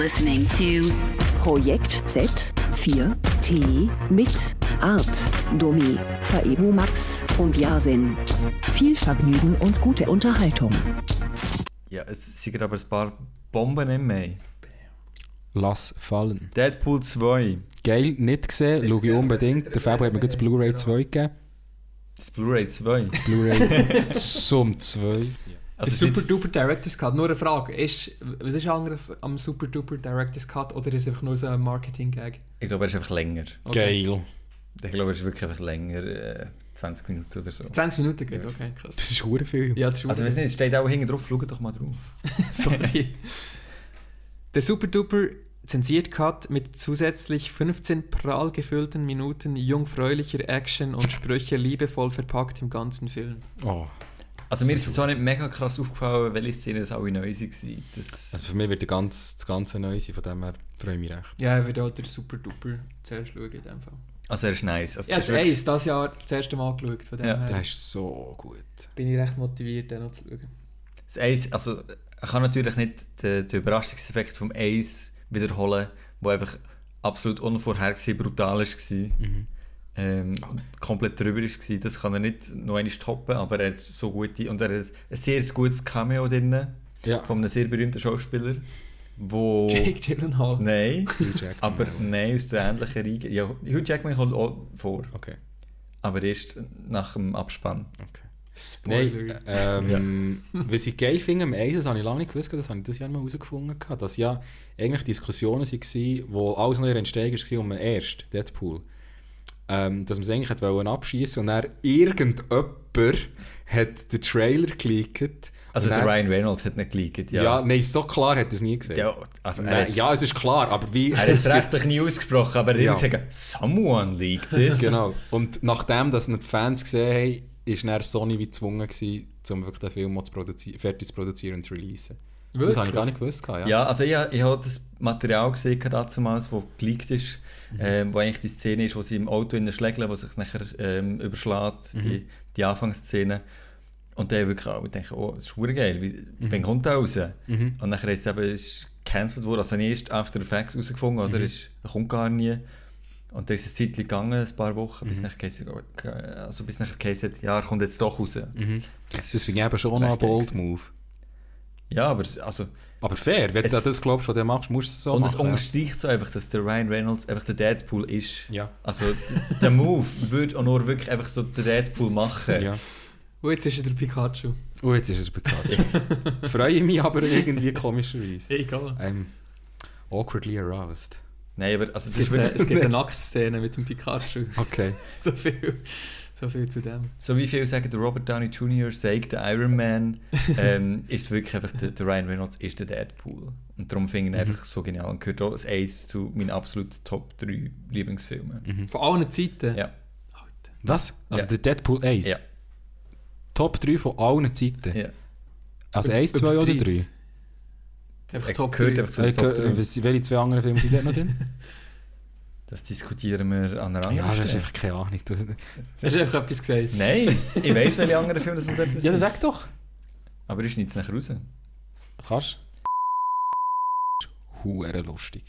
listening to Projekt Z4T mit Art, Domi, Faebu Max und Yasin. Viel Vergnügen und gute Unterhaltung. Ja, es sind aber ein paar Bomben im Mai. Lass fallen. Deadpool 2. Geil, nicht gesehen, schaue ich unbedingt. Der Fabio hat mir das Blu-ray 2 gegeben. Das Blu-ray 2. Blu-ray zum 2. Der Super Duper Director's Cut, nur eine Frage. Was ist anderes am Super Duper Director's Cut oder ist es einfach nur so ein Marketing-Gag? Ich glaube, er ist einfach länger. Okay. Geil. Ich glaube, er ist wirklich einfach länger. 20 Minuten oder so. 20 Minuten geht, okay, krass. Das ist verdammt viel. Ja, das ist also, ich weiß nicht, es steht auch hinten drauf, schaut doch mal drauf. Sorry. Der Super Duper zensiert Cut mit zusätzlich 15 prall gefüllten Minuten jungfräulicher Action und Sprüche liebevoll verpackt im ganzen Film. Oh. Also mir ist es zwar nicht mega krass aufgefallen, welche Szenen das alle neu waren. Also für mich wird das Ganze neu sein, von dem her freue ich mich recht. Ja, ich würde auch den Super Duper zuerst schauen in dem Fall. Also er ist nice. Also ich habe das dieses Jahr das erste Mal geschaut. Von dem her der ist so gut. Bin ich recht motiviert, den noch zu schauen. Das Ace, also ich kann natürlich nicht den Überraschungseffekt vom Ace wiederholen, der einfach absolut unvorhergesehen brutal war. Komplett drüber war. Das kann er nicht noch einmal toppen, aber er hat so gute und er hat ein sehr gutes Cameo drin, von einem sehr berühmten Schauspieler, wo... Jake Gyllenhaal? Nein, aber nein, aus der ähnlichen Riege. Ja, Hugh Jackman kommt auch vor, okay. Aber erst nach dem Abspann. Okay. Nein, was ich geil finde am Eis, das habe ich lange nicht gewusst, das habe ich das Jahr mal herausgefunden, dass ja eigentlich Diskussionen waren, wo alles noch entstehen war um den ersten Deadpool. Dass man es eigentlich abschießen und dann irgendjemand hat den Trailer geleakt. Also der Ryan Reynolds hat nicht geleakt, ja. Ja, nein, so klar hat er es nie gesehen. Ja, also ja, es ist klar, aber wie... Er hat es rechtlich nie ausgesprochen, aber er hat gesagt, someone leaked it. Genau, und nachdem dass die Fans gesehen haben, ist dann Sony wie gezwungen gewesen, um wirklich den Film fertig zu produzieren und zu releasen. Wirklich? Das habe ich gar nicht gewusst. Ja, also ich habe das Material gesehen, damals, das geleakt ist, wo eigentlich die Szene ist, wo sie im Auto schlägeln, wo sich nachher überschlägt, die Anfangsszene. Und dann wirklich auch denke, oh, das ist verdammt geil, wann kommt der raus? Und nachher ist es gecancelt worden, also nicht erst After Effects rausgefunden, oder? Er kommt gar nie. Und dann ist es eine Zeit gegangen, ein paar Wochen, bis nachher geheißen, ja, er kommt jetzt doch raus. Das finde ich eben schon noch ein bold Move. Ja, aber also... Aber fair, wenn du das glaubst, was du machst, musst du es so machen. Und es unterstreicht so einfach, dass der Ryan Reynolds einfach der Deadpool ist. Ja. Also der Move würde auch nur wirklich einfach so den Deadpool machen. Ja. Und jetzt ist er der Pikachu. Freue mich aber irgendwie komischerweise. Egal. Awkwardly aroused. Nein, aber also es gibt eine Nacktszene mit dem Pikachu. Okay. So viel zu dem. So wie viele sagen, der Robert Downey Jr. sagt, der Iron Man, ist wirklich einfach, der Ryan Reynolds ist der Deadpool. Und darum finde ich ihn einfach so genial und gehört auch als Ace zu meinen absoluten Top 3 Lieblingsfilmen. Von allen Zeiten? Ja. Was? Also der Deadpool Ace? Ja. Top 3 von allen Zeiten? Ja. Also 1, 2 oder 3? Einfach Top 3. Welche 2 anderen Filme sind dort noch drin? Das diskutieren wir an einer anderen Stelle. Ja, das ist Stelle. einfach keine Ahnung. Hast du einfach etwas gesagt? Nein, ich weiss, welche anderen Filme das sind. Ja, dann sag doch. Aber ich schneide es nachher raus. Kannst du? Huere lustig.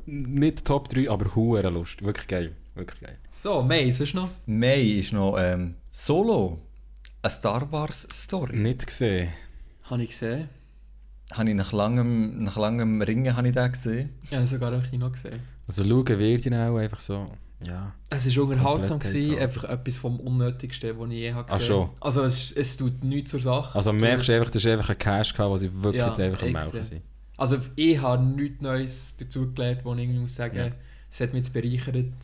Nicht Top 3, aber huere lustig. Wirklich geil. Wirklich geil. So, May, sonst noch? May ist noch Solo. Eine Star Wars Story. Nicht gesehen. Habe ich gesehen. Habe ich nach langem Ringen habe ich den gesehen. Ich habe sogar im Kino gesehen. Also schauen wird ihn auch einfach so, ja. Es war unterhaltsam gewesen, einfach etwas vom Unnötigsten, was ich je gesehen habe. Ach schon? Also es tut nichts zur Sache. Also merkst du einfach, das ist einfach ein Cash gehabt, was sie wirklich jetzt einfach am Melken sind. Also ich habe nichts Neues dazu gelernt, wo ich irgendwie muss sagen, es hat mich jetzt bereichert.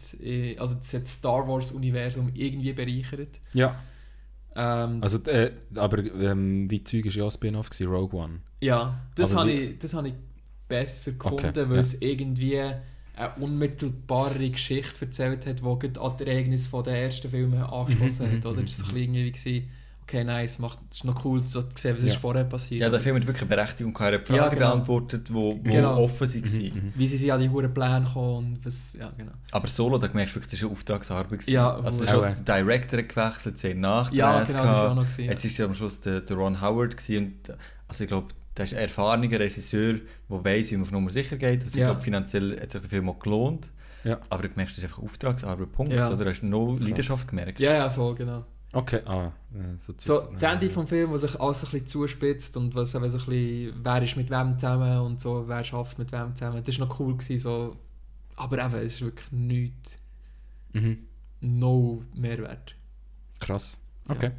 Also es hat das Star Wars Universum irgendwie bereichert. Ja. Also, aber wie Zeug war ja auch Spin-off gewesen, Rogue One. Ja, das habe ich besser gefunden, weil es irgendwie eine unmittelbare Geschichte erzählt hat, die gerade an die Ereignisse der ersten Filme angeschlossen hat. Oder? Das war so irgendwie wie, okay, nice, es ist noch cool so zu sehen, was ist vorher passiert. Ja, der Film hat wirklich eine Berechtigung, keine Fragen beantwortet, die offen waren. Wie sie an die hohen Pläne kommen und was, ja genau. Aber Solo, da merkst du wirklich, das war eine Auftragsarbeit. Ja, also schon der Director gewechselt, sie haben Nachdrehs das war auch noch gewesen, Jetzt war am Schluss der Ron Howard gewesen, und also ich glaube, der ist ein erfahrener Regisseur, der weiss, wie man auf Nummer sicher geht. Also ich glaube, finanziell hat sich der Film auch gelohnt. Ja. Aber du merkst, das ist einfach Auftragsarbeit, Punkt. Ja. Oder hast du no Leidenschaft gemerkt? Ja, voll, genau. Okay, So, das Ende vom Film, wo sich alles ein bisschen zuspitzt und was eben so ein bisschen, wer ist mit wem zusammen und so, wer schafft mit wem zusammen, das war noch cool gewesen, so. Aber eben, es ist wirklich nichts, no Mehrwert. Krass. Okay.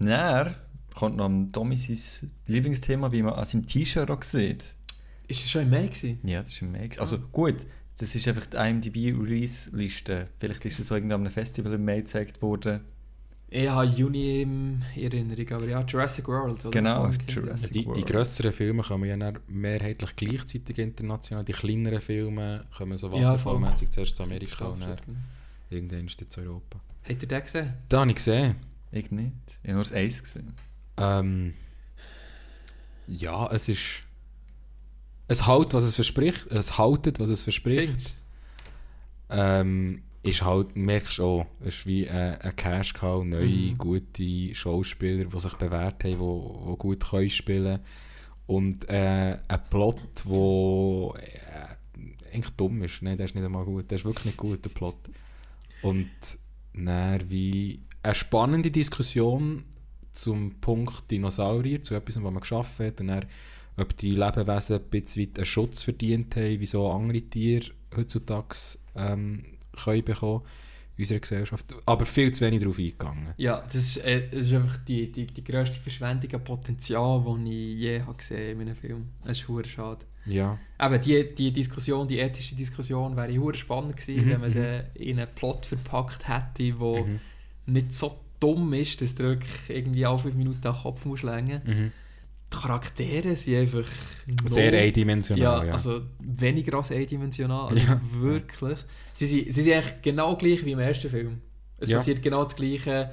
Dann kommt noch Tommy sein Lieblingsthema, wie man an seinem T-Shirt auch sieht. Ist das schon im Mai gewesen? Ja, das ist im Mai. Also gut, das ist einfach die IMDb-Release-Liste. Vielleicht ist das so irgendwann einem Festival im Mai gezeigt worden. Ich habe Juni in Erinnerung, aber ja, Jurassic World. Oder? Genau, Fallen Jurassic Kingdom. Die grösseren Filme kommen ja dann mehrheitlich gleichzeitig international. Die kleineren Filme kommen so wasserfallmäßig zuerst zu Amerika und dann irgendwann ist jetzt Europa. Habt ihr den gesehen? Da habe ich gesehen. Ich nicht. Ich habe nur das Eis gesehen. Ja, es ist... Es hält, was es verspricht. Es haltet, was es verspricht. Ist halt, merkst du auch, es ist wie ein Cash-Cow, neue, gute Schauspieler, die sich bewährt haben, die gut können spielen. Und ein Plot, der eigentlich dumm ist. Nein, der ist nicht einmal gut. Der ist wirklich nicht gut, der Plot. Und dann wie eine spannende Diskussion zum Punkt Dinosaurier, zu etwas, was man geschaffen hat. Und dann, ob die Lebewesen ein bisschen weit einen Schutz verdient haben, wie so andere Tiere heutzutage können bekommen in unserer Gesellschaft. Aber viel zu wenig darauf eingegangen. Ja, das ist einfach die grösste Verschwendung an Potenzial, die ich je habe gesehen in meinem Film. Das ist verdammt schade. Ja. Aber die Diskussion, die ethische Diskussion, wäre verdammt spannend gewesen, wenn man sie in einen Plot verpackt hätte, der nicht so dumm ist, dass du wirklich irgendwie alle 5 Minuten den Kopf musst längen. Die Charaktere sind einfach sehr eindimensional. Ja, also weniger als eindimensional. Also wirklich. Sie sind eigentlich genau gleich wie im ersten Film. Es passiert genau das Gleiche.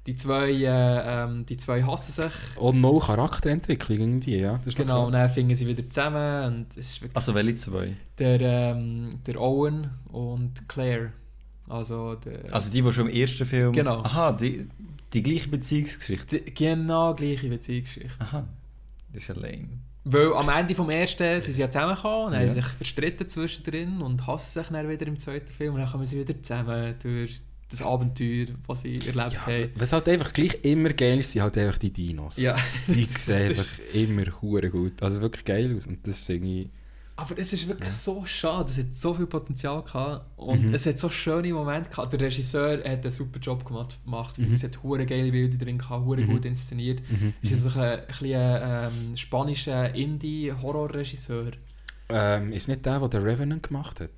Die zwei hassen sich. Und no Charakterentwicklung irgendwie, ja. Das ist genau, und dann finden sie wieder zusammen. Und es ist wirklich also welche zwei? Der Owen und Claire. Also die schon im ersten Film... Genau. Aha, die gleiche Beziehungsgeschichte. Genau gleiche Beziehungsgeschichte. Aha, das ist ja lame. Weil am Ende vom ersten sind sie ja zusammengekommen, dann haben sie sich verstritten zwischendrin und hassen sich dann wieder im zweiten Film und dann kommen sie wieder zusammen durch das Abenteuer, das sie erlebt haben. Was halt einfach gleich immer geil ist, sind halt einfach die Dinos. Ja. Die sehen einfach immer hure gut. Also wirklich geil aus. Und das ist irgendwie... Aber es ist wirklich so schade, es hat so viel Potenzial gehabt und es hat so schöne Momente gehabt. Der Regisseur hat einen super Job gemacht. Es hat hure geile Bilder drin gehabt, hure gut inszeniert. Es ist ein spanischer Indie-Horror-Regisseur. Ist nicht der Revenant gemacht hat?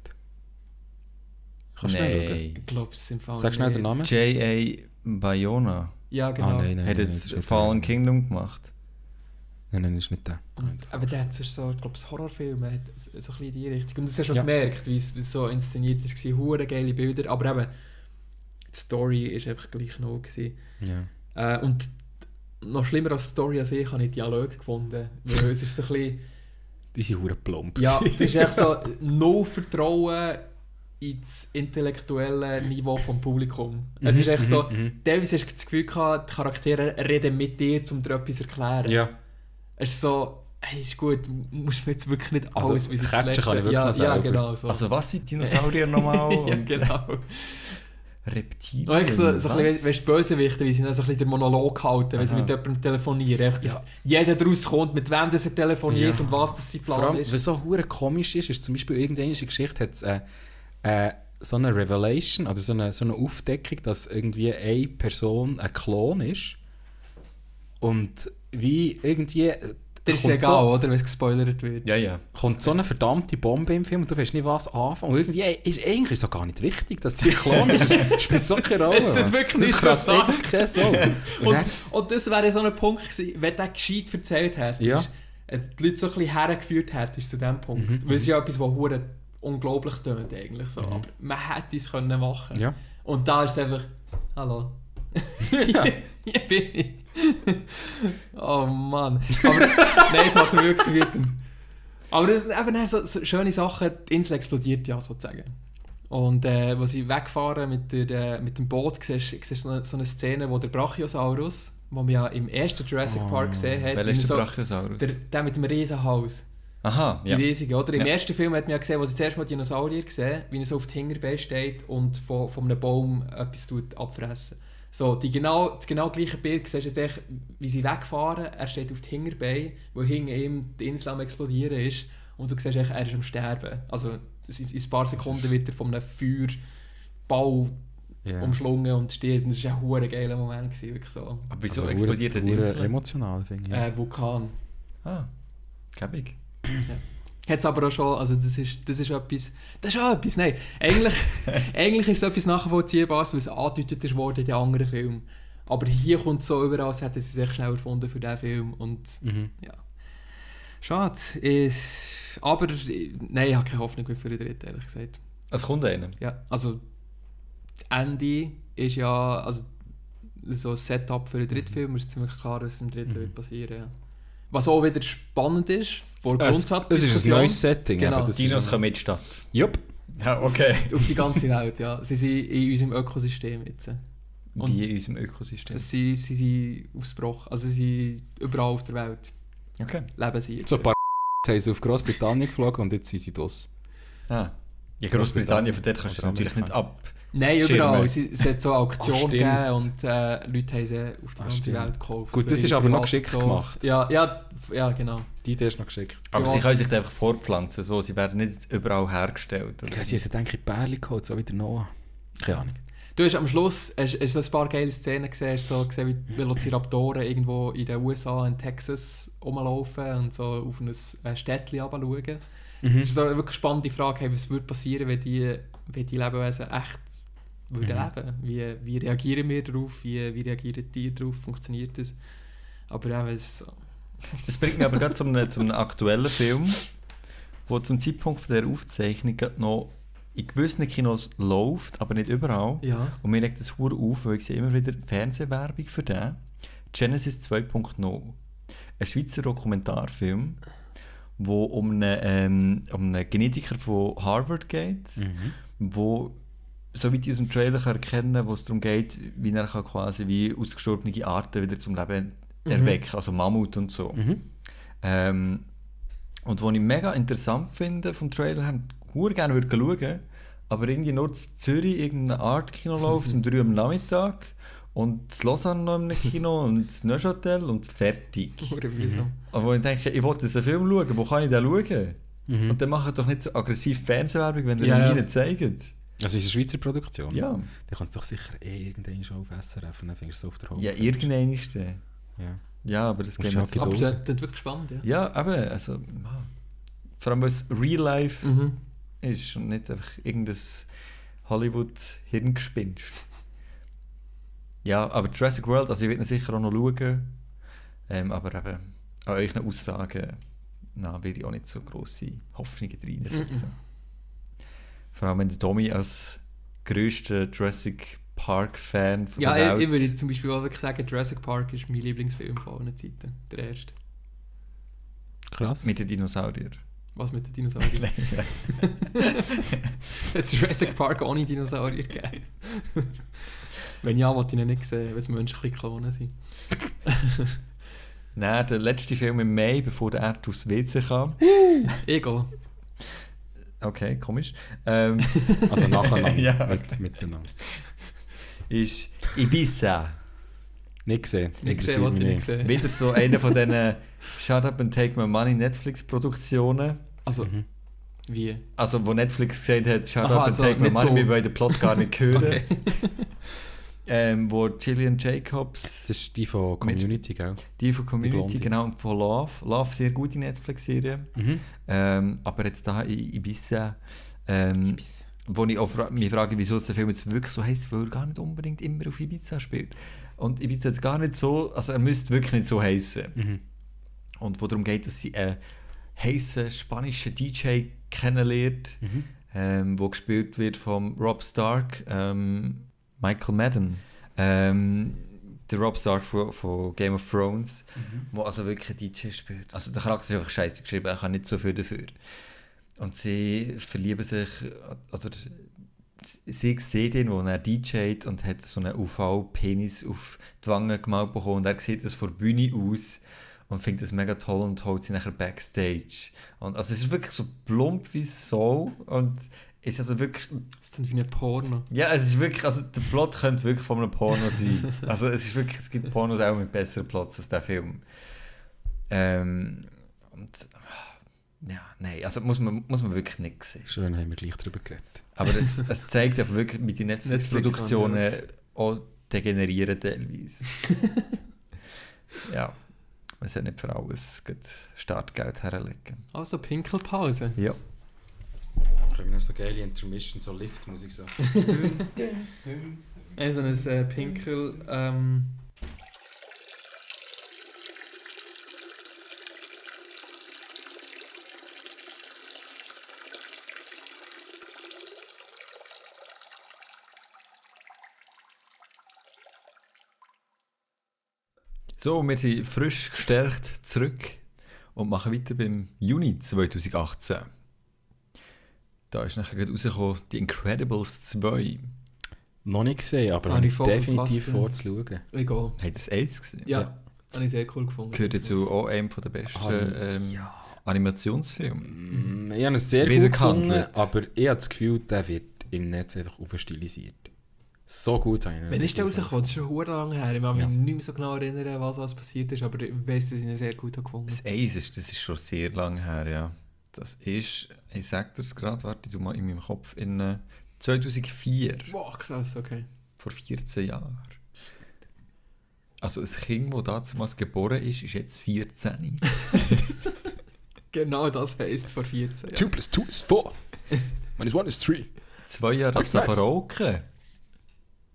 Kannst du schnell schauen? Ich glaube, es sind Fall Sag schnell den Namen. J.A. Bayona. Ja, genau. Hat jetzt Fallen Kingdom gemacht. Nein, ist nicht der. Aber der hat so, ich glaube, Horrorfilm hat so ein bisschen in die Richtung. Und das hast du schon gemerkt, wie es so inszeniert war. Hure geile Bilder, aber eben, die Story war einfach gleich noch gewesen. Ja. Und noch schlimmer als die Story an sich habe ich Dialoge gefunden. Weil es ist so ein bisschen... Die sind hure plump. Ja, es ist echt so no Vertrauen ins intellektuelle Niveau vom Publikum. Es ist echt so, teilweise hast du das Gefühl gehabt, die Charaktere reden mit dir, um dir etwas zu erklären. Ja. Es ist so, hey, ist gut, musst mir jetzt wirklich nicht alles Also, bis ins Catchen Letzte. kann ich wirklich Ja, noch selber. genau. So. Also was sind Dinosaurier nochmal? Ja, genau. Reptilien? Und so ein bisschen, weißt du, Bösewichte, wie sie dann so ein bisschen den Monolog halten, wenn sie mit jemandem telefonieren. Echt, dass jeder daraus kommt, mit wem das er telefoniert und was das sein Plan ist. Was so hure komisch ist zum Beispiel irgendeine Geschichte hat so eine Revelation oder so eine Aufdeckung, dass irgendwie eine Person ein Klon ist und wie irgendwie... Das ist ja egal, oder, wenn es gespoilert wird. Ja. Kommt so eine verdammte Bombe im Film und du weißt nicht, was anfangen. Und irgendwie ist eigentlich so gar nicht wichtig, dass die Klon ist. Das spielt so keine Rolle. Es ist wirklich nicht das so einfach keine Sau. Und das wäre so ein Punkt gewesen, wenn der gescheit erzählt hätte, die Leute so ein bisschen hergeführt hättest zu diesem Punkt. Weil es ist ja etwas, was hure unglaublich tönt eigentlich so. Aber man hätte es können machen. Ja. Und da ist es einfach, hallo. Ja. Hier bin ich. Oh Mann. Aber nein, es macht mich wirklich wütend. Aber das sind eben so schöne Sachen. Die Insel explodiert ja sozusagen. Und als sie wegfahren mit dem Boot, siehst du so eine Szene, wo der Brachiosaurus, man ja im ersten Jurassic Park gesehen hat. Welcher ist der Brachiosaurus? Der mit dem Riesenhaus. Aha, die riesige, oder? Im ersten Film hat man ja gesehen, wo sie zuerst mal Dinosaurier gesehen, wie er so auf die Hinterbeine steht und von einem Baum etwas abfressen. So, das genau gleiche Bild siehst du jetzt echt, wie sie wegfahren, er steht auf die Hinterbeine, wo hinter ihm die Insel am explodieren ist und du siehst echt, er ist am Sterben. Also in ein paar Sekunden wird er von einem Feuerball umschlungen und stirbt. Und das war ein verdammt geiler Moment. Wirklich so. Aber wieso explodiert die Insel? Emotional, finde ich. Vulkan. Käbig. Ja. Hat es aber auch schon, also das ist auch etwas, nein, eigentlich ist es etwas Nachvollziehbares, weil es angedeutet ist worden in den anderen Filmen. Aber hier kommt es so überall, als hätten sie sich schnell erfunden für diesen Film und ja. Schade. Aber nein, ich habe keine Hoffnung mehr für den dritten, ehrlich gesagt. Es kommt einer? Ja, also das Ende ist ja, also so ein Setup für den dritten Film, ist ziemlich klar, was im dritten wird passieren. Ja. Was auch wieder spannend ist, vor Grundsatzdiskussion. Es ist ein neues Setting. Genau. Die Dinos kommen mit Stadt. Jupp. Ja, okay. Auf die ganze Welt, ja. Sie sind in unserem Ökosystem jetzt. Und wie in unserem Ökosystem? Sie sind ausgebrochen, also sie sind überall auf der Welt. Okay. Leben sie jetzt. So ein paar haben sie auf Großbritannien geflogen und jetzt sind sie das. Ja, Großbritannien, von dort kannst du natürlich nicht ab. Nein, überall. Es hat so Auktionen gegeben und Leute haben sie auf die ganze Welt gekauft. Gut, das ist aber noch geschickt gemacht. Ja, genau. Die Idee ist noch geschickt. Aber sie können sich einfach fortpflanzen, so. Sie werden nicht überall hergestellt. Oder? Ja, sie haben denke ich Pärchen geholt, so wie der Noah. Keine Ahnung. Du hast am Schluss hast so ein paar geile Szenen gesehen, hast so gesehen, wie Velociraptoren irgendwo in den USA, in Texas rumlaufen und so auf ein Städtchen runterschauen. Das ist so eine wirklich spannende Frage, hey, was würde passieren, wenn die Lebewesen echt würden leben? Wie reagieren wir darauf? Wie reagieren die darauf? Funktioniert das? Aber ja, es so. Das bringt mich aber gerade zu einem aktuellen Film, der zum Zeitpunkt der Aufzeichnung noch in gewissen Kinos läuft, aber nicht überall. Ja. Und mir regt das verdammt auf, weil ich sehe immer wieder Fernsehwerbung für den. Genesis 2.0. Ein Schweizer Dokumentarfilm, wo um einen Genetiker von Harvard geht, wo, so wie ich aus dem Trailer erkennen kann, wo es darum geht, wie er kann quasi wie ausgestorbene Arten wieder zum Leben erwecken, also Mammut und so. Und was ich mega interessant finde vom Trailer, ich gerne würde schauen, aber irgendwie nur in Zürich irgendeine Art-Kino läuft um 3 Uhr am Nachmittag und in Lausanne noch in einem Kino und in Neuchâtel und fertig. Aber ich denke, ich wollte diesen Film schauen, wo kann ich den schauen? Und dann machen doch nicht so aggressiv Fernsehwerbung, wenn ihr mir nicht zeigt. Also ist eine Schweizer Produktion? Ja. Dann kannst du doch sicher irgendwann schon auf SRF und dann findest du es auf der Homepage. Ja, irgendein ist der. Ja, aber das geht nicht so. Aber das ist wirklich spannend, ja. Ja, aber also, vor allem, weil es Real Life ist und nicht einfach irgendein Hollywood-Hirngespinst. Ja, aber Jurassic World, also ich werde sicher auch noch schauen, aber eben an euren Aussagen will ich auch nicht so grosse Hoffnungen reinsetzen. Vor allem wenn der Tommy als grösster Jurassic Park-Fan von der Welt... Ja, ich würde zum Beispiel auch wirklich sagen, Jurassic Park ist mein Lieblingsfilm von allen Zeiten, der erste. Krass. Mit den Dinosauriern. Was mit den Dinosauriern? Hat es Jurassic Park ohne Dinosaurier gegeben? Wenn ja, wollte ich ihn nicht sehen, weil es menschliche Klonen sind. Nein, der letzte Film im Mai, bevor der Erd aufs WC kam. Ego. Okay, komisch. Also nacheinander, ja, miteinander. Ist Ibiza. Nicht gesehen. Nicht gesehen, wollte ich nicht sehen. Wieder so einer von diesen Shut Up and Take My Money Netflix-Produktionen. Also, wie? Also, wo Netflix gesagt hat, Shut Up and Take My Money, wir wollen den Plot gar nicht hören. Okay. Wo Gillian Jacobs... Das ist die von Community, gell? Die von Community, genau, und von Love. Love, sehr gute Netflix-Serie. Aber jetzt da in Ibiza, wo ich auch mich frage, wieso der Film jetzt wirklich so heisst, weil er gar nicht unbedingt immer auf Ibiza spielt. Und Ibiza jetzt gar nicht so, also er müsste wirklich nicht so heissen. Und wo darum geht, dass sie einen heissen spanischen DJ kennenlernt, wo gespielt wird von Rob Stark, Michael Madden. Der Rob Stark von Game of Thrones, wo also wirklich ein DJ spielt. Also der Charakter ist einfach scheiße geschrieben, er kann nicht so viel dafür. Und sie verlieben sich, also sie sieht ihn, wo er DJt und hat so einen UV-Penis auf die Wange gemalt bekommen und er sieht das von der Bühne aus und findet das mega toll und holt sie nachher Backstage. Und also es ist wirklich so plump wie so und ist also wirklich... Das ist dann wie ein Porno. Ja, es ist wirklich, also der Plot könnte wirklich von einem Porno sein. Also es ist wirklich, es gibt Pornos auch mit besseren Plots als der Film. Und ja, nein, also muss man wirklich nicht sehen. Schön, haben wir gleich darüber geredet. Aber es zeigt einfach wirklich, wie die Netflix-Produktionen auch degenerieren teilweise. Ja, man sollte nicht für alles Startgeld herlegen. Also Pinkelpause. Ja. Können wir noch so geile Intermission, so Liftmusik so. Also ein Pinkel... So, wir sind frisch gestärkt zurück und machen weiter beim Juni 2018. Da ist nachher gerade rausgekommen, die Incredibles 2. Noch nicht gesehen, aber Habe ich voll definitiv verpasst, vorzuschauen. Egal. Habt ihr das Ace gesehen? Ja, habe ich sehr cool gefunden. Gehört dazu auch einem der besten Animationsfilme. Ich habe es sehr Wieder gut gefunden, gehandelt. aber ich habe das Gefühl, der wird im Netz einfach aufstilisiert. So gut habe ich ihn Wann nicht ist der gefunden. rausgekommen? Das ist schon verdammt lange her. Ich kann mich Ja. nicht mehr so genau erinnern, was passiert ist, aber ich weiss, dass ich ihn sehr gut gefunden Das Ace das ist schon sehr lange her, ja. Das ist, ich sag dir es gerade, warte, du mal in meinem Kopf, in 2004, Boah, krass, okay. vor 14 Jahren. Also ein Kind, das damals geboren ist jetzt 14. Genau das heisst vor 14 Jahren. 2 plus 2 ist 4. Minus 1 ist 3. 2 Jahre darfst du verrocken.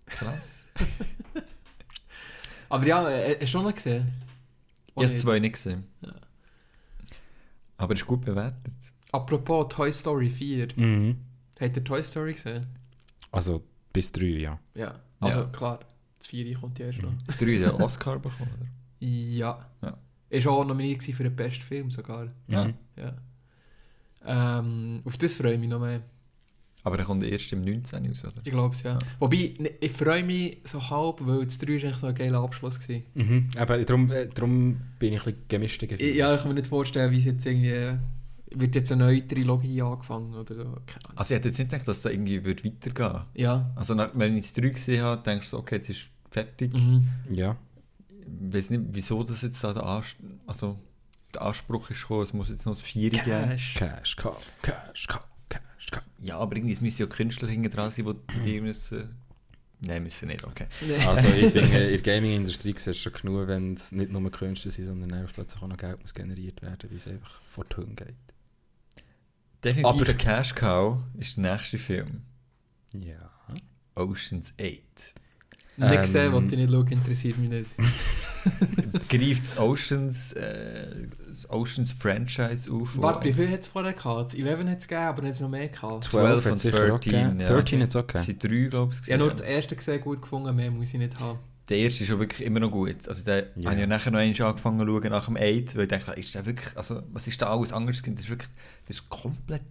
Krass. Aber ja, hast du schon noch gesehen? Ich habe es 2 nicht gesehen. Ja. Aber ist gut bewertet. Apropos Toy Story 4. Mhm. Habt ihr Toy Story gesehen? Also bis 3, ja. Ja. Also Ja. klar, das 4 kommt ja erst noch. Das 3 den Oscar bekommen, oder? Ja. Ja. Ist auch nominiert gewesen für den besten Film sogar. Ja. Mhm. Ja. Auf das freue ich mich noch mehr. Aber er kommt erst im 19. raus, oder? Ich glaube es, ja. Wobei, ich freue mich so halb, weil das 3 war eigentlich so ein geiler Abschluss gewesen. Mhm. Aber darum bin ich ein bisschen gemischter Gefühl. Ja, ich kann mir nicht vorstellen, wie es jetzt irgendwie... Wird jetzt eine neue Trilogie angefangen oder so? Keine Ahnung. Also ich hätte jetzt nicht gedacht, dass es da irgendwie weitergehen würde. Ja. Also wenn ich das 3 gesehen habe, denkst du so, okay, jetzt ist fertig. Mhm. Ja. Ich weiß nicht, wieso das jetzt da der Anspruch ist gekommen, es muss jetzt noch das 4 geben. Cash. Cash, Cash, Cash, Cash. Ja, aber irgendwie es müssen ja Künstler hinten dran sein, die müssen... Nein, müssen nicht, okay. Nee. Also ich finde, in der Gaming-Industrie siehst du schon genug, wenn es nicht nur Künstler sind, sondern dann plötzlich auch noch Geld muss generiert werden, wie es einfach vor die Hunde geht. Definitiv Aber- ein Cash Cow ist der nächste Film. Ja. Ocean's 8. Nicht gesehen, was ich nicht schaue, interessiert mich nicht. Greift das Oceans Franchise auf. Warte, wie viel hat es vorher gehabt? Das 11 hat es gegeben, aber nicht noch mehr gehabt. 12 hat und sicher auch 13. gegeben. 13 hat es auch Das gegeben. sind 3, glaube ich. Ich habe nur das erste gesehen, gut gefunden, mehr muss ich nicht haben. Der erste ist schon wirklich immer noch gut. Also den Ja. habe ich ja nachher noch einmal angefangen zu schauen nach dem 8, weil ich dachte, ist der wirklich, also was ist da alles anders? Das ist wirklich, das ist komplett,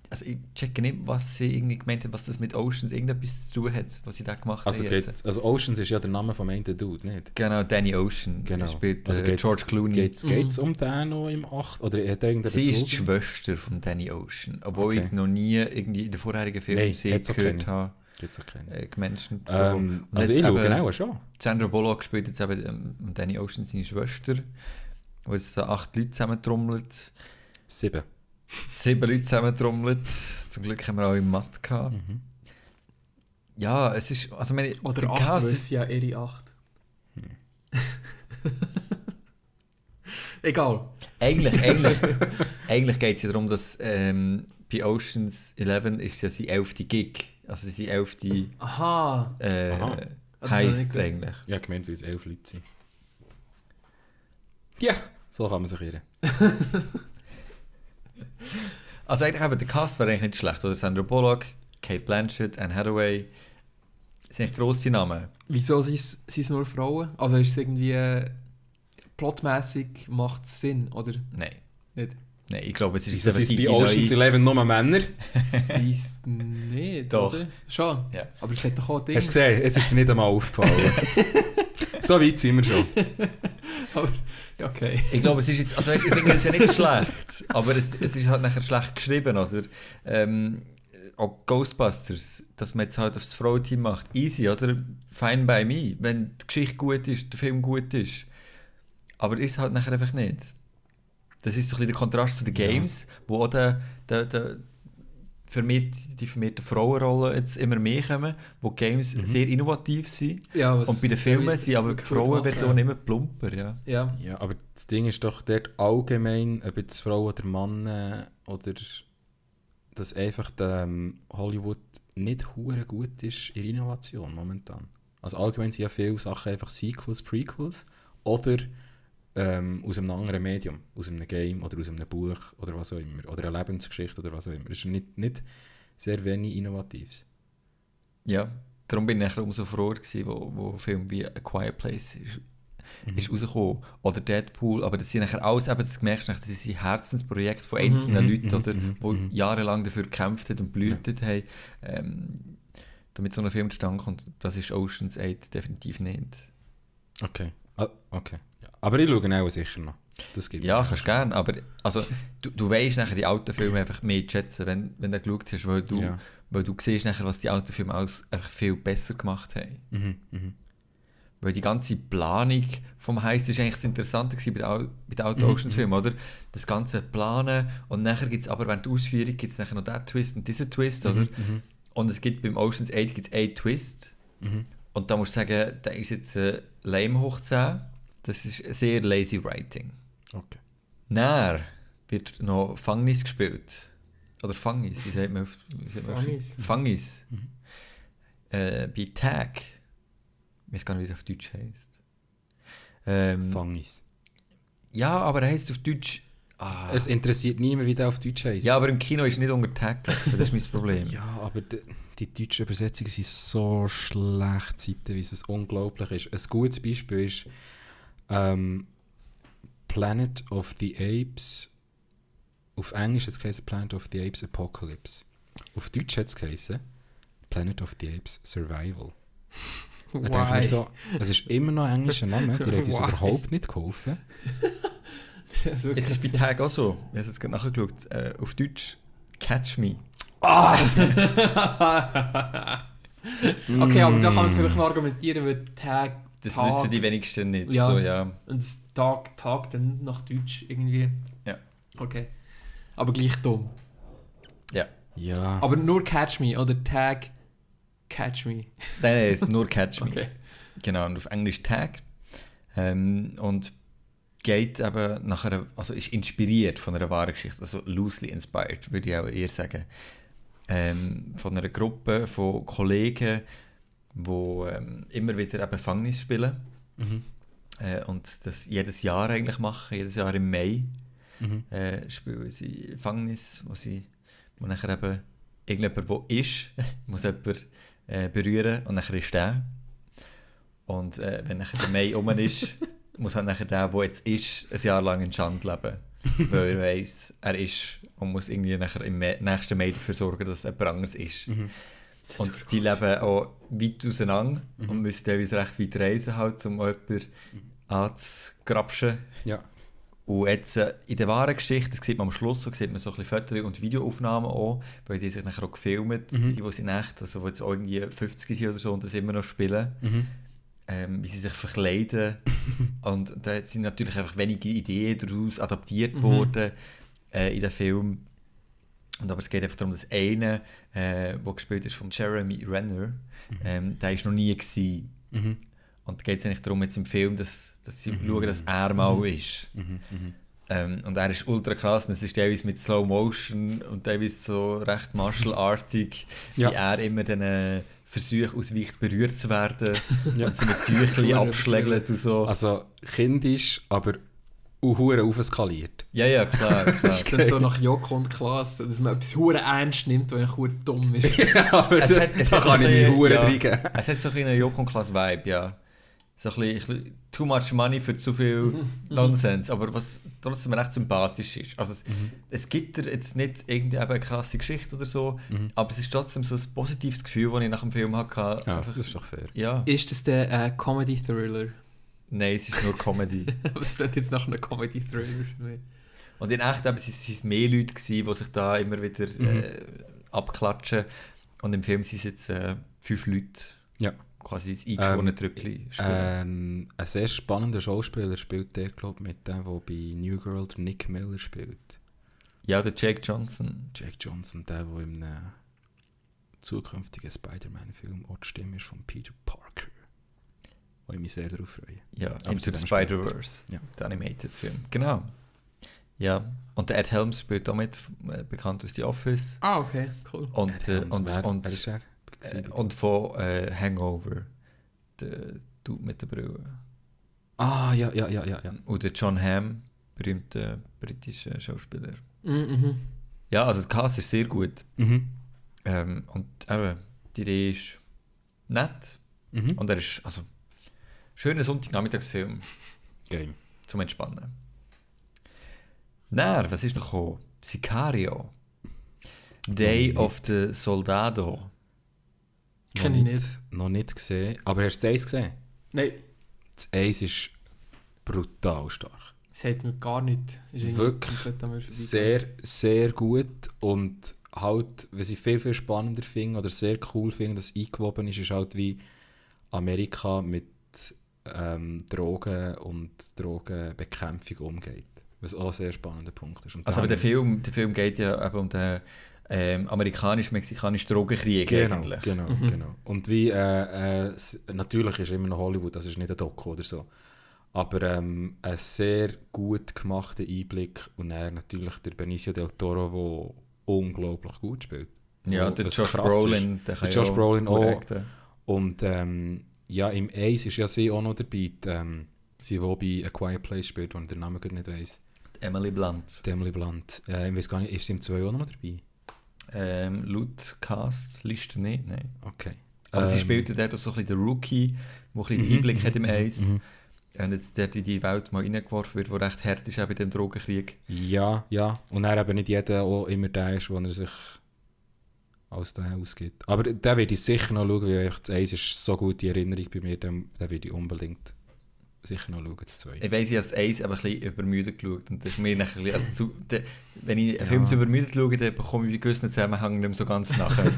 also ich checke nicht, was sie irgendwie gemeint haben, was das mit Oceans irgendetwas zu tun hat, was sie da gemacht Also, haben. jetzt. also Oceans ist ja der Name vom einen Dude, nicht? Genau, Danny Ocean. Genau. Er spielt geht's- George Clooney. Geht's um den noch im 8? Oder hat irgendeinen Sie ist die Bezug? Schwester von Danny Ocean, obwohl Okay. ich noch nie irgendwie in den vorherigen Filmen Nein, sie hat's auch gehört keine. habe, Gibt's auch keinen. gemenschen. Also jetzt ich schaue eben- genau schon. Sandra Bullock spielt jetzt eben Danny Ocean, seine Schwester, wo jetzt da 8 Leute zusammentrommelt. 7. 7 Leute zusammentrommelt. Zum Glück haben wir auch im Matt gehabt. Mhm. Ja, es ist. Also meine, Oder der 8, Cast weil ist- es ja ihre 8. Egal. eigentlich geht es ja darum, dass bei Oceans 11 ist ja sein 11. Gig. Also sein 11. Aha. Aha. Also nicht heisst gewusst. eigentlich. Ja, gemeint, weil es 11 Leute sind. Ja, so kann man sich irren. Also eigentlich eben, der Cast wäre eigentlich nicht schlecht. Oder Sandra Bullock, Kate Blanchett, Anne Hathaway. Das sind grosse Namen. Wieso sind es nur Frauen? Also ist es irgendwie plotmäßig macht es Sinn, oder Nein. nicht? Nein, ich glaube, es ist Wieso sind bei Ocean's 11 nur Männer? Sie ist nicht, Doch. oder? Schon? Ja. Aber es hat doch auch Dinge. Hast du gesehen? Es ist dir nicht einmal aufgefallen. So weit sind wir schon. Aber, okay. Ich glaube, es ist jetzt, also weißt, ich finde es ja nicht schlecht, aber es ist halt nachher schlecht geschrieben, oder? Auch Ghostbusters, dass man jetzt halt auf das Frauenteam macht, easy, oder? Fine by me, wenn die Geschichte gut ist, der Film gut ist. Aber ist es halt nachher einfach nicht. Das ist so ein bisschen der Kontrast zu den Games, wo auch die vermehrten Frauenrollen jetzt immer mehr kommen, wo Games sehr innovativ sind. Ja, Und bei den Filmen sind aber die Frauenversionen immer plumper. Ja. Ja. Ja, aber das Ding ist doch dort allgemein, ob jetzt Frau oder Mann oder dass einfach Hollywood nicht hure gut ist in Innovation momentan. Also allgemein sind ja viele Sachen einfach Sequels, Prequels oder aus einem anderen Medium, aus einem Game oder aus einem Buch oder was auch immer. Oder eine Lebensgeschichte oder was auch immer. Das ist nicht sehr wenig Innovatives. Ja, darum bin ich umso froher gewesen, wo Filme wie A Quiet Place ist rausgekommen. Oder Deadpool, aber das sind nachher alles, eben, das merkst du, das sind Herzensprojekte von einzelnen Leuten, oder, die jahrelang dafür gekämpft haben und blühtet haben, damit so ein Film zustande kommt. Das ist Ocean's 8 definitiv nicht. Okay. Okay. Ja. Aber ich schaue auch sicher noch. Das gibt Ja, kannst gerne, aber also, du weißt nachher die alten Filme einfach mehr zu schätzen, wenn du geschaut hast, weil du siehst nachher, was die alten Filme alles einfach viel besser gemacht haben. Weil die ganze Planung vom Heist ist eigentlich das Interessante gewesen bei den alten Oceans-Filmen, oder? Das ganze Planen und nachher gibt es aber während der Ausführung gibt's nachher noch diesen Twist und diesen Twist, oder? Und es gibt beim Oceans 8 gibt's einen Twist und da musst du sagen, der ist jetzt lame hoch 10. Das ist sehr lazy writing. Okay. Dann wird noch Fangis gespielt. Oder Fangis, wie sagt man? Fangis. Bei Tag. Ich weiß gar nicht, wie es auf Deutsch heisst. Fangis. Ja, aber er heisst auf Deutsch... Es interessiert niemand, wie der auf Deutsch heisst. Ja, aber im Kino ist nicht unter Tag gelaufen, das ist mein Problem. Ja, aber die deutschen Übersetzungen sind so schlecht zeitweise, was unglaublich ist. Ein gutes Beispiel ist Planet of the Apes. Auf Englisch hat es geheißen Planet of the Apes Apocalypse. Auf Deutsch hat es geheißen Planet of the Apes Survival. Da denke ich mir so, es ist immer noch ein englischer Name, die haben uns überhaupt nicht geholfen. Es ist bei Tag auch so, ich habe es gerade nachgeschaut, auf Deutsch Catch Me. Okay, aber da kann man es vielleicht noch argumentieren, weil Tag... Das wissen die wenigsten nicht. Ja. So, ja. Und das Tag dann nach Deutsch irgendwie... Ja. Okay. Aber gleich dumm. Ja. Aber nur Catch Me oder Tag Catch Me. Nein, es ist nur Catch Me. Okay. Genau, und auf Englisch Tag. Und geht eben nachher, also ist inspiriert von einer wahren Geschichte, also loosely inspired, würde ich auch eher sagen. Von einer Gruppe von Kollegen, die immer wieder eben Fangnis spielen. Und das jedes Jahr eigentlich machen, jedes Jahr im Mai. Spielen sie Fangnis, wo nachher eben irgendjemand, der ist, muss jemand berühren und nachher ist der. Und wenn nachher der Mai rum ist, muss halt nachher der jetzt ist, ein Jahr lang in Schande leben. Weil er weiss, er ist und muss irgendwie nachher im nächsten Mai dafür sorgen, dass jemand anderes ist. Und die leben auch weit auseinander und müssen teilweise recht weit reisen, halt, um jemanden anzugrapschen. Ja. Und jetzt in der wahren Geschichte, das sieht man am Schluss, so sieht man so ein bisschen Fotos und Videoaufnahmen auch, weil die sich nachher auch gefilmt, die sind echt, also die jetzt auch irgendwie 50 sind oder so und das immer noch spielen, wie sie sich verkleiden. Und da sind natürlich einfach wenige Ideen daraus adaptiert worden in den Film. Und aber es geht einfach darum, dass einer, der gespielt ist von Jeremy Renner, der war noch nie gewesen. Und da geht es eigentlich darum, jetzt im Film, dass sie schauen, dass er mal ist. Und er ist ultra krass und es ist teilweise mit Slow Motion und teilweise so recht martial-artig, wie er immer den Versuch ausweicht, berührt zu werden und sie mit Tüchli abschlägelt und so. Also kindisch, aber hure aufskaliert. Ja, klar. Das ist dann so nach Joko und Klaas, dass man etwas hure ernst nimmt, was hure dumm ist. Ja, aber Es da kann ich mich hure reingeben. Es hat so ein bisschen einen Joko und Klaas Vibe, ja. so ein bisschen too much money für zu viel Nonsens, aber was trotzdem recht sympathisch ist. Also es gibt dir jetzt nicht irgendeine krasse Geschichte oder so, aber es ist trotzdem so ein positives Gefühl, das ich nach dem Film hatte. Ja, Einfach, das ist doch fair. ja. Ist das der Comedy-Thriller? Nein, es ist nur Comedy. Aber es steht jetzt nach einem Comedy-Thriller für mich. Und in echt waren es mehr Leute, die sich da immer wieder abklatschen. Und im Film sind es jetzt 5 Leute. Ja. Quasi das eingeschworene Trüppli spielen. Ein sehr spannender Schauspieler spielt der, glaube ich, mit dem, der bei New Girl der Nick Miller spielt. Ja, der Jake Johnson. Jake Johnson, der in einem zukünftigen Spider-Man-Film auch die Stimme ist von Peter Parker. Wo ich mich sehr darauf freue. Ja, Aber Into zu the dem Spider-Verse. Ja. Der Animated-Film. Genau. Ja, und der Ed Helms spielt auch mit, bekannt aus The Office. Ah, okay, cool. Und, Wer ist er? und von Hangover. Der Dude mit der Brille. Ah, ja. Und der John Hamm, berühmter britischer Schauspieler. Mhm. Ja, also der Cast ist sehr gut. Mhm. Und eben, die Idee ist nett. Mhm. Und er ist, also, schöner Sonntagnachmittagsfilm Geil. zum Entspannen. Was ist noch gekommen? Sicario. Day of the Soldado. Kenne ich nicht. Noch nicht gesehen. Aber hast du das Eis gesehen? Nein, Das Eis ist brutal stark. das hat mir gar nicht. Ist irgendwie Wirklich komplett an mir vorbeigegangen. Sehr, sehr gut. Und halt, was ich viel, viel spannender finde oder sehr cool finde, dass eingewoben ist halt wie Amerika mit Drogen und Drogenbekämpfung umgeht. Was auch ein sehr spannender Punkt ist. Und Also, aber der Film geht ja eben um den amerikanisch-mexikanischen Drogenkrieg eigentlich. Genau. Und wie, natürlich ist immer noch Hollywood, das ist nicht ein Doku oder so. Aber ein sehr gut gemachter Einblick und dann natürlich der Benicio del Toro, der unglaublich gut spielt. Ja, Wo der das Josh krass Brolin. ist. Der Josh Brolin auch. korrekt. Und ja, im Ace ist ja sie auch noch dabei. Sie, die bei A Quiet Place spielt, wo ich den Namen nicht weiss. Emily Blunt. Emily Blunt. Ich weiß gar nicht, ist sie im 2 auch noch dabei? Laut Cast-Liste nicht, nein. Okay. Aber sie spielt dort auch so ein bisschen den Rookie, der ein bisschen den Einblick hat im Eis. Und jetzt dort in die Welt mal reingeworfen wird, die recht hart ist, auch bei dem Drogenkrieg. Ja. Und dann eben nicht jeder auch immer der ist, wo er sich als der ausgibt. Aber den werde ich sicher noch schauen, weil das Eis ist so gut die Erinnerung bei mir, den werde ich unbedingt sicher noch schauen, das 2. Ich weiss, ich habe das Eis aber ein bisschen übermüdet geschaut. Und das ist mir nachher ein bisschen, wenn ich einen Film zu übermüdet schaue, dann bekomme ich bei gewissen Zusammenhängen nicht mehr so ganz nachher.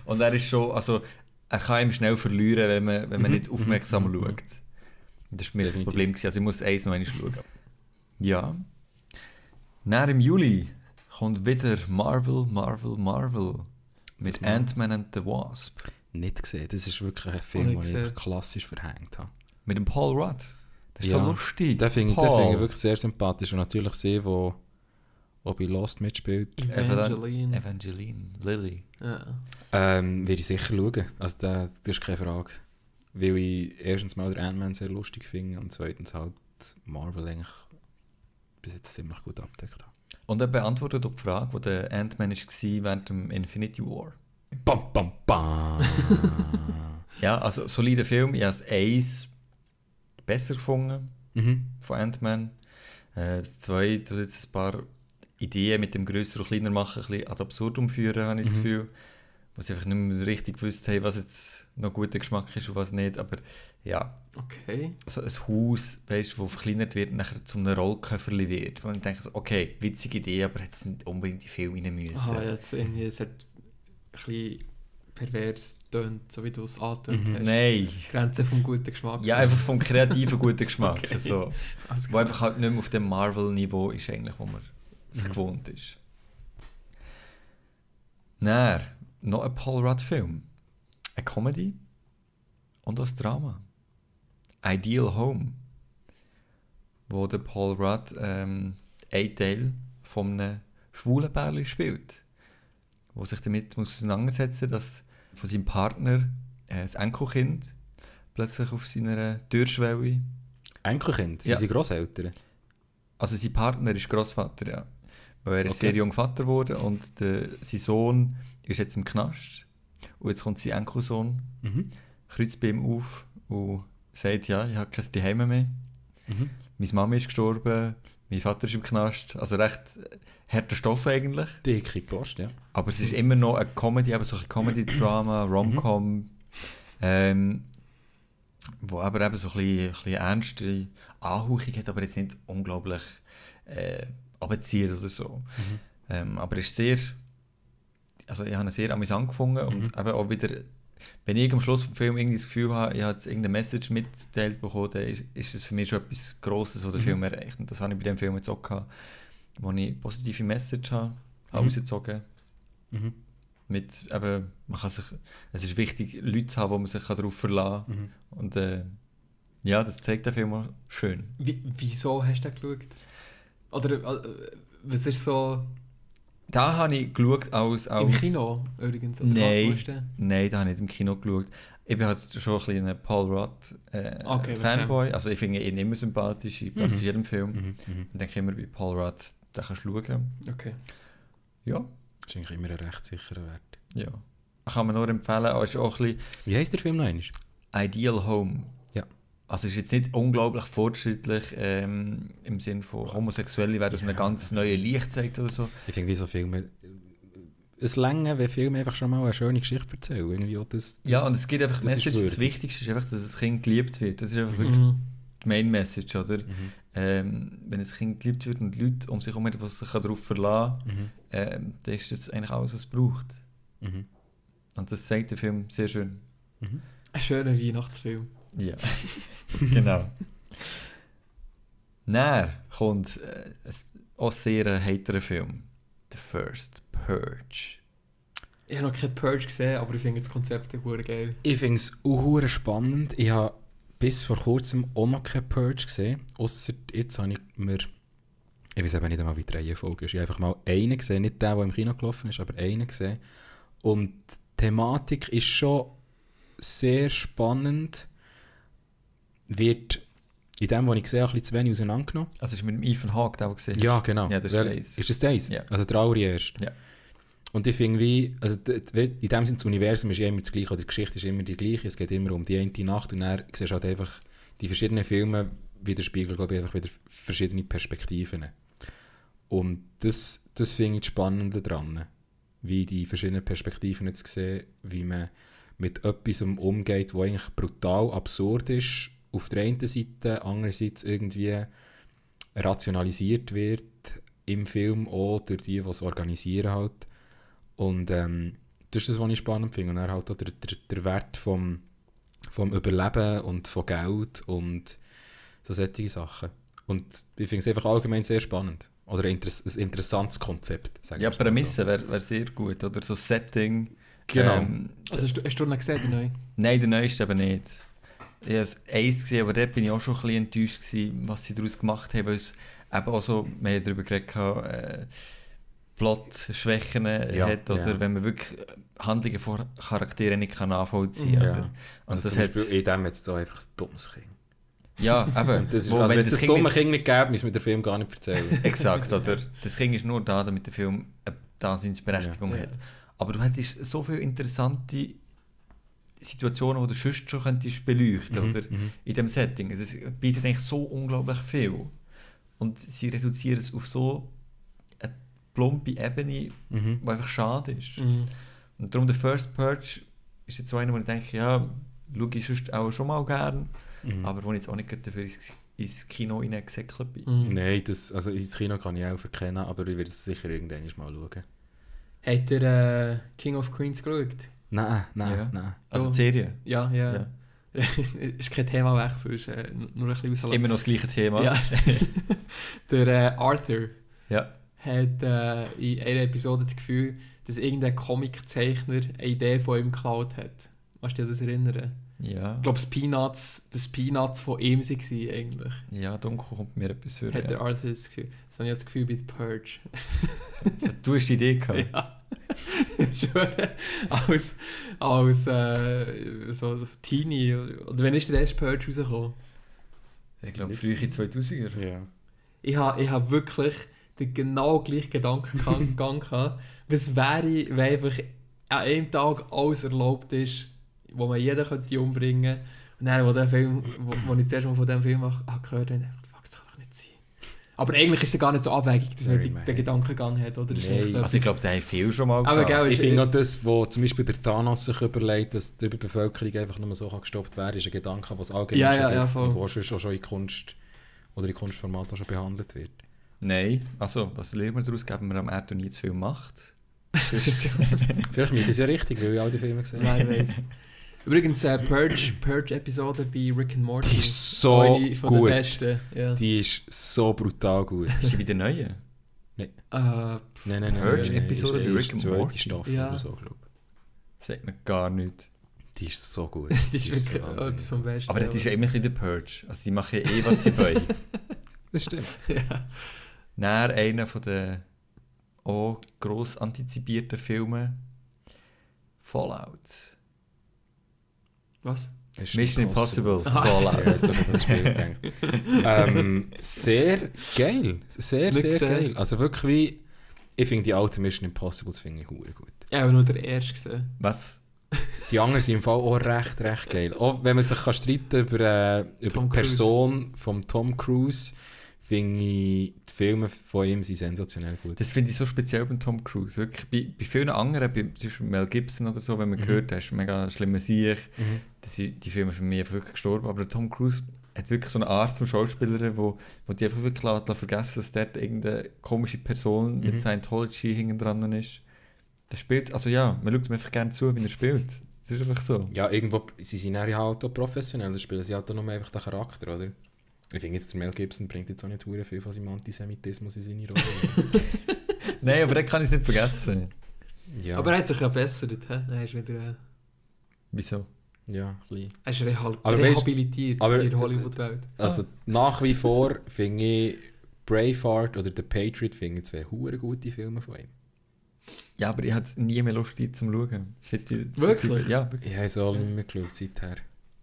Und er ist schon, also er kann ihm schnell verlieren, wenn man nicht aufmerksam schaut. Und das war mir das Problem gewesen. Also ich muss das Eis noch einmal schauen. Ja. Nach im Juli kommt wieder Marvel. Mit Ant-Man and the Wasp. Nicht gesehen. Das ist wirklich ein Film, den ich gesehen. klassisch verhängt habe. Mit dem Paul Rudd. Das ist so lustig. Den finde ich Paul. wirklich sehr sympathisch. Und natürlich sie, die bei Lost mitspielt. Evangeline. Lily. Ja. Werde ich sicher schauen. Also das ist keine Frage. Weil ich erstens mal den Ant-Man sehr lustig finde und zweitens halt Marvel eigentlich bis jetzt ziemlich gut abdeckt habe. Und er beantwortet auch die Frage, die der Ant-Man war während dem Infinity War. Bam, bam, bam. Ja, also solider Film. Ich habe das Eis besser gefunden von Ant-Man. Das 2 tut jetzt ein paar Ideen mit dem grösser und kleiner machen, ein bisschen ad absurdum führen, habe ich das Gefühl. Wo sie einfach nicht mehr richtig gewusst haben, was jetzt noch guter Geschmack ist und was nicht. Aber ja, Okay. so ein Haus, weißt, das verkleinert wird und nachher zu einem Rollköfferli wird. Wo ich denke, so, okay, witzige Idee, aber jetzt nicht unbedingt die Film rein müssen. Aha, jetzt irgendwie, es hat ein bisschen pervers tönt, so wie du es angetönt hast. Nein. Grenze vom guten Geschmack. Ja, einfach vom kreativen guten Geschmack. Okay. So. Alles Wo klar. einfach halt nicht mehr auf dem Marvel-Niveau ist, eigentlich, wo man sich gewohnt ist. Dann noch ein Paul Rudd-Film. Eine Comedy und auch ein Drama. Ideal Home. Wo der Paul Rudd einen Teil von einem schwulen Pärchen spielt. Wo sich damit muss auseinandersetzen muss, dass von seinem Partner das Enkelkind plötzlich auf seiner Türschwelle. Enkelkind? Ja. Sind sie Grosseltern? Also sein Partner ist Grossvater, ja. Weil er ist Okay. sehr jung Vater geworden und sein Sohn ist jetzt im Knast. Und jetzt kommt sein Enkelsohn, kreuzt bei ihm auf und sagt, ja, ich habe kein Zuhause mehr. Mhm. Meine Mama ist gestorben, mein Vater ist im Knast. Also recht harter Stoff eigentlich. Dicke Post, ja. Aber es ist immer noch eine Comedy, eben so ein Comedy-Drama, Rom-Com, wo aber eben so ein bisschen ernste Anhauchung hat, aber jetzt nicht unglaublich abzieht oder so. Aber es ist sehr, also ich habe ihn sehr amüsant gefunden und eben auch wieder, wenn ich am Schluss des Films irgendwie das Gefühl habe, ich habe jetzt irgendeine Message mitgeteilt bekommen, dann ist es für mich schon etwas Grosses, was der Film erreicht. Und das habe ich bei dem Film jetzt auch gehabt, wo ich eine positive Message habe rausgezogen. Mit, eben, man kann sich, es ist wichtig, Leute zu haben, wo man sich darauf verlassen kann. Und ja, das zeigt der Film auch schön. Wieso hast du den geschaut? Oder was ist so... Da habe ich geschaut als... Im Kino übrigens? Oder Nein, da habe ich nicht im Kino geschaut. Ich bin halt schon ein bisschen ein Paul Rudd Fanboy. Also ich finde ihn immer sympathisch in jedem Film. Und denke immer, bei Paul Rudd, den kannst du schauen. Okay. Ja. Das ist eigentlich immer ein recht sicherer Wert. Ja. Kann man nur empfehlen. Aber ist auch ein bisschen Wie heisst der Film noch einmal? Ideal Home. Ja. Also es ist jetzt nicht unglaublich fortschrittlich im Sinne von Homosexuelle werden aus einem ganz neuen Licht zeigt oder so. Ich finde, wie so Filme... Es reicht, wenn Filme einfach schon mal eine schöne Geschichte erzählen. Irgendwie auch das, ja, und es gibt einfach die das Message, das Wichtigste ist einfach, dass das Kind geliebt wird. Das ist einfach wirklich die Main Message, oder? Wenn ein Kind geliebt wird und Leute um sich herum haben, die sich darauf verlassen kann, dann ist das eigentlich alles, was es braucht. Und das zeigt der Film sehr schön. Ein schöner Weihnachtsfilm. Ja, genau. Dann kommt auch sehr ein heiterer Film. The First Purge. Ich habe noch keinen Purge gesehen, aber ich finde das Konzept sehr geil. Ich finde es auch spannend. Ich habe bis vor kurzem auch noch keinen Purge gesehen. Ausser jetzt habe ich mir... Ich weiß eben nicht einmal, wie die Reihenfolge ist. Ich habe einfach mal einen gesehen. Nicht der im Kino gelaufen ist, aber einen gesehen. Und die Thematik ist schon sehr spannend. Wird in dem, was ich gesehen habe, ein bisschen zu wenig auseinandergenommen. Also ist mit dem Ethan Hawke, der gesehen Ja, genau. Ja, das ist Ist das das? Ja. Also der allererste. Ja. Und ich finde, wie, also in dem Sinne, das Universum ist ja immer das Gleiche, oder die Geschichte ist immer die gleiche, es geht immer um die eine Nacht und dann siehst du halt einfach, die verschiedenen Filme widerspiegeln, glaube ich, einfach wieder verschiedene Perspektiven. Und das finde ich das Spannende daran, wie die verschiedenen Perspektiven jetzt sehen, wie man mit etwas umgeht, was eigentlich brutal absurd ist, auf der einen Seite, andererseits irgendwie rationalisiert wird im Film auch durch die es organisieren halt. Und das ist das, was ich spannend finde. Und dann halt auch der Wert vom Überleben und von Geld und so solche Sachen. Und ich finde es einfach allgemein sehr spannend. Oder ein interessantes Konzept. Ja, Prämisse wäre sehr gut. Oder so Setting. Genau. Also hast du noch gesehen, den neuen? Nein, der neueste eben nicht. Ich habe eins gesehen, aber dort bin ich auch schon ein bisschen enttäuscht gewesen, was sie daraus gemacht haben. Weil es eben auch so, wir haben darüber geredet, Plot-Schwächen hat. Oder wenn man wirklich Handlungen von Charakteren nicht nachvollziehen kann. Ja. Und Also das zum Beispiel in dem jetzt so einfach ein dummes Kind. Ja, eben. Das ist, Wo, also wenn es das das dumme Kind nicht gäbe, müssen wir den Film gar nicht erzählen. Exakt, oder? Das Kind ist nur da, damit der Film eine Daseinsberechtigung hat. Aber du hättest so viele interessante Situationen, die du sonst schon könntest beleuchten oder in diesem Setting. Also es bietet eigentlich so unglaublich viel. Und sie reduzieren es auf so eine plumpe Ebene, die einfach schade ist. Und darum der First Purge ist jetzt so einer, wo ich denke, ja, schaue ich sonst auch schon mal gern, aber wo ich jetzt auch nicht dafür ins Kino reingesäckelt bin. Nein, also ins Kino kann ich auch verkennen, aber ich werde es sicher irgendwann mal schauen. Habt ihr King of Queens geschaut? Nein. Also die Serie? Ja. Ist kein Themawechsel, ist nur ein bisschen außerhalb. Immer noch das gleiche Thema. Ja. Der Arthur Ja. hat in einer Episode das Gefühl, dass irgendein Comiczeichner eine Idee von ihm geklaut hat. Kannst du dich das erinnern? Ja. Ich glaube, das Peanuts von ihm waren eigentlich. Ja, dunkel kommt mir etwas vor. Hat der Arthur das Gefühl. Das habe ich das Gefühl bei The Purge. Du hast die Idee gehabt? Ja. Ich schwöre, als so Teenie, oder wenn ist der erste Purge rausgekommen? Ich glaube, frühe 2000er. Ja. Ich hab wirklich den genau gleichen Gedankengang gehabt. Was wäre, wenn einfach an einem Tag alles erlaubt ist, wo man jeden könnte umbringen könnte. Nein, wo ich zuerst mal von diesem Film gehört habe, dachte ich, fuck, das kann doch nicht sein. Aber eigentlich ist es gar nicht so abwegig, dass man den Gedankengang hat, oder? Nee, also ich glaube, der hat viel schon mal aber gehabt. Ich finde auch das, wo zum Beispiel der Thanos sich überlegt, dass die Überbevölkerung einfach nur so gestoppt werden kann, ist ein Gedanke, was allgemein gibt und wo schon in Kunst oder in Kunstformaten schon behandelt wird. Nein, also was lernen wir daraus? Geben wir am Erd nie zu viel Macht? Vielleicht ist es ja richtig, weil ich all die Filme gesehen habe. Nein, weiss. Übrigens, Purge-Episode bei Rick and Morty. Die ist so eine von gut. der besten. Ja. Die ist so brutal gut. Ist sie wieder neu? Nein. Nein. Purge-Episode bei Rick and zweite Morty? Staffel Ja. oder so, glaube ich. Sagt mir gar nichts. Die ist so gut. Die ist wirklich so etwas vom Besten. Aber das ist ja immer ein bisschen der Purge. Also die machen ja was sie wollen. Das stimmt. Ja. Dann einer von den auch gross antizipierten Filmen Fallout. Was? Mission Impossible Ja, Fallout. jetzt habe ich das Spiel gedacht. Sehr geil. Sehr geil. Also wirklich wie... Ich finde die alten Mission Impossibles finde ich verdammt gut. Ich habe nur den ersten gesehen. Was? Die anderen sind im Fall auch recht geil. Auch wenn man sich kann streiten über die Person von Tom Cruise, finde ich, die Filme von ihm sind sensationell gut. Das finde ich so speziell bei Tom Cruise. Wirklich, bei vielen anderen, zum Beispiel Mel Gibson oder so, wenn man hört, der ist ein mega schlimmer Sieg. Die Filme für mich wirklich gestorben. Aber Tom Cruise hat wirklich so eine Art zum Schauspieler, wo die einfach wirklich vergessen, dass dort irgendeine komische Person mit Scientology hinten dran ist. Der spielt, also ja, man schaut ihm einfach gerne zu, wie er spielt. Das ist einfach so. Ja, irgendwo, sie sind ja halt auch professionell, da spielen sie halt auch nur einfach den Charakter, oder? Ich finde jetzt, der Mel Gibson bringt jetzt auch nicht verdammt viel von seinem Antisemitismus in seine Rolle. Nein, aber den kann ich nicht vergessen. Ja. Aber er hat sich ja gebessert. Er ist wieder... Wieso? Ja, ein bisschen. Er ist Aber rehabilitiert aber- in der Hollywood-Welt. Also nach wie vor finde ich Braveheart oder The Patriot finde ich zwei verdammt gute Filme von ihm. Ja, aber ich hatte nie mehr Lust, die zu schauen. Wirklich? Ja, wirklich. Ich habe es auch nicht mehr geschaut seither.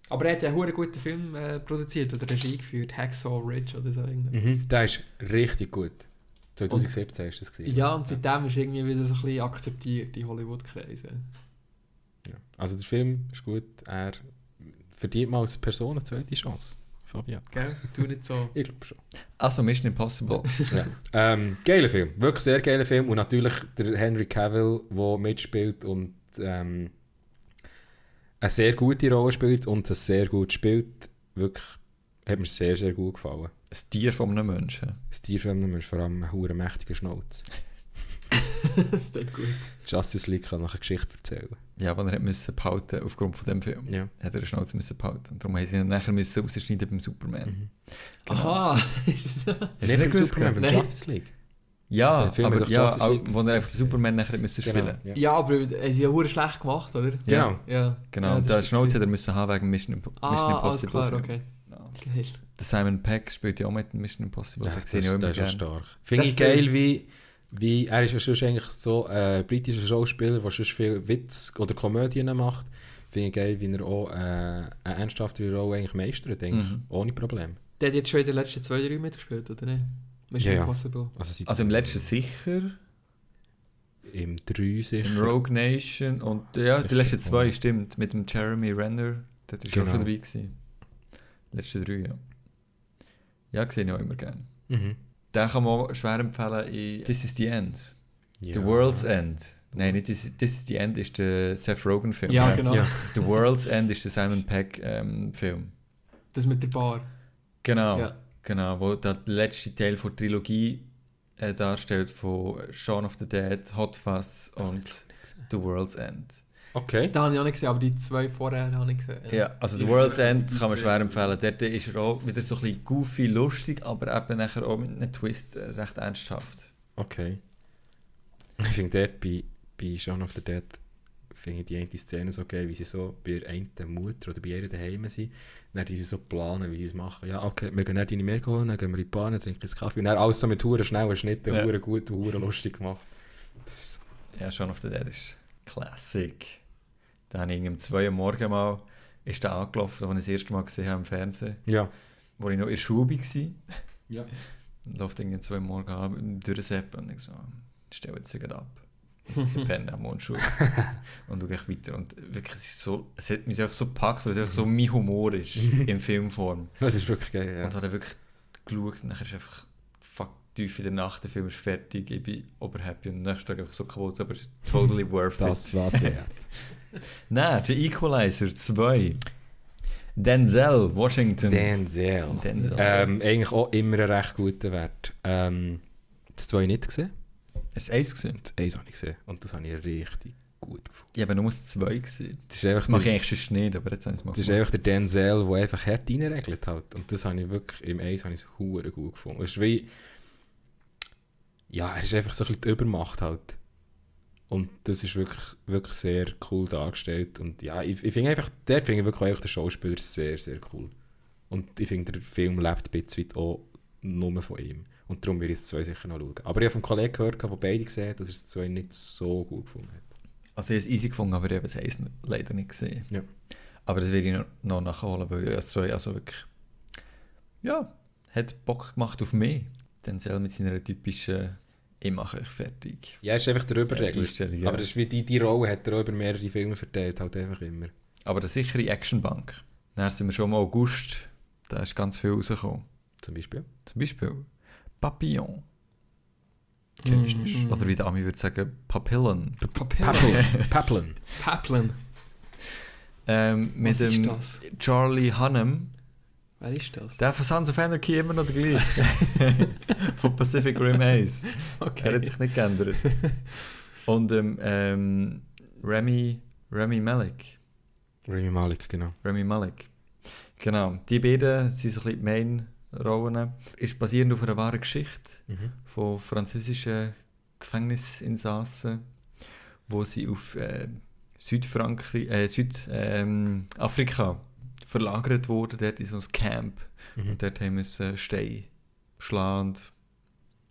Aber er hat ja einen guten Film produziert oder Regie geführt, Hacksaw Ridge oder so. irgendetwas. Der ist richtig gut. 2017 hast du das gesehen. Ja, und seitdem ist irgendwie wieder so ein bisschen akzeptiert in Hollywood-Kreisen. Ja. Also der Film ist gut. Er verdient mal als Person eine zweite Chance. Fabian. Gell? Tu nicht so. Ich glaube schon. Also Mission Impossible. Ja. Geiler Film. Wirklich sehr geiler Film. Und natürlich der Henry Cavill, der mitspielt und eine sehr gute Rolle spielt und es sehr gut spielt. Wirklich hat mir sehr, sehr gut gefallen. Das Tier von einem Menschen. Das Tier von einem ist vor allem ein verdammt mächtiger Schnauz. Das ist gut. Justice League kann nachher eine Geschichte erzählen. Ja, aber er musste behalten aufgrund von dem Film. Ja. Hat er eine Schnauze müssen behalten. Und darum haben sie ihn nachher müssen rausschneiden beim Superman. Genau. Aha! Hast du Nicht nicht beim gewusst, Superman, beim Nein. Justice League. Ja, Der Film aber hat doch ja, Justice auch, League. wo er einfach den Superman nachher müssen spielen. Ja. Ja, aber haben sie ja verdammt schlecht gemacht, oder? Genau. Ja. Genau, Ja, und das der ist Schnauze das hat er müssen haben wegen Mission alles Impossible. klar, Film. okay. Genau. Geil. Der Simon Pegg spielt ja auch mit in Mission Impossible. Ja, Das das sehe ich auch immer ist schon gerne. stark. Finde ich Das geil, stimmt. wie er ist ja schon eigentlich so ein britischer Schauspieler, der schon viel Witz oder Komödien macht. Finde ich geil, wie er auch eine ernsthaftere Rolle eigentlich meistert, eigentlich, ohne Problem. Der hat jetzt schon in den letzten 2-3 mitgespielt, oder nicht? Mission Ja. Impossible. Also im letzten sicher, Im 3 sicher. in Rogue Nation und ja, die Sicher letzten zwei, voll. stimmt, mit dem Jeremy Renner, der ist Genau. auch schon dabei gewesen. Die letzten 3, ja. Ja, sehe ich auch immer gerne. Mhm. Den kann man auch schwer empfehlen in This is the End. Ja. The World's End. Nein, nicht This is the End ist der Seth Rogen Film. Ja, genau. Ja. The World's End ist der Simon Pegg Film. Das mit der Bar. Genau, Ja. genau, wo der letzte Teil der Trilogie darstellt von Shaun of the Dead, Hot Fuzz und The World's End. Okay. Den habe ich auch nicht gesehen, aber die 2 vorher habe ich gesehen. Ja, also The Die- World's End die kann man zwei- schwer empfehlen. Dort ist er auch wieder so ein bisschen goofy, lustig, aber eben nachher auch mit einem Twist recht ernsthaft. Okay. Ich finde dort bei Shaun of the Dead finde ich die eine Szene so geil, wie sie so bei der einen Mutter oder bei ihr daheim sind. Dann die so planen, wie sie es machen. Ja, okay, wir gehen dann deine Milch holen, dann gehen wir in die Bar, dann trinken einen Kaffee. Und dann alles so mit huren schnellen Schnitten, Ja. huren gut und huren lustig gemacht. Das ist so. Ja, Shaun of the Dead ist Classic. Da habe ich um 2 Uhr morgens mal ist der angelaufen, als ich das erste Mal gesehen habe im Fernsehen, Ja. wo ich noch in der Schule war. Ja. Und läuft irgendwie 2 Uhr morgens an, durchseppen und ich so, stell jetzt gerade ab. der Penner am Mondschule. Und schaue ich weiter. Und wirklich, es hat mich einfach so gepackt, weil es einfach so mein Humor ist, in Filmform. Das ist wirklich geil, ja. Und habe dann wirklich geschaut und dann ist einfach tief in der Nacht, der Film ist fertig, ich bin oberhappy und am nächsten Tag einfach so kaputt, aber totally worth it. Das war's wert. Nein, The Equalizer 2. Denzel Washington. Denzel. Eigentlich auch immer einen recht guten Wert. Das 2 nicht gesehen. Hast du 1 gesehen? Das 1 habe ich gesehen und das habe ich richtig gut gefunden. Ich habe nur das 2 gesehen. Das mache ich eigentlich sonst nicht, aber jetzt habe ich es mal Das ist einfach der Denzel, der einfach hart reinregelt hat. Und das habe ich wirklich, im 1 habe ich es verdammt gut gefunden. Es ist wie... Ja, er ist einfach so ein bisschen die Übermacht halt. Und das ist wirklich, wirklich sehr cool dargestellt. Und ja, ich finde einfach, dort finde ich wirklich auch den Schauspieler sehr, sehr cool. Und ich finde, der Film lebt ein bisschen weit auch nur von ihm. Und darum will ich das 2 sicher noch schauen. Aber ich habe von Kollegen gehört, der beide gesehen hat, dass er das 2 nicht so gut gefunden hat. Also ich habe es easy gefunden, aber ich habe das 1 leider nicht gesehen. Ja. Aber das werde ich noch nachholen, weil das 2 also wirklich... Ja, hat Bock gemacht auf mich. Denzel mit seiner typischen «Ich mache euch fertig». Ja, er ist einfach der Überregler. Ja. Aber das ist wie die Rolle hat er auch über mehrere Filme verteilt, halt einfach immer. Aber eine sichere Actionbank. Dann sind wir schon im August, da ist ganz viel rausgekommen. Zum Beispiel? Zum Beispiel Papillon. Kenn ich nicht. Oder wie der Ami würde sagen, Papillon. Papillon. Papillon. Mit Was ist dem das? Charlie Hunnam. Wer ist das? Der von Sons of Anarchy immer noch der gleiche. Von Pacific Rim 1. Okay. Er hat sich nicht geändert. Und Rami Malek. Rami Malek, genau. Rami Malek. Genau. Die beiden sind so ein bisschen die Main-Rollen. Ist basierend auf einer wahren Geschichte von französischen Gefängnisinsassen, wo sie auf Südafrika verlagert wurden, dort in so ein Camp. Und dort haben wir Steine schlagen und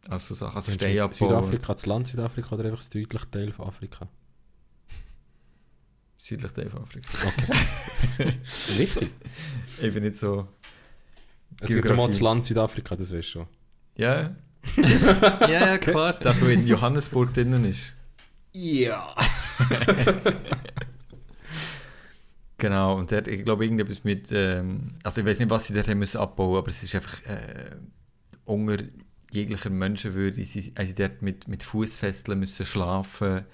also Sachen, also Steine abbauen. Südafrika, das Land Südafrika oder einfach das südliche Teil von Afrika? Südlich Teil von Afrika. Okay. Richtig. Ich bin nicht so... Es gibt mal das Land Südafrika, das weißt du schon. Ja, Ja, klar. das, was in Johannesburg drinnen ist. Ja. Genau, und dort, ich glaube, irgendetwas mit... also ich weiß nicht, was sie dort haben müssen abbauen, aber es ist einfach unter jeglicher Menschenwürde. Sie dort mit Fußfesseln müssen schlafen.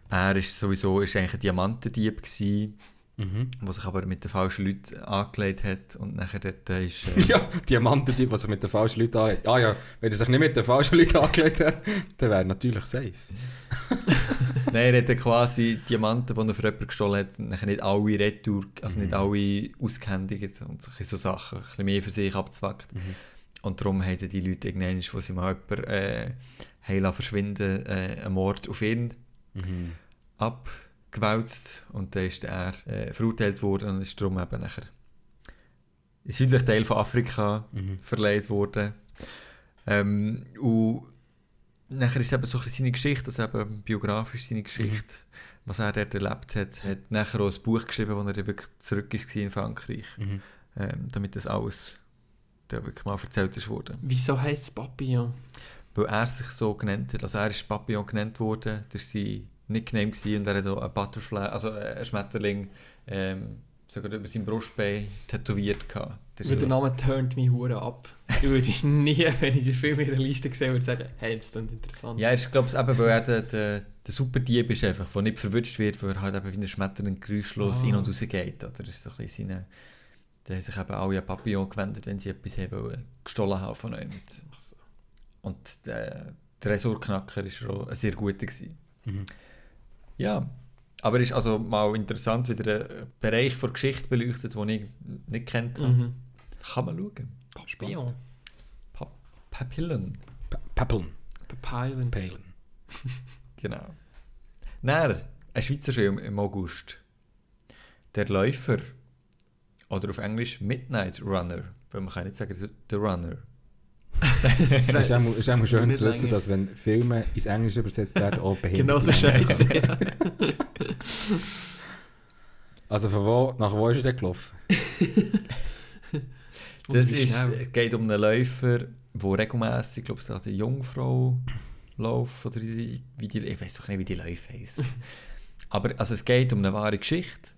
Er ist eigentlich ein Diamantendieb gewesen, der sich aber mit den falschen Leuten angelegt hat und nachher dort ist... Ja, Diamantendieb, der sich mit den falschen Leuten angelegt hat. Ah ja, wenn er sich nicht mit den falschen Leuten angelegt hat, dann wäre er natürlich safe. Nein, er hat quasi Diamanten, die er für jemanden gestohlen hat, nachher nicht alle retour, also nicht alle ausgehändigt und sich so Sachen ein bisschen mehr für sich abzwackt. Und darum haben die Leute irgendwann, wo sie mal jemanden haben verschwinden, einen Mord auf ihn abgewälzt und dann ist er verurteilt worden und ist darum eben nachher in den südlichen Teil von Afrika verlegt worden. Und nachher ist es eben so ein bisschen seine Geschichte, also eben biografisch seine Geschichte, was er dort erlebt hat. Er hat nachher auch ein Buch geschrieben, wo er dann wirklich zurück war in Frankreich, damit das alles dann wirklich mal erzählt ist worden. Wieso heisst es Papillon? Weil er sich so genannt hat, also er ist Papillon genannt worden, das war sein Nickname und er hat auch ein Butterfly, also ein Schmetterling, sogar über sein Brustbein tätowiert gehabt. Weil der Name turnt mich hure ab. Ich würde nie, wenn ich den Film in der Liste sehe, würde sagen, hey, das klingt interessant. Ja, ich glaube es eben, weil er der Superdieb ist einfach, der nicht verwünscht wird, weil er halt eben wie ein Schmetterling geräuschlos in und raus geht. Oder? Das ist so ein bisschen seine... Da haben sich eben alle an Papillon gewendet, wenn sie etwas haben gestohlen haben von ihm. Und der Tresorknacker war auch ein sehr guter gewesen. Ja, aber es ist also mal interessant, wie der Bereich der Geschichte beleuchtet, den ich nicht kennt habe. Kann man schauen. Papillon. Papillon. Papillon. Papillon. Genau. Dann, ein Schweizer Film im August. Der Läufer. Oder auf Englisch Midnight Runner. Weil man kann nicht sagen, The Runner. Es ist auch schön zu wissen, dass wenn Filme ins Englische übersetzt werden, auch behindert Genau so scheiße, ja. Also nach wo ist er denn gelaufen? Es geht um einen Läufer, der regelmässig, glaube ich, eine Jungfrau Ablauf oder ich weiß doch nicht, wie die Läufe heissen. Aber also es geht um eine wahre Geschichte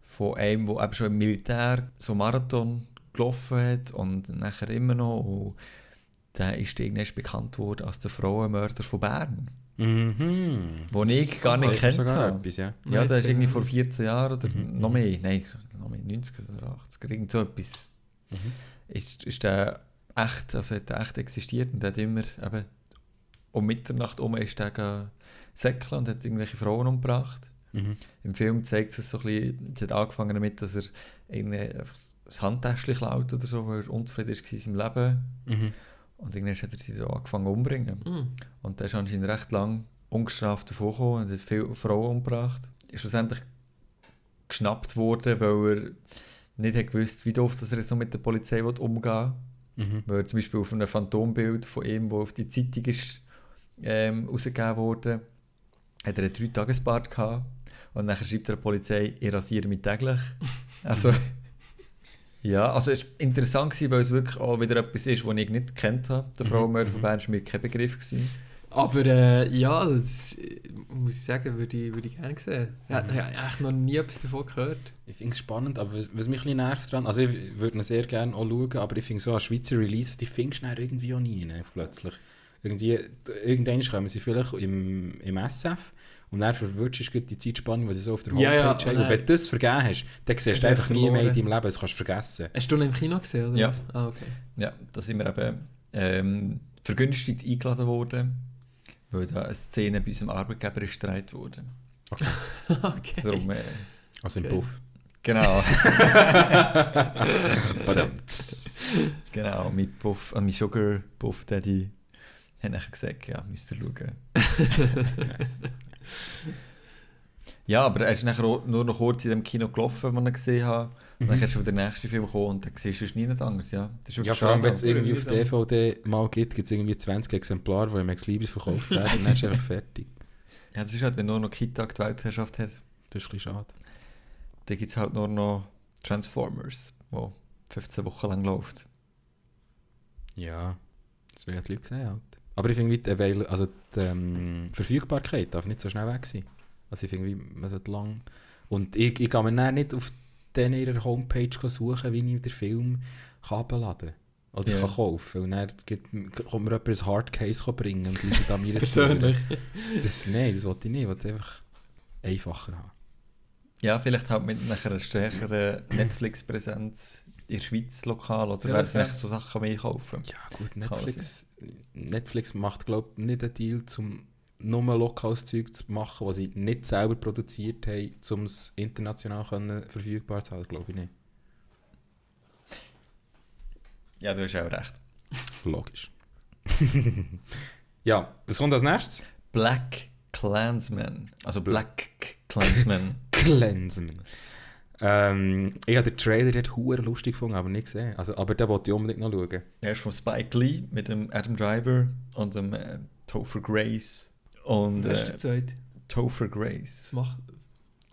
von einem, der eben schon im Militär so einen Marathon gelaufen hat und nachher immer noch. Und der ist irgendwann bekannt worden als der Frauenmörder von Bern. Wo ich gar nicht kennt habe. Etwas, ja. Ja, der ist irgendwie vor 14 Jahren oder noch mehr, nein, noch mehr, 90 oder 80, irgend so etwas. Ist der echt, also hat der echt existiert und hat immer eben um Mitternacht ist der säckeln und hat irgendwelche Frauen umgebracht. Im Film zeigt es so ein bisschen, es hat angefangen damit, dass er irgendwie einfach ein Handtäschchen klaut oder so, weil er unzufrieden war in seinem Leben. Und irgendwann hat er sie so angefangen umzubringen. Und der ist anscheinend recht lang ungestraft davon gekommen und hat viele Frauen umgebracht. Ist schlussendlich geschnappt worden, weil er nicht hat gewusst, wie oft er jetzt noch mit der Polizei umgehen will. Weil er zum Beispiel auf einem Phantombild von ihm, das auf die Zeitung ist, rausgegeben wurde, hat er einen 3-Tages-Bart gehabt. Und dann schreibt der Polizei, ich rasiere mich täglich. Also, ja, also es war interessant, weil es wirklich auch wieder etwas ist, das ich nicht gekannt habe. Der Frauenmörder von Bern war mir kein Begriff gewesen. Aber ja, das muss ich sagen, würde ich gerne sehen. Ich habe eigentlich noch nie etwas davon gehört. Ich finde es spannend, aber was mich ein bisschen nervt dran, also ich würde ihn sehr gerne auch schauen, aber ich finde so an Schweizer Releases, die findest du irgendwie auch nie plötzlich. Irgendwann kommen sie vielleicht im SF und dann verwirrst du die Zeitspanne, die sie so auf der Homepage haben. Und wenn du das vergeben hast, dann siehst du einfach nie mehr in deinem Leben, das kannst du vergessen. Hast du ihn im Kino gesehen, oder Ja. was? Ah, okay. Ja, da sind wir eben vergünstigt eingeladen worden, weil da eine Szene bei unserem Arbeitgeber ist gedreht wurde. Okay. Okay. Darum, Also im Okay. Puff. genau. Badamts. Genau, mein Sugar Puff Daddy hat nachher gesagt, ja, müsst ihr schauen. Nice. Ja, aber er ist nachher auch nur noch kurz in dem Kino gelaufen, wo ich ihn gesehen habe. Und dann ist schon wieder der nächste Film gekommen und dann siehst du es nie anders. Ja, das ist wirklich Ja, vor allem, schade. wenn es irgendwie auf DVD mal gibt es irgendwie 20 Exemplare, die im Ex Libris verkauft werden und dann ist einfach fertig. Ja, das ist halt, wenn nur noch Kita die Weltherrschaft hat, Das ist ein bisschen schade. dann gibt es halt nur noch Transformers, wo 15 Wochen lang läuft. Ja, das wäre die Leute gesehen halt. Aber ich finde, die Verfügbarkeit darf nicht so schnell weg sein. Also ich finde, man sollte lang... Und ich gehe mir dann nicht auf ihrer Homepage suchen, wie ich den Film herunterladen kann. Oder kann kaufen. Und dann kommt mir jemand ein Hardcase bringen und Leute da mir Persönlich. Nein, das wollte ich nicht. Ich wollte einfach einfacher haben. Ja, vielleicht halt mit einer stärkeren Netflix-Präsenz in der Schweiz lokal oder werden sie so Sachen mehr kaufen? Ja gut, Netflix macht glaube ich nicht einen Deal, um nur lokales Zeug zu machen, was sie nicht selber produziert haben, um es international verfügbar zu haben, glaube ich nicht. Ja, du hast auch recht. Logisch. Ja, was kommt als nächstes? Black Klansman. Also Black Klansman. Klansman. Ich habe den Trailer dort hure lustig gefunden, aber nicht gesehen. Also, aber den wollte ich unbedingt noch schauen. Er ist von Spike Lee mit dem Adam Driver und dem Topher Grace. Und Wer ist der zweite? Topher Grace.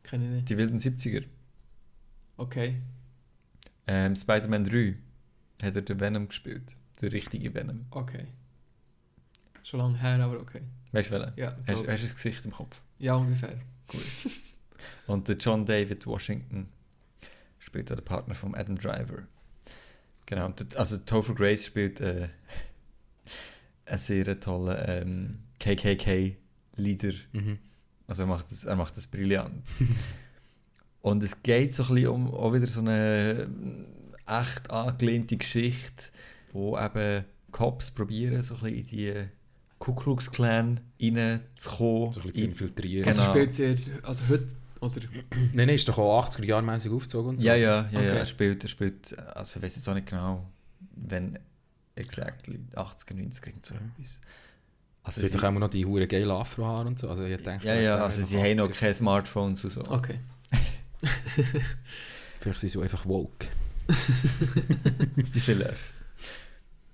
Kenne ich nicht. Die wilden 70er. Okay. Spider-Man 3 hat er den Venom gespielt. Der richtige Venom. Okay. Schon lange her, aber okay. Weißt du welchen? Ja, Hast du das Gesicht im Kopf? ja, ungefähr. Gut. Und der John David Washington spielt auch den Partner von Adam Driver. Genau, also Topher Grace spielt einen sehr tollen KKK-Leader. Also er macht das brillant. Und es geht so ein bisschen um auch wieder so eine echt angelehnte Geschichte, wo eben Cops probieren, so ein bisschen in die Ku Klux Klan reinzukommen. So ein bisschen zu infiltrieren. Genau. Also spielt er also heute oder Nein, ist doch auch 80er-Jahre-mäßig aufgezogen und so. Ja, Okay. er spielt, also ich weiß jetzt auch nicht genau, wenn exactly 80er, 90er, so etwas. Also Sie hat doch auch noch die hure geile Afrohaare und so. Also ich denke, also sie haben noch keine Smartphones und so. okay. Vielleicht sind sie einfach woke. Vielleicht.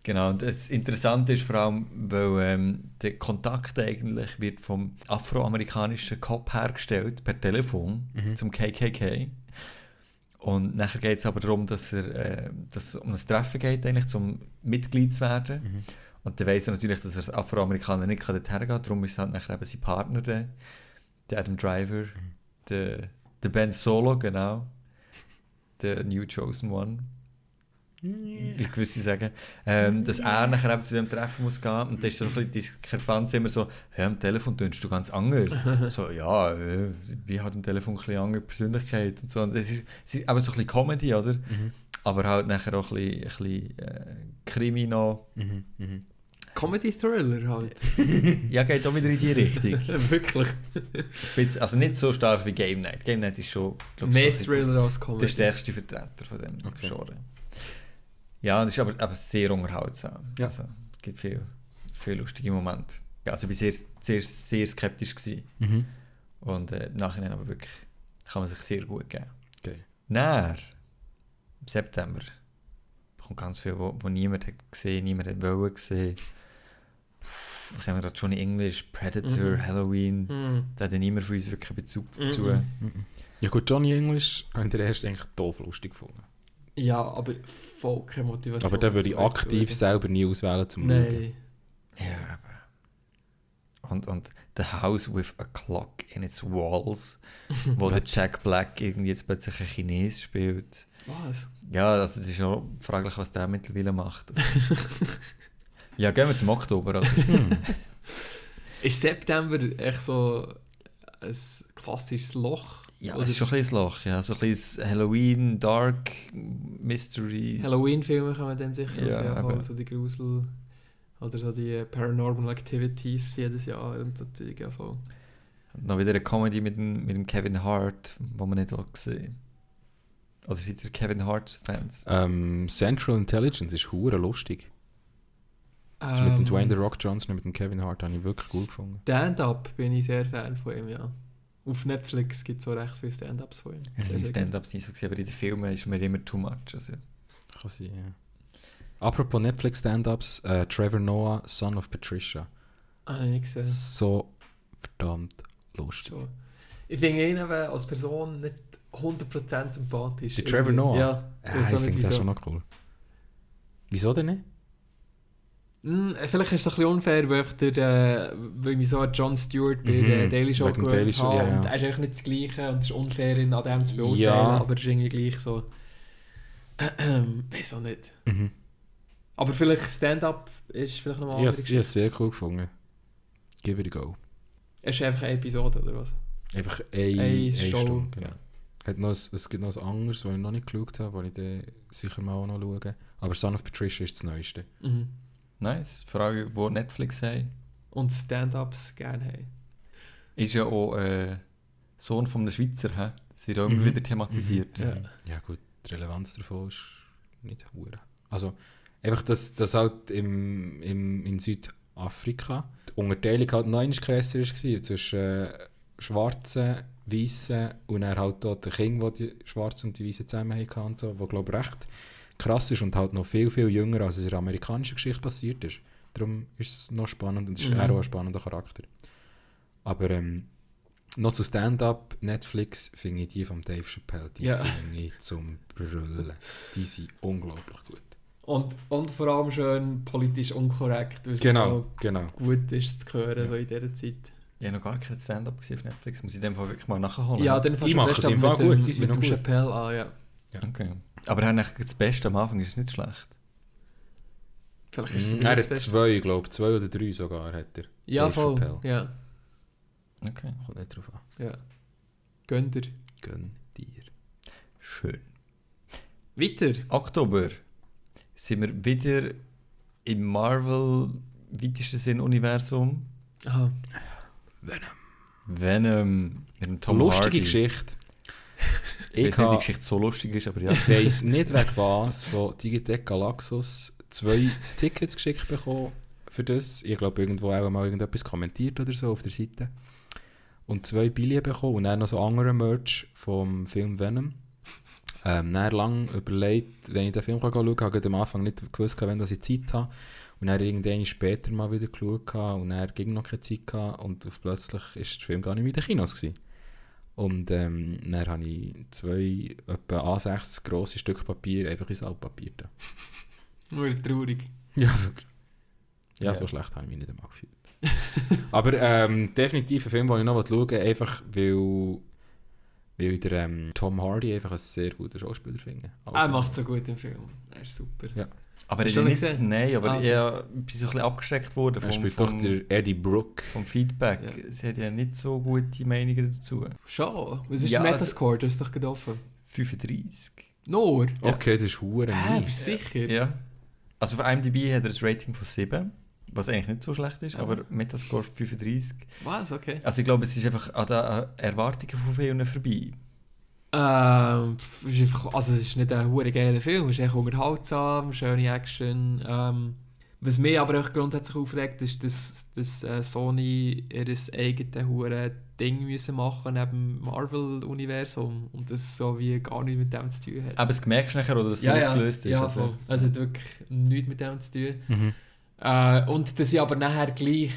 Genau, und das Interessante ist vor allem, weil der Kontakt eigentlich wird vom afroamerikanischen Cop hergestellt, per Telefon, zum KKK. Und nachher geht es aber darum, dass es um ein Treffen geht, eigentlich, zum Mitglied zu werden. Und dann weiss er natürlich, dass er als Afroamerikaner nicht dorthin gehen kann. Darum ist es halt nachher eben sein Partner, der Adam Driver, der Ben Solo, genau. Der New Chosen One. Wie gewisse sagen. Dass er nachher eben zu dem Treffen muss gehen. Und dann ist so ein bisschen Diskrepanz immer so, hey, am Telefon tönst du ganz anders. So, ja, wie hat am Telefon ein bisschen andere Persönlichkeit und so. Und es ist eben so ein bisschen Comedy, oder? Aber halt nachher auch ein bisschen Krimi noch. Comedy-Thriller halt. Ja, geht auch wieder in die Richtung. Wirklich. Also nicht so stark wie Game Night. Game Night ist schon, glaub, Mehr so Thriller als Comedy. der stärkste Vertreter von dem Genre. Ja, das ist aber sehr unterhaltsam. Ja. Also, es gibt viele lustige Momente. Ja, also ich war sehr skeptisch gewesen. Und im Nachhinein aber wirklich kann man sich sehr gut geben. Okay. Im September kommt ganz viel, wo niemand hat gesehen, niemand hat wollen gesehen. Was haben wir gerade schon in Englisch? Predator, Halloween. Da hat ja niemand von uns wirklich Bezug dazu. Ja gut, Johnny English habe ich den ersten eigentlich doof lustig gefunden. Ja, aber voll keine Motivation. Aber den würde ich aktiv selber nie auswählen zum Schauen. Nein. Ja, aber... Und The House with a Clock in its Walls, wo der Jack Black irgendwie jetzt plötzlich ein Chines spielt. Was? Ja, also das ist auch fraglich, was der mittlerweile macht. Ja, gehen wir zum Oktober. Also. Ist September echt so ein klassisches Loch? Ja, Oder das ist schon ein kleines Loch. Ja. So ein kleines Halloween, Dark, Mystery. Halloween-Filme kann man dann sicher Ja, voll, so die Grusel oder so die Paranormal Activities jedes Jahr und so Zeug, ja voll. Und noch wieder eine Comedy mit dem Kevin Hart, wo man nicht sehen. Also seid ihr Kevin Hart-Fans? Central Intelligence ist hure lustig. Also mit dem Dwayne The Rock Johnson und mit dem Kevin Hart habe ich wirklich gut gefunden. Stand-up bin ich sehr Fan von ihm, ja. Auf Netflix gibt es so recht viele Stand-ups von ihm. Es sind Stand-ups nicht so gewesen, aber in den Filmen ist mir immer too much. Also. Kann sein, ja. Apropos Netflix Stand-ups, Trevor Noah, Son of Patricia. Ah, nicht gesehen. So verdammt lustig. Schon. Ich finde ihn eben als Person nicht 100% sympathisch. Der Trevor Noah? Ja. Ich finde das schon noch cool. Wieso denn nicht? Vielleicht ist es ein bisschen unfair, weil ich mich so an Jon Stewart bei der Daily Show Wegen Daily Show, habe. ja. Und er ist eigentlich nicht das Gleiche und es ist unfair, ihn an dem zu beurteilen, Ja. aber es ist irgendwie gleich so... weiß auch nicht. Aber vielleicht Stand-up ist vielleicht noch mal Ich habe es sehr cool gefunden. Give it a go. Es ist einfach eine Episode, oder was? Einfach eine Show. Stunde. Genau. Ja. Es gibt noch ein anderes, das ich noch nicht geschaut habe, das ich dann sicher mal auch noch schaue. Aber Son of Patricia ist das Neueste. Nice. Frage, wo Netflix haben. Und Stand-ups gerne haben. Ist ja auch Sohn von einem Schweizer. He? Das wird auch immer wieder thematisiert. Ja gut, die Relevanz davon ist nicht hure. Also einfach, dass halt in Südafrika die Unterteilung halt noch einmal krasser war zwischen Schwarzen, Weißen und dann halt dort den Kindern, die die Schwarzen und die Weißen zusammen hatten und so, wo glaube ich recht krass ist und halt noch viel, viel jünger, als es in der amerikanischen Geschichte passiert ist. Darum ist es noch spannend und es ist auch ein spannender Charakter. Aber noch zu Stand-up, Netflix finde ich die von Dave Chappelle, die finde ich zum Brüllen. Die sind unglaublich gut. Und vor allem schön politisch unkorrekt, weil es Genau. gut ist zu hören so in dieser Zeit. Ich habe noch gar kein Stand-up gesehen auf Netflix. Muss ich in dem Fall wirklich mal nachholen? Ja, dann Die machen es im Fall gut, die sind mit noch dem gut. Chappelle an, ja. Okay. Aber er hat das Beste am Anfang, ist es nicht schlecht. Vielleicht ist es Er das hat Beste. 2, glaube ich, 2 oder 3 sogar hat er. Ja, Dave voll. Chappelle. Ja, Okay. Kommt nicht drauf an. ja. Gönnt ihr. Gönn dir. Schön. Weiter. Oktober sind wir wieder im Marvel weitesten Sinn Universum. Aha. Venom mit dem Tom Lustige Hardy. Geschichte. Ich weiß nicht, ob die Geschichte so lustig ist, aber ja. Ich weiss nicht wegen was von Digitec Galaxus 2 Tickets geschickt bekommen für das. Ich glaube, irgendwo auch mal irgendetwas kommentiert oder so auf der Seite. Und 2 Billionen bekommen und dann noch so andere Merch vom Film Venom. Dann lange überlegt, wenn ich den Film schauen kann, habe ich am Anfang nicht gewusst, wenn ich Zeit habe. Und dann irgendwann später mal wieder geschaut und dann ging noch keine Zeit gehabt und plötzlich ist der Film gar nicht mehr in den Kinos gewesen. Und dann habe ich 2 etwa A6 grosse Stück Papier einfach ins Altpapier da. Nur traurig. Ja, wirklich. Ja, so schlecht habe ich mich nicht einmal gefühlt. Aber definitiv ein Film, den ich noch schauen will, einfach weil ich Tom Hardy einfach einen sehr guten Schauspieler finde. Er macht so gut im Film. Er ist super. Ja. Aber Hast ich du nicht, gesehen? nein, aber Ah, ich bin so ein bisschen abgeschreckt worden Er spielt doch der Eddie Brooke. vom Feedback. Ja. Sie hat ja nicht so gute Meinungen dazu. Schon. Was ist Ja, Metascore? Du hast doch gerade offen. 35. Nur? Ja. Okay, das ist hure Hä, mies. bist du sicher? Ja. Also auf IMDb hat er ein Rating von 7, was eigentlich nicht so schlecht ist, aber Metascore 35. Was? Okay. Also ich glaube, es ist einfach an den Erwartungen von vielen vorbei. Es ist einfach, also es ist nicht ein hure geiler Film, es ist echt unterhaltsam, schöne Action. Was mich aber auch grundsätzlich aufregt, ist, dass Sony ihr eigenes hure Ding müssen machen neben dem Marvel-Universum und das so wie gar nichts mit dem zu tun hat. Aber es merkst du nachher, oder dass es ausgelöst ist? Ja, oder? voll. Also es hat wirklich nichts mit dem zu tun. Mhm. Und dass sie aber nachher gleich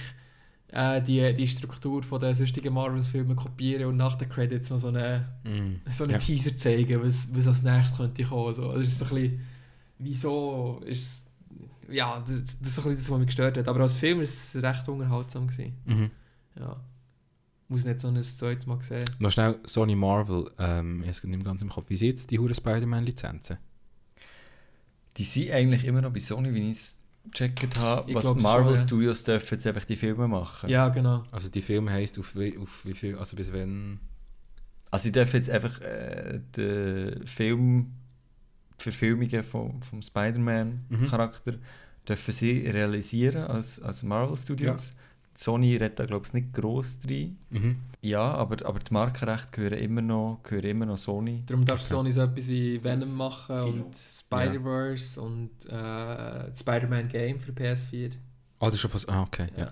die Struktur von den sonstigen Marvel-Filmen kopieren und nach den Credits noch so einen Ja. Teaser zeigen, was als nächstes könnte kommen. So. Das ist so ein bisschen, wieso ist ja, das ist so ein bisschen das, was mich gestört hat. Aber als Film war es recht unterhaltsam gewesen. Mhm. Ja. Muss nicht so ein zweites Mal sehen. Noch schnell Sony Marvel, ich habe es nicht mehr ganz im Kopf. Wie sind jetzt die hure Spider-Man-Lizenzen? Die sind eigentlich immer noch bei Sony, wie ich es gecheckt habe. Ich Was glaub Marvel schon, ja. Studios dürfen jetzt einfach die Filme machen. Ja, genau. Also die Filme heisst auf wie viel, also bis wenn... Also sie dürfen jetzt einfach die Verfilmungen vom Spider-Man-Charakter dürfen sie realisieren als Marvel Studios. Sony redet da glaube ich nicht gross rein. Mhm. Ja, aber die Markenrechte gehören immer noch Sony. Darum darf Sony so etwas wie Venom machen und Spider-Verse und das Spider-Man Game für PS4. Ah, das ist schon was... Ah, okay, ja.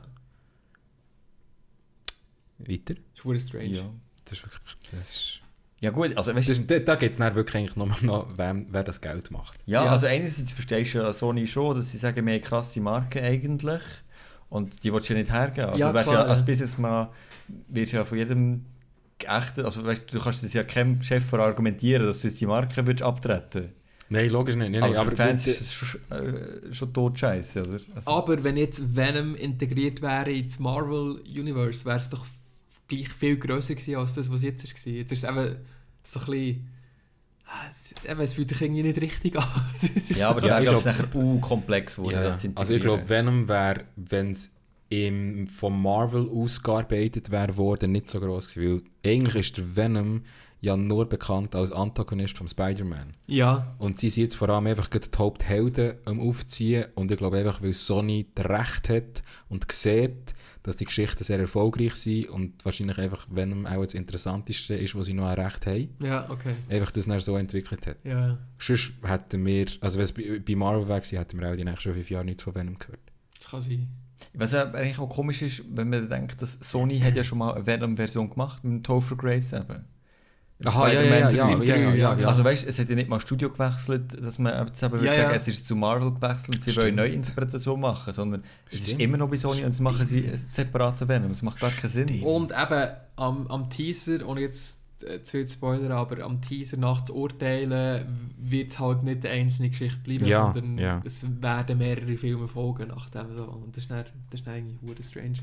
Weiter? Das ist wirklich strange. Ja. Das ist wirklich... Das ist, Ja gut, also weißt du, da geht es dann wirklich eigentlich nur noch, wer das Geld macht. ja, Ja. also einerseits verstehst du ja Sony schon, dass sie sagen, wir haben krasse Marken eigentlich und die willst du ja nicht hergeben. Also Ja, weißt klar, ja, als ja. Businessman wirst du ja von jedem geächtet, also weißt du kannst das ja keinem Chef vor argumentieren, dass du jetzt die Marke würdest abtreten. Nein, logisch nicht. Nein, Aber für Fans gut, ist es schon tot scheiße, oder? Also, Aber wenn jetzt Venom integriert wäre ins Marvel-Universe, wäre es doch gleich viel grösser gewesen als das, was jetzt war. Jetzt ist es eben so ein bisschen... Es fühlt sich irgendwie nicht richtig an. Es ist ja, aber so- das ich wäre glaube ich glaub- nachher komplex geworden. ja, das zu also ich glaube, integrieren. Venom wäre, wenn es vom Marvel ausgearbeitet wäre worden, nicht so gross gewesen. Weil eigentlich ist der Venom ja nur bekannt als Antagonist vom Spider-Man. Ja, Und sie sind jetzt vor allem einfach gerade die Haupthelden am Aufziehen. Und ich glaube einfach, weil Sony das Recht hat und sieht, dass die Geschichten sehr erfolgreich sind und wahrscheinlich einfach Venom auch das Interessanteste ist, wo sie noch ein Recht haben. ja, okay. Einfach das dann so entwickelt hat. Ja, Sonst hätten wir, also wenn es bei Marvel wäre, hätten wir auch die nächsten 5 Jahre nichts von Venom gehört. das kann sein. Was eigentlich auch komisch ist, wenn man denkt, dass Sony hat ja schon mal eine Venom-Version gemacht mit Topher Grace eben. Aha, Spider-Man 3. ja. Also weißt, es hat ja nicht mal Studio gewechselt, dass man jetzt eben würde Ja, sagen, ja. es ist zu Marvel gewechselt und sie wollen eine neue Interpretation machen, sondern es ist Stimmt. immer noch bei Sony und sie machen sie einen separaten Venom. Es macht gar keinen Sinn. Und eben am Teaser, ohne jetzt zu viel zu spoilern, aber am Teaser nach zu urteilen, wird es halt nicht eine einzelne Geschichte bleiben, Ja, sondern ja. es werden mehrere Filme folgen nach dem so. Und das ist dann eigentlich verdammt strange.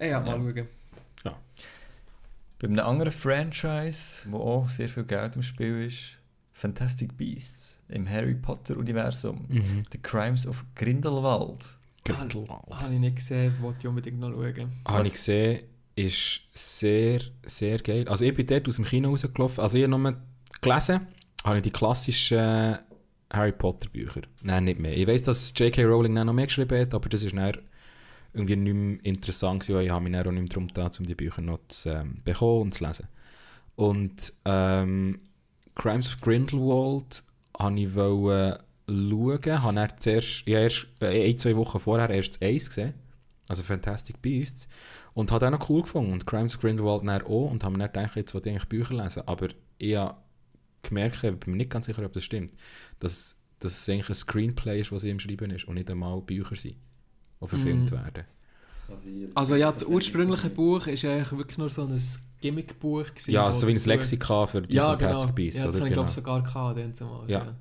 Ja. Mal schauen. Bei einem anderen Franchise, wo auch sehr viel Geld im Spiel ist, Fantastic Beasts im Harry Potter-Universum. The Crimes of Grindelwald. Habe ich nicht gesehen, wollte ich unbedingt noch schauen. Habe ich gesehen, ist sehr, sehr geil. Also ich bin dort aus dem Kino rausgelaufen, also ich habe nur gelesen, habe ich die klassischen Harry Potter Bücher. Nein, nicht mehr. Ich weiss, dass J.K. Rowling dann noch mehr geschrieben hat, aber das ist dann irgendwie nicht mehr interessant gewesen, weil ich habe mich dann auch nicht mehr darum getan, um die Bücher noch zu bekommen und zu lesen. Und Crimes of Grindelwald wollte ich schauen, habe dann zuerst, erst 1-2 Wochen vorher erst das 1 gesehen, also Fantastic Beasts, und habe auch noch cool gefunden. Und Crimes of Grindelwald dann auch, und habe mir dann gedacht, jetzt wollte ich eigentlich Bücher lesen. Aber ich habe gemerkt, ich bin mir nicht ganz sicher, ob das stimmt, dass es eigentlich ein Screenplay ist, was sie im Schreiben ist, und nicht einmal Bücher sind, die verfilmt werden. Also ja, das ursprüngliche Buch ist eigentlich wirklich nur so ein Gimmick-Buch gewesen, Ja, wo so wie ein du- Lexika für die Ja, Fantastic genau. Beasts, Ja, das oder? habe ich glaube Genau. sogar gehabt, dann zumal. Ja.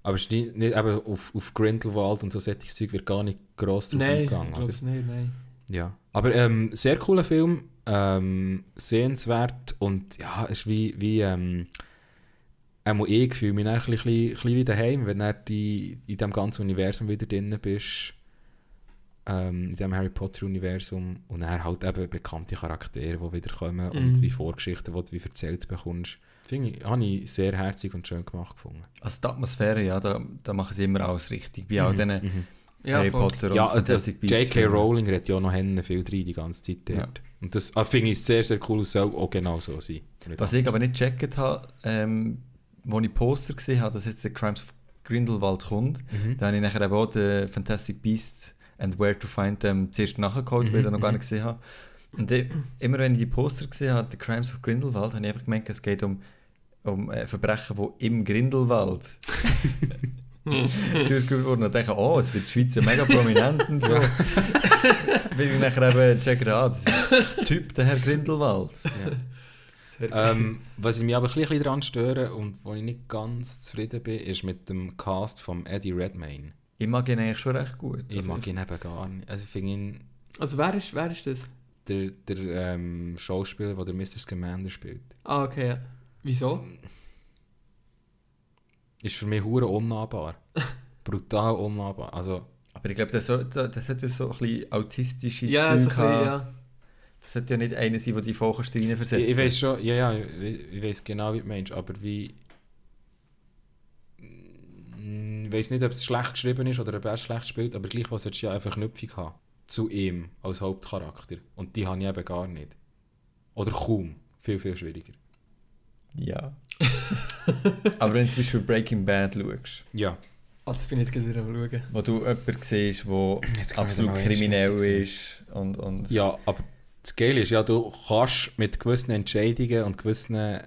Aber es ist nicht eben auf Grindelwald und so solches Zeug wird gar nicht gross drauf eingegangen. Nein, ich glaube es nicht, nein. Ja, aber sehr cooler Film, sehenswert und ja, es ist wie auch ich fühle mich dann ein bisschen wie daheim, wenn du in diesem ganzen Universum wieder drin bist, in diesem Harry Potter-Universum und dann halt eben bekannte Charaktere, die wiederkommen und wie Vorgeschichten, die du wie erzählt bekommst. Habe ich sehr herzig und schön gemacht gefunden. Also die Atmosphäre, ja, da machen sie immer alles richtig. Bei all diesen Ja, Harry voll. Potter und Ja, Fantastic Beasts. J.K. Rowling redet ja noch viel drin die ganze Zeit dort. Ja. Und das finde ich sehr, sehr cool, es soll auch genau so sein. Was ich aber nicht gecheckt habe, als ich Poster gesehen habe, dass jetzt der Crimes of Grindelwald kommt, da habe ich nachher eben auch den Fantastic Beasts and Where to Find Them zuerst nachgeholt, weil ich das noch gar nicht gesehen habe. Und immer wenn ich die Poster gesehen habe, The Crimes of Grindelwald, habe ich einfach gemerkt, es geht um Verbrechen, die im Grindelwald ausgeführt wurden. Und dachte, es wird die Schweiz mega prominent und so. Bis ich nachher eben checke, das ist ein Typ, der Herr Grindelwald. Was ich mich aber ein bisschen daran störe und wo ich nicht ganz zufrieden bin, ist mit dem Cast von Eddie Redmayne. Ich mag ihn eigentlich schon recht gut. Ich mag ihn eben gar nicht. Also ich finde ihn... Also wer ist das? Der Schauspieler, der Mr. Scamander spielt. Ah, okay. Ja. Wieso? Hm. Ist für mich hure unnahbar. Brutal unnahbar. Also, aber ich glaube, das sollte so ein bisschen autistische Ja, so Zeug ein bisschen, haben. ja. Das sollte ja nicht einer sein, der die Vollkost reinversetzt. ich weiß schon, ich weiß genau, wie du meinst, aber wie... Ich weiß nicht, ob es schlecht geschrieben ist oder ob er schlecht spielt, aber gleichwohl solltest du ja einfach Knüpfung haben zu ihm als Hauptcharakter. Und die habe ich eben gar nicht. Oder kaum. Viel, viel schwieriger. Ja. Aber wenn du zum Beispiel Breaking Bad schaust, Ja. Also ich bin jetzt gerade wieder am Schauen. wo du jemanden siehst, der Jetzt kann ich absolut mal kriminell einschränken ist und Ja, aber das Geile ist ja, du kannst mit gewissen Entscheidungen und gewissen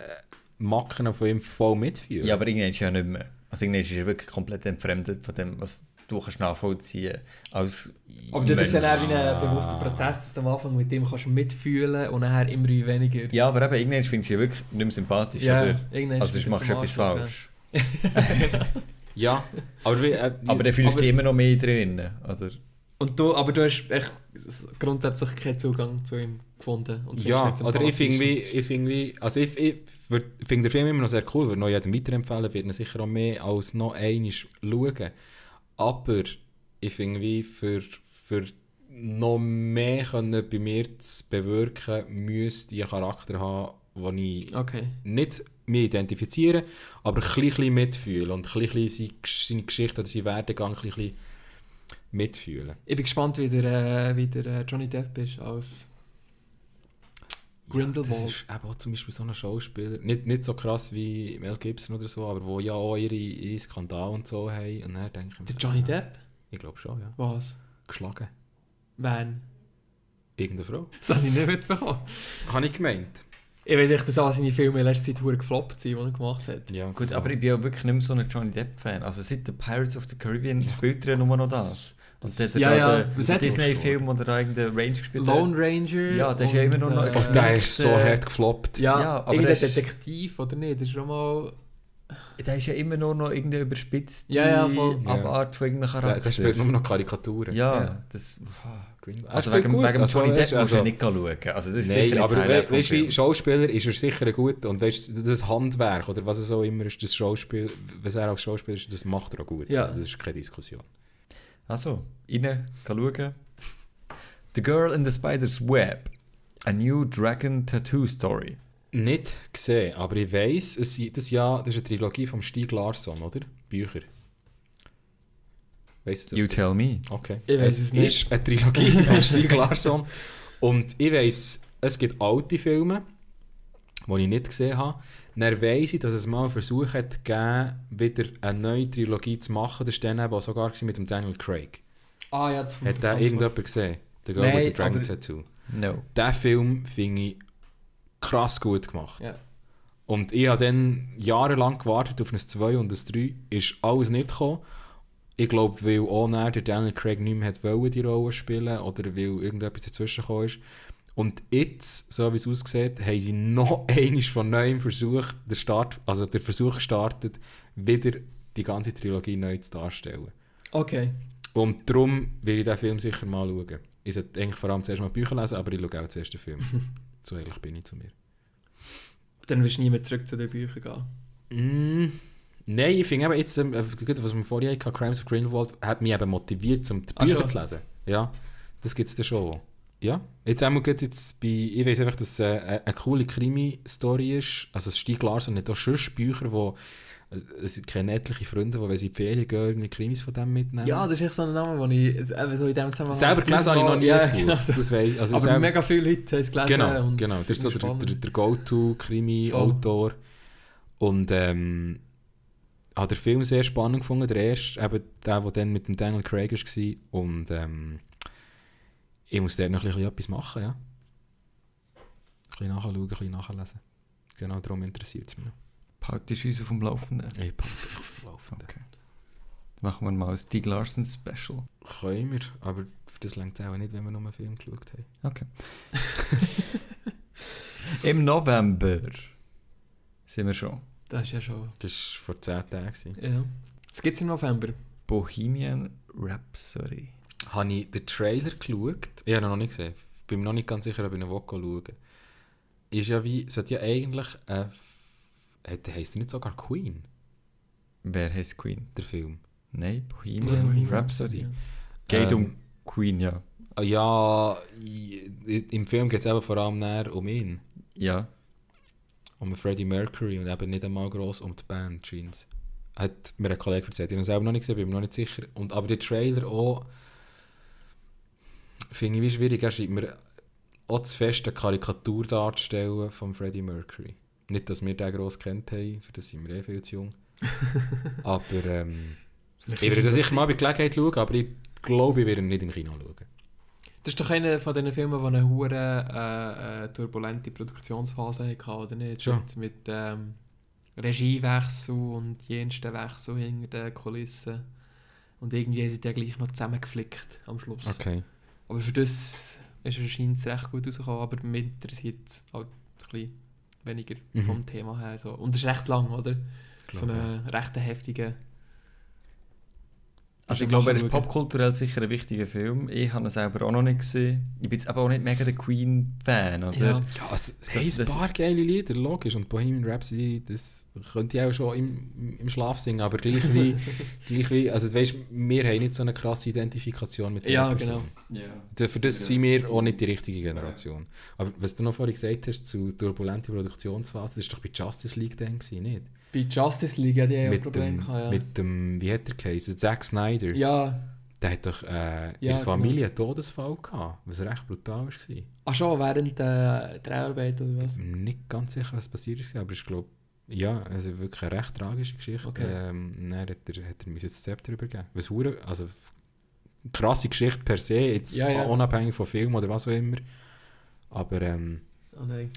Macken von ihm voll mitführen. ja, aber irgendwann ist ja nicht mehr. Also irgendwann ist er wirklich komplett entfremdet von dem, was du kannst nachvollziehen kannst. Aber das ist dann auch wie ein bewusster Prozess, dass du am Anfang mit dem kannst mitfühlen und nachher immer weniger. Ja, aber eben, irgendwann findest du ihn wirklich nicht mehr sympathisch, Ja, oder? irgendwann Also ist du machst zum etwas Arschloch, falsch. Ja, aber wie... Aber dann fühlst du dich immer noch mehr drin, oder? Aber du hast echt grundsätzlich keinen Zugang zu ihm gefunden. Und Ja, findest ihn oder ich sympathisch. finde also ich finde den Film immer noch sehr cool, würde noch jedem weiterempfehlen, würde ihn sicher auch mehr als noch einmal schauen. Aber ich finde wie für noch mehr können bei mir zu bewirken, müsste ich einen Charakter haben, den ich nicht mehr identifizieren, aber ein bisschen mitfühlen und ein bisschen seine Geschichte oder seinen Werdegang ein bisschen mitfühlen. Ich bin gespannt, wie der Johnny Depp ist als Grindelwald. Ja, das ist eben auch zum Beispiel so ein Schauspieler, nicht so krass wie Mel Gibson oder so, aber wo ja auch ihre Skandale und so haben. Und dann denke ich Der mir, Johnny Depp? Ich glaube schon, ja. Was? Geschlagen. Wen? Irgendeine Frau. Das habe ich nicht mitbekommen. Habe ich gemeint. Ich weiß nicht, dass all seine Filme in letzter Zeit verdammt gefloppt sind, die er gemacht hat. Ja, Gut, so. aber ich bin ja wirklich nicht mehr so ein Johnny Depp-Fan. Also seit The Pirates of the Caribbean spielt er ja nur noch das. Und der Ja, ja. hat Was den hat er Disney-Film oder irgendeinen Range gespielt. Lone Ranger. Ja, der ist ja immer nur noch Und der ist so hart gefloppt. Ja, Ja, aber irgendein das ist- Detektiv, oder nicht? Das ist schon mal... Der ist ja immer nur noch irgendeine überspitzte Ja, voll. Abart von irgendeinem Charakter. Der spielt nur noch Karikaturen. Ja, das... Grindelwald. Also Er spielt wegen gut, dem also Johnny Depp weißt du, musst du nicht schauen. Also das ist sicher Nein, nicht aber das Highlight vom weißt du, wie Film. Schauspieler ist er sicher gut und weißt du, das Handwerk oder was es auch immer ist, das Schauspiel, was er als Schauspieler ist, das macht er auch gut. Ja. Also das ist keine Diskussion. Also, rein, schauen. The Girl in the Spider's Web. A New Dragon Tattoo Story. Nicht gesehen, aber ich weiss, das ist eine Trilogie von Stieg Larsson, oder? Bücher. Weißt du? You tell me. Okay. Ich weiss es nicht. ist eine Trilogie von Stieg Larsson. Und ich weiss, es gibt alte Filme, die ich nicht gesehen habe. Dann weiss ich, dass es mal einen Versuch hat gegeben, wieder eine neue Trilogie zu machen. Das war dann eben auch sogar mit dem Daniel Craig. Ah ja, das Hat der irgendjemand gesehen? The Girl Nein, with the Dragon aber- Tattoo. No. Diesen Film finde ich krass gut gemacht. Ja. Und ich habe dann jahrelang gewartet auf ein 2 und ein 3. Ist alles nicht gekommen. Ich glaube, weil auch nachher der Daniel Craig nicht mehr wollte die Rolle spielen oder weil irgendetwas dazwischen gekommen ist. Und jetzt, so wie es aussieht, haben sie noch einmal von neuem Versuch, den Versuch gestartet, wieder die ganze Trilogie neu zu darstellen. Okay. Und darum will ich diesen Film sicher mal schauen. Ich sollte eigentlich vor allem zuerst mal Bücher lesen, aber ich schaue auch zuerst den Film. So ehrlich bin ich zu mir. Dann willst du nie mehr zurück zu den Büchern gehen? Nein, ich finde eben jetzt, was wir vorher hatten, Crimes of Grindelwald, hat mich eben motiviert, um die Bücher zu lesen. Ja, das gibt es dann schon. Ja, jetzt einmal geht jetzt bei, ich weiss einfach, dass es eine coole Krimi-Story ist. Also Stieg Larsson hat auch schon Bücher, wo es kennen etliche Freunde, die, wenn sie in die Ferien gehen, irgendwie Krimis von dem mitnehmen. Ja, das ist echt so ein Name, den ich so in dem Zusammenhang... Selber gelesen habe ich noch nie ein Buch. Genau. Das weiss, also aber mega viele Leute haben es gelesen. Genau. Das ist so der Go-To-Krimi-Autor. Und habe den Film sehr spannend gefunden. Der erste, eben der dann mit dem Daniel Craig war. Und ich muss dort noch ein bisschen etwas machen, ja. Ein bisschen nachschauen, ein bisschen nachlesen. Genau, darum interessiert es mich. Haltest du uns auf dem Laufenden? Ich halte auf dem Laufenden. Okay. Dann machen wir mal ein Stieg Larsson Special. Können wir, aber für das reicht es auch nicht, wenn wir nur einen Film geschaut haben. Okay. Im November sind wir schon. Das ist ja schon... Das war vor 10 Tagen. Ja. Was gibt es im November? Bohemian Rhapsody. Habe ich den Trailer geschaut? Ich habe ihn noch nicht gesehen. Ich bin mir noch nicht ganz sicher, ob ich ihn schauen will. Ist ja wie... Sollte ja eigentlich... heisst er nicht sogar Queen? Wer heißt Queen? Der Film. Nein, Bohemian Rhapsody. Ja. Geht um Queen, ja. Ja, im Film geht es eben vor allem näher um ihn. Ja. Um Freddie Mercury und eben nicht einmal gross um die Band, scheint. Hat mir ein Kollege erzählt. Ich habe ihn selber noch nicht gesehen, bin mir noch nicht sicher. Aber der Trailer auch... Finde ich wie schwierig. Er schreibt mir auch zu fest eine Karikatur darzustellen von Freddie Mercury. Nicht, dass wir den gross kennt haben, für das sind wir viel zu jung. Aber ich werde das sicher mal bei Gelegenheit schauen, aber ich glaube, ich werde ihn nicht im Kino schauen. Das ist doch einer von diesen Filmen, die eine hure turbulente Produktionsphase hatte, oder nicht? Schon. Mit Regiewechsel und jensten Wechsel hinter den Kulissen. Und irgendwie haben sie den gleich noch zusammengeflickt am Schluss. Okay. Aber für das ist es recht gut rausgekommen, aber mich interessiert es halt ein bisschen weniger vom Thema her. So. Und es ist recht lang, oder? So eine recht heftige... Also ich glaube, er ist popkulturell sicher ein wichtiger Film. Ich habe ihn selber auch noch nicht gesehen. Ich bin jetzt aber auch nicht mega der Queen-Fan, oder? Ja, Ja, es haben ein paar geile Lieder, logisch. Und Bohemian Rhapsody, das könnte ich auch schon im Schlaf singen, aber gleich wie also weißt, wir haben nicht so eine krasse Identifikation mit der Person. Genau. Ja. Für das sind wir auch nicht die richtige Generation. Aber was du noch vorhin gesagt hast, zu turbulente Produktionsphase, das war doch bei Justice League dann, nicht? Bei Justice League hatte ich auch Mit Probleme dem, gehabt, ja. mit dem, wie hat der geheißen? Zack Snyder. Ja. Der hat doch in der Familie einen Todesfall gehabt, was recht brutal war. Ach schon, während der Dreharbeiten oder was? Nicht ganz sicher, was passiert ist, aber ich glaube, ja, also wirklich eine recht tragische Geschichte. Okay. Dann hat er mir das Zepter übergeben. Was also krasse Geschichte per se, jetzt unabhängig von Film oder was auch immer. Aber Oh nein.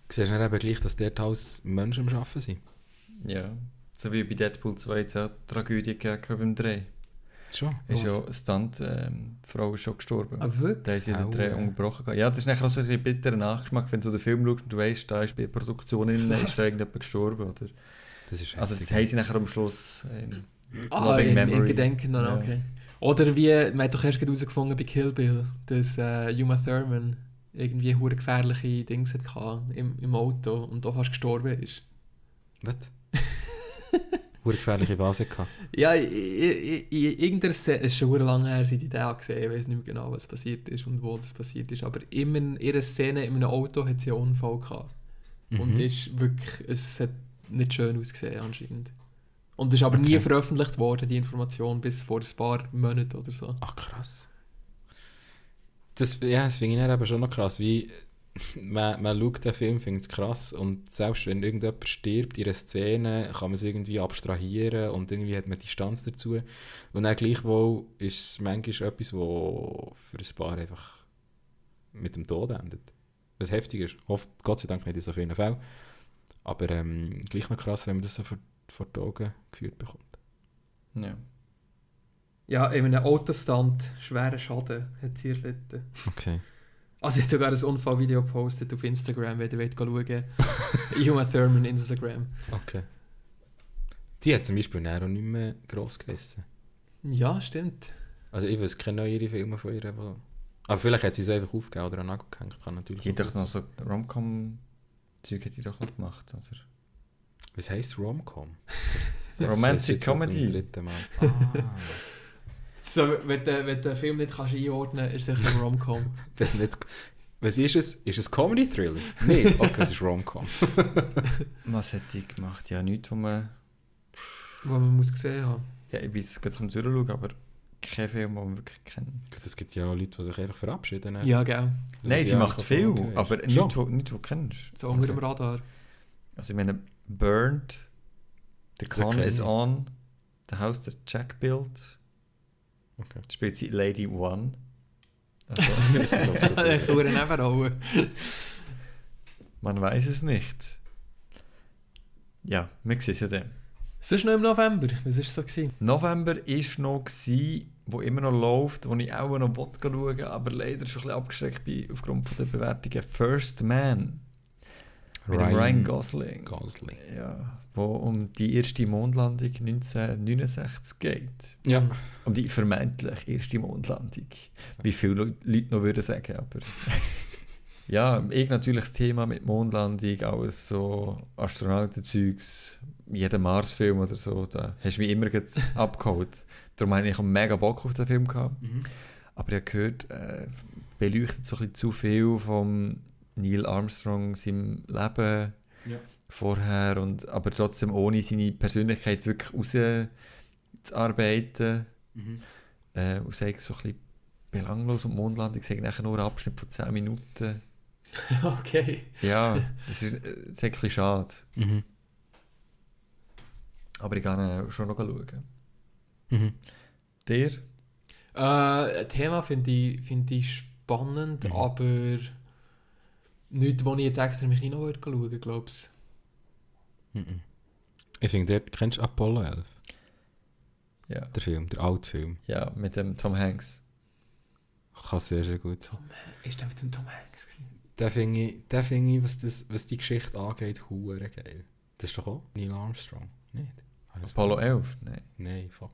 siehst du dann eben gleich, dass dort alles Menschen am Arbeiten sind. Ja. So wie bei Deadpool 2 jetzt auch Tragödie gegeben beim Dreh. Schon? Ist ja eine Stunt-Frau schon gestorben. Ah, wirklich? Da haben sie den Dreh unterbrochen. Ja, das ist nachher auch so ein bitterer Nachgeschmack, wenn du den Film schaust und du weißt, da ist bei der Produktion ist da irgendjemand gestorben. Oder? Das ist also das haben sie nachher am Schluss im Gedenken dann, okay. Oder wie, man hat doch erst herausgefunden bei Kill Bill, dass Uma Thurman irgendwie hure gefährliche Dinge hatte im Auto und auch fast gestorben ist. Was? Hure gefährliche Vase gehabt. Ja, irgendeiner Szene, es ist schon lange her, seit ich den gesehen habe, ich weiß nicht mehr genau, was passiert ist und wo das passiert ist, aber in ihrer Szene in einem Auto hat sie einen Unfall gehabt. Und ist wirklich, es hat nicht schön ausgesehen anscheinend. Und es ist aber nie veröffentlicht worden, die Information, bis vor ein paar Monaten oder so. Ach krass. Das finde ich dann aber schon noch krass, wie man schaut den Film, findet es krass und selbst wenn irgendjemand stirbt in einer Szene, kann man es irgendwie abstrahieren und irgendwie hat man Distanz dazu. Und dann gleichwohl ist es manchmal etwas, wo für ein Paar einfach mit dem Tod endet. Was heftig ist. Oft, Gott sei Dank nicht in so vielen Fällen. Aber gleich noch krass, wenn man das so vor die Augen geführt bekommt. Ja. Ja, in einem Autostand schweren Schaden hat sie erlitten. Okay. Also ich habe sogar ein Unfallvideo gepostet auf Instagram, wenn ihr wollt schauen. Uma Thurman Instagram. Okay. Die hat zum Beispiel auch nicht mehr gross gerissen. Ja, stimmt. Also ich weiß keine neueren Filme von ihr. Aber vielleicht hat sie es einfach aufgegeben oder an den Nagel gehängt. Kann natürlich Die hat doch sein. noch so Rom-Com-Zeug hat die doch noch gemacht, oder? Was heisst Rom-Com? Romantic Comedy. Zum dritten Mal. Ah. So, wenn du den Film nicht kannst einordnen kannst, ist es sicher ein Rom-Com. Was ist es? Ist es Comedy-Thriller? Nein, okay, es ist Rom-Com. Was hat die gemacht? Ja, nichts, wo man... Wo man muss gesehen haben. Ja, ich bin jetzt gerade zum Durchschauen, aber kein Film, den man wirklich kennt. Es gibt ja Leute, die sich einfach verabschieden. Ne? Ja, gell. Also, Nein, sie macht viel, okay. aber nichts, Schon. wo du kennst. So unter dem Radar. Also ich meine, Burned, The Con kenn is ich. On, The House That Jack Built, Okay. spielt sie Lady One. Also, Ich höre einfach auch. man weiß es nicht. Ja, wir sehen es ja dann. Sonst noch im November, was war es so? November war noch, wo immer noch läuft, wo ich auch noch schauen wollte, aber leider schon ein bisschen abgeschreckt bin aufgrund von der Bewertungen. First Man mit dem Ryan Gosling. Ja, wo um die erste Mondlandung 1969 geht. Ja. Um die vermeintlich erste Mondlandung. Wie viele Leute noch würden sagen, aber... Ja, ich natürlich das Thema mit Mondlandung, alles so Astronautenzeugs, jeder Mars-Film oder so, da hast du mich immer abgeholt. Darum habe ich mega Bock auf den Film gehabt. Mhm. Aber ich habe gehört, beleuchtet so ein bisschen zu viel vom Neil Armstrong, seinem Leben vorher, aber trotzdem ohne seine Persönlichkeit wirklich rauszuarbeiten. Mhm. Und sagt so ein bisschen belanglos und Mondlandung, sagt nachher nur einen Abschnitt von 10 Minuten. Okay. Ja, das ist ein bisschen schade. Mhm. Aber ich kann schon noch schauen. Mhm. Der? Thema finde ich spannend, Mhm. aber nichts, wo ich jetzt extra im Kino würde schauen, glaube ich. Mhm. Ich finde, kennst du Apollo 11? Ja. Der Film, der alte Film. Ja, mit dem Tom Hanks. Kann sehr, sehr gut sein. Ist der mit dem Tom Hanks gewesen? Den finde ich, was die Geschichte angeht, hure geil. Das ist doch auch Neil Armstrong, nicht? Apollo 11? Nein. Nein, fuck.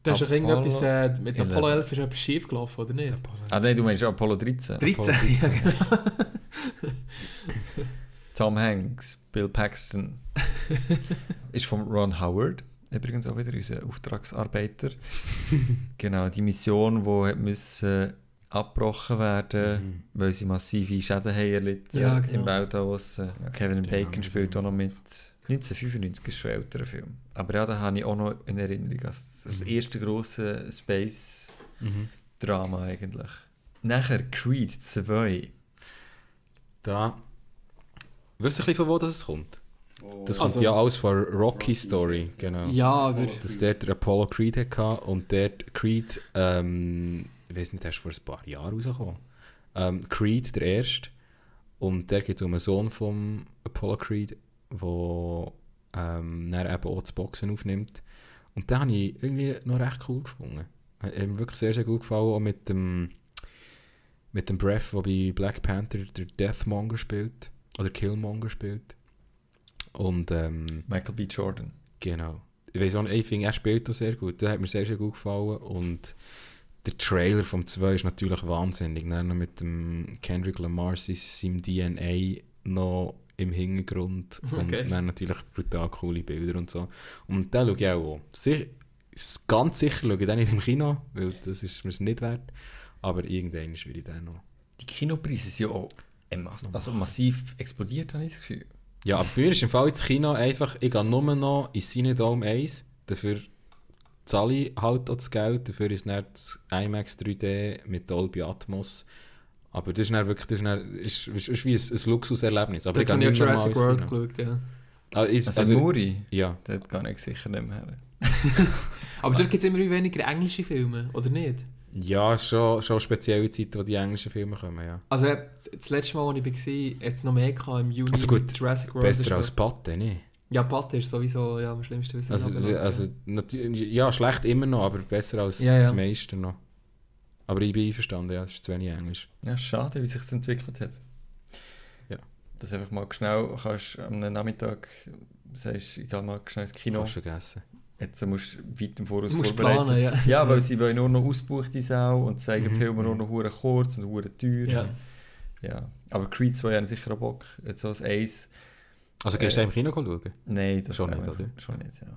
Da ist doch irgendetwas, Apollo mit 11. Apollo 11 ist etwas schief gelaufen, oder nicht? Ah nein, du meinst Apollo 13. 13. Apollo 13. Ja, genau. Tom Hanks, Bill Paxton. Ist von Ron Howard. Übrigens auch wieder unser Auftragsarbeiter. Genau, die Mission, die musste abgebrochen werden, weil sie massive Schäden haben erlitten Ja, genau. im Weltall. Kevin Den Bacon haben spielt wir auch noch mit. 1995 ist schon ein älterer Film. Aber ja, da habe ich auch noch in Erinnerung als das erste grosse Space-Drama eigentlich. Nachher Creed 2. Da. Weißt du ein bisschen, von wo das kommt? Das kommt Also- ja alles von Rocky Story, genau. Ja, aber... Dass der Apollo Creed hatte und der Creed, ich weiß nicht, der ist vor ein paar Jahren rausgekommen. Creed, der erste. Und der geht um einen Sohn von Apollo Creed, der dann eben auch das Boxen aufnimmt. Und den habe ich irgendwie noch recht cool gefunden. Hat mir wirklich sehr, sehr gut gefallen, auch mit dem Breath, der bei Black Panther der Deathmonger spielt. Oder Killmonger spielt. Und Michael B. Jordan. genau. Ich weiss auch nicht, ich finde, er spielt auch sehr gut. Der hat mir sehr, sehr gut gefallen. Und der Trailer vom 2 ist natürlich wahnsinnig. Dann noch mit dem Kendrick Lamar, seinem DNA noch im Hintergrund. Okay. Und dann natürlich brutal coole Bilder und so. Und den schaue ich auch an. Ganz sicher schaue ich den nicht im Kino, weil das ist mir nicht wert. Aber irgendwann würde ich den noch. Die Kinopreise sind ja auch massiv explodiert, habe ich das Gefühl. Ja, aber bei mir ist im Fall ins Kino einfach, ich gehe nur noch in Cinedome 1, dafür zahle ich halt auch das Geld, dafür ist dann das IMAX 3D mit Dolby Atmos. Aber das ist dann wirklich, ist wie ein Luxuserlebnis. Aber Da ich gehe habe ich nicht normal Jurassic ins World Kino. geschaut, ja. Also Muri, Ja. der kann ich sicher nicht mehr her. Aber dort gibt es immer weniger englische Filme, oder nicht? Ja, schon spezielle Zeiten, wo die englischen Filme kommen, ja. Also das letzte Mal, als ich war, hat es noch mehr gehabt, im Juni Also gut, mit Jurassic World. Besser als Patte, nicht? Ja, Patte ist sowieso am schlimmsten. was das anbelangt, Also natürlich, ja, schlecht immer noch, aber besser als Ja, das ja. meiste noch. Aber ich bin einverstanden, ja, es ist zu wenig Englisch. Ja, schade, wie sich das entwickelt hat. Ja. Dass du einfach mal schnell kannst am Nachmittag sagst, ich gehe mal schnell ins Kino. Kannst vergessen. Jetzt musst du weit im Voraus Du musst vorbereiten. planen, ja. Ja, weil sie wollen nur noch ausgebucht sein und zeigen die Filme nur noch hure kurz und hure teuer. Ja. Ja. Aber Creed 2 haben sicher auch Bock. Jetzt so als Ace. Also gehst du im Kino schauen? Nein, das Schon haben nicht, wir- oder? Schon nicht, ja.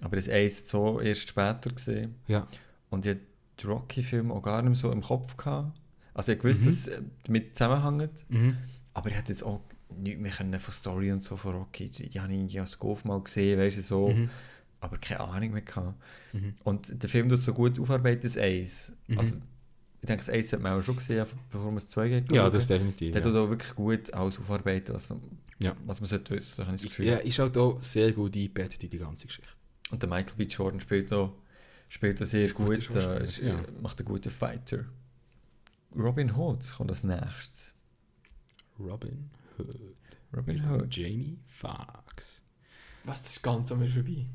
Aber das Ace so erst später gesehen. Ja. Und ich hatte die Rocky-Filme auch gar nicht mehr so im Kopf gehabt. Also ich wusste, dass es damit zusammenhängt. Aber ich hätte jetzt auch nichts mehr können von Story und so von Rocky. Ich habe ihn als Golf mal gesehen, weißt du, so. Aber keine Ahnung mehr gehabt. Und der Film tut so gut aufarbeiten, das Ace. Also ich denke, das Ace hat man auch schon gesehen, bevor man es 2 geht. Ja, das definitiv. Der Ja. tut auch wirklich gut alles aufarbeiten, was man sollte wissen, so habe ich das Gefühl. Ja, ist halt auch sehr gut eingebettet in die ganze Geschichte. Und der Michael B. Jordan spielt auch sehr Guter gut. Schauspieler, ja. Macht einen guten Fighter. Robin Hood kommt als nächstes. Robin Hood. Robin Mit Hood. Jamie Foxx. Was, das ist ganz an mir vorbei.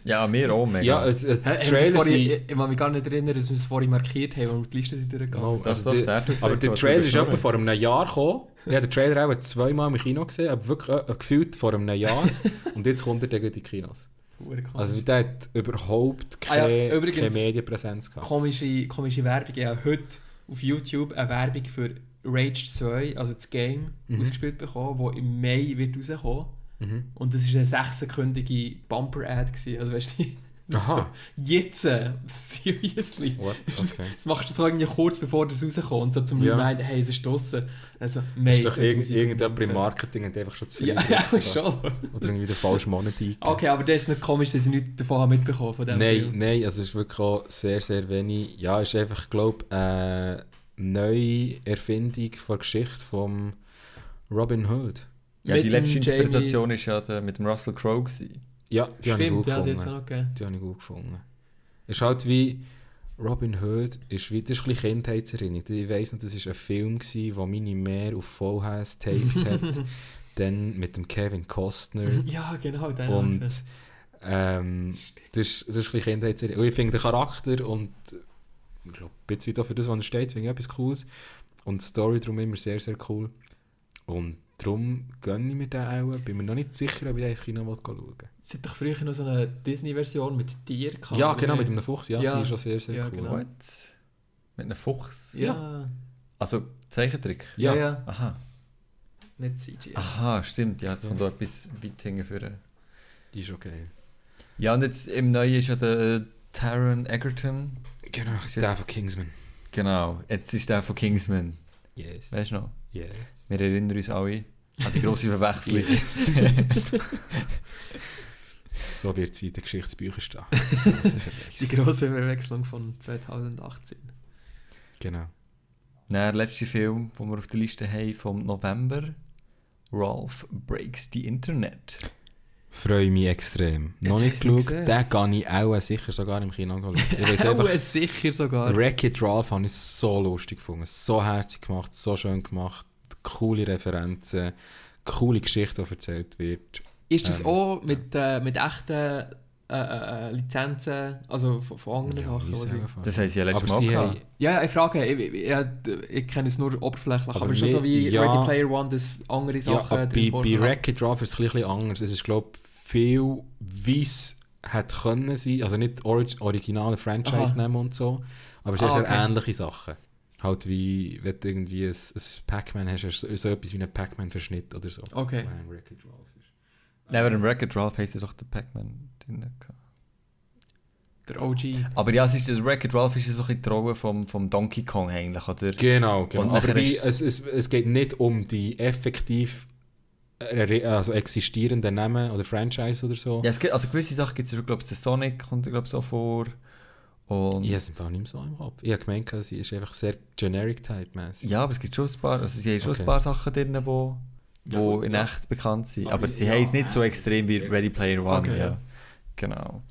Ja, mir auch mega. Ja, es Haben wir das Trailer vorhin- sind... ich kann mich gar nicht erinnern, dass wir es vorhin markiert haben, als wir die Liste sind durchgegangen. Oh, Das also doch, der- der hat doch aber gesagt, der was Trailer du ist etwa beschrieben. vor einem Jahr gekommen. Ich habe den Trailer auch 2-mal im Kino gesehen, aber wirklich gefühlt vor einem Jahr. Und jetzt kommt er gegen die Kinos. Also der hat überhaupt keine, übrigens- keine Medienpräsenz gehabt. komische Werbung. Ich habe heute auf YouTube eine Werbung für Rage 2, also das Game, ausgespielt bekommen, das im Mai wird rauskommen. Und das war eine 6-sekündige Bumper-Ad gewesen. Also weißt du, das ist Aha. so, jetzt, seriously. What? Okay. Das machst du so irgendwie kurz bevor das rauskommt, so zum Ja. Reminder, hey, es ist draussen. Also, Das Mai ist doch 2019. irgendjemand im Marketing hat einfach schon zu viel Ja, gedrückt, ja, oder? schon. Oder irgendwie den falschen Monat eingegeben. Okay, aber das ist nicht komisch, dass ich nichts davon habe mitbekommen von dem Film. Nein, also es ist wirklich auch sehr, sehr wenig. Ja, es ist einfach, glaube ich, eine neue Erfindung der Geschichte von Robin Hood. Ja, Mit die dem letzte Jamie- Interpretation war ja mit dem Russell Crowe. gewesen. Ja, die habe ich gut Stimmt, ja, die hat es gefunden. auch noch gegeben. Die habe ich gut gefunden. Es ist halt wie Robin Hood, ist wie, das ist ein bisschen Kindheitserinnerung. Ich weiss noch, das war ein Film, der meine Mehr auf VHS taped hat. Dann mit dem Kevin Costner. Ja, genau, den Und habe ich das ist ein bisschen Kindheitserinnerung. Und ich finde den Charakter und ich glaube, ein bisschen dafür das, was er steht, finde ich etwas Cooles. Und die Story darum immer sehr, sehr cool. Und darum gönne ich mir den auch. Bin mir noch nicht sicher, ob ich den ins Kino schauen will. Es hat doch früher noch so eine Disney-Version mit Tier gehabt. Ja, genau, oder? mit einem Fuchs. Ja, Ja. die ist schon sehr, sehr Ja, cool. genau. What? Mit einem Fuchs? Ja. Also Zeichentrick? Ja, Ja. ja. Aha. Nicht CGI. Aha, stimmt. Ja, jetzt kommt auch etwas weit hinten. Die ist okay. Ja, und jetzt im Neuen ist ja der Taron Egerton. Genau, Ist der jetzt- von Kingsman. Genau, jetzt ist der von Kingsman. Yes. Weißt du noch? Yes. Wir erinnern uns alle an die grosse Verwechslung. So wird sie in den Geschichtsbüchern stehen. Grosse Die Verwechslung. grosse Verwechslung von 2018. Genau. Der letzte Film, den wir auf der Liste haben, vom November. Ralph Breaks the Internet. Freue mich extrem. Jetzt Noch hast nicht du ihn geschaut, gesehen. den kann ich auch sicher sogar im Kino schauen. Ich weiss Auch einfach, sicher sogar. Wreck-It Ralph habe ich so lustig gefunden. So herzig gemacht, so schön gemacht. Coole Referenzen, coole Geschichte, die erzählt wird. Ist das auch mit echten Lizenzen, also von anderen Sachen? ist Oder? einfach- Das haben sie ja Aber letztes Mal sie gehabt. haben, Ja, ich frage, ich kenne es nur oberflächlich, Aber aber schon so wie ja. Ready Player One, dass andere ja, Sachen aber drin bei vorkommen. Wreck-It Ralph ist es ein bisschen anders. Es ist, glaube ich, viel, wie es hätte können sein. Also nicht originale Franchise Aha. nehmen und so, aber es ist Ah, eher okay. ähnliche Sachen. Halt wie, wenn du irgendwie ein Pac-Man hast, hast du so etwas wie einen Pac-Man-Verschnitt oder so. Okay. Wo ein Wreck-It Ralph ist. Nein, aber im Wreck-It Ralph heisst ja doch der Pac-Man drin. gehabt. Der OG. Aber ja, es ist, das Wreck-It Ralph ist ja so ein bisschen die Rolle vom Donkey Kong eigentlich, oder? Genau. Und Aber nachher wie, ist- es geht nicht um die effektiv also existierenden Namen oder Franchise oder so. Ja, es gibt, also gewisse Sachen gibt es ja schon, glaube ich, der Sonic kommt glaube ich so vor. Und Ich habe es einfach nicht mehr so im Kopf. Ich habe gemeint, sie ist einfach sehr generic-type-mäßig. ja, aber es gibt schon ein paar, also sie haben schon Okay. ein paar Sachen drin, die Ja, in ja. echt bekannt sind. Aber Aber sie ja, haben es nicht so extrem wie sehr- Ready Player One. Okay, ja. ja. Genau.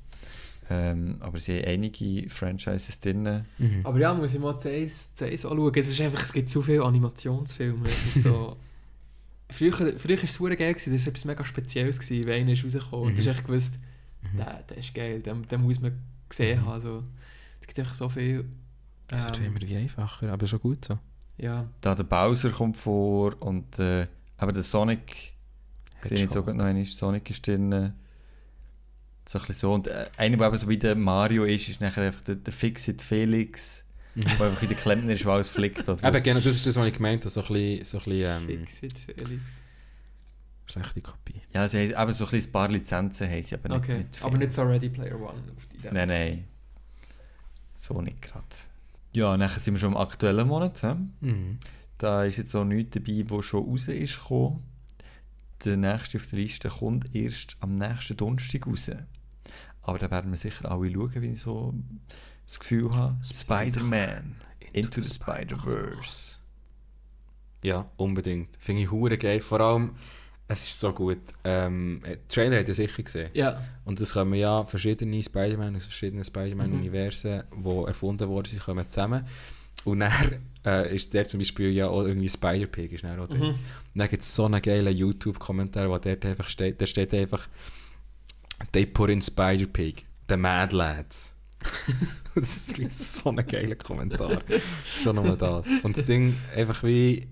Aber sie haben einige Franchises drin. Mhm. Aber ja, muss ich mal CS anschauen. Es ist einfach, es gibt zu viele Animationsfilme. Es ist so... Früher war es super geil, das war etwas mega Spezielles, gewesen, wenn einer ist rausgekommen. Und du hast echt gewusst, der ist geil, den muss man gesehen haben. Also, es gibt einfach so viel... Es wird immer wie einfacher, aber schon gut so. Ja, Da der Bowser kommt vor und aber der Sonic sehe ich sogar noch einmal. Sonic ist dann so ein bisschen so. Und einer, der eben so wie der Mario ist nachher einfach der Fix-It Felix, der einfach in der Klempner ist, der alles flickt. Also. Eben, genau, das ist das, was ich gemeint habe. So ein bisschen Fix-It, Felix. schlechte Kopie. Ja, sie haben eben so ein paar Lizenzen, haben sie aber nicht, nicht viel. Aber nicht so Ready Player One auf die Idee. Nein. So nicht gerade. Ja, nachher sind wir schon im aktuellen Monat. Da ist jetzt auch nichts dabei, das schon raus ist gekommen. Der nächste auf der Liste kommt erst am nächsten Donnerstag raus. Aber da werden wir sicher alle schauen, wie ich so das Gefühl habe. Spider-Man Into the Spider-Verse. Ja, unbedingt. Finde ich hure geil. Vor allem, es ist so gut. Trailer hat ihr sicher gesehen. Ja. Und es kommen ja verschiedene Spider-Man aus verschiedenen Spider-Man-Universen, die erfunden worden sind, kommen zusammen. Und dann ist der zum Beispiel ja auch irgendwie Spider-Pig ist dann auch drin. Und dann gibt es so einen geilen YouTube-Kommentar, wo dort einfach steht, da steht einfach «They put in Spider-Pig, the Mad Lads». Das ist so ein geiler Kommentar. Schon nur das. Und das Ding einfach wie...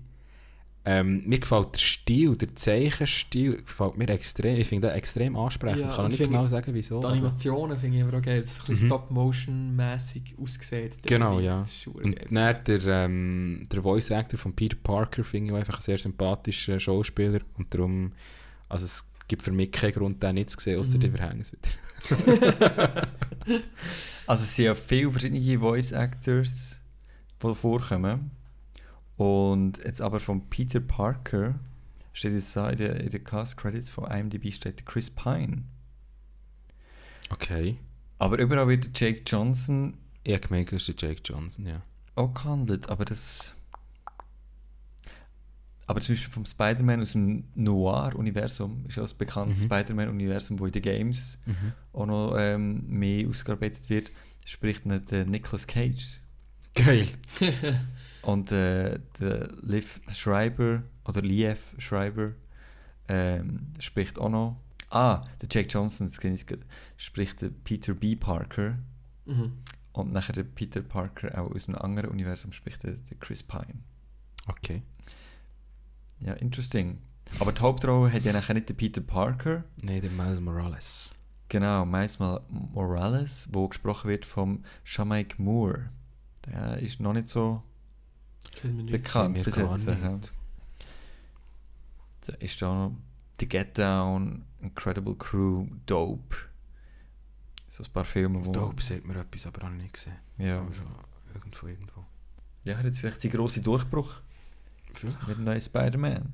mir gefällt der Stil, der Zeichenstil gefällt mir extrem. Ich finde den extrem ansprechend. Ich kann auch nicht genau sagen, wieso. Die Animationen finde ich aber auch geil. Es ist ein bisschen Stop-Motion-mässig ausgesehen. Genau, ja. Und dann der Voice-Actor von Peter Parker finde ich auch einfach ein sehr sympathischer Schauspieler. Und darum, also es gibt für mich keinen Grund, den nicht zu sehen, außer die Verhängnis wieder. Also es sind ja viele verschiedene Voice-Actors, die vorkommen. Und jetzt aber von Peter Parker steht jetzt in den Cast-Credits von IMDb steht der Chris Pine. Okay. Aber überall wird Jake Johnson... Ich habe gemeint, das ist der Jake Johnson, ja. Auch gehandelt, aber das... Aber zum Beispiel vom Spider-Man aus dem Noir-Universum ist auch das bekannte Spider-Man-Universum, wo in den Games auch noch mehr ausgearbeitet wird, spricht nicht Nicolas Cage. Geil. Und der Liev Schreiber spricht auch noch. Der Jake Johnson, das kenne ich gerade, spricht der Peter B. Parker. Und nachher der Peter Parker auch aus einem anderen Universum spricht der Chris Pine. Okay. Ja, interesting. Aber die Hauptrolle hat ja nachher nicht der Peter Parker. Nein, der Miles Morales. Genau, Miles Morales, wo gesprochen wird vom Shameik Moore. Der ist noch nicht so bekannt bis jetzt. Da ist da noch The Get Down, Incredible Crew, Dope. So ein paar Filme, wo... Dope sagt mir etwas, aber auch nicht gesehen. Ja. Schon irgendwo. Ja, hat jetzt vielleicht seinen grossen Durchbruch Vielleicht. mit dem neuen Spider-Man.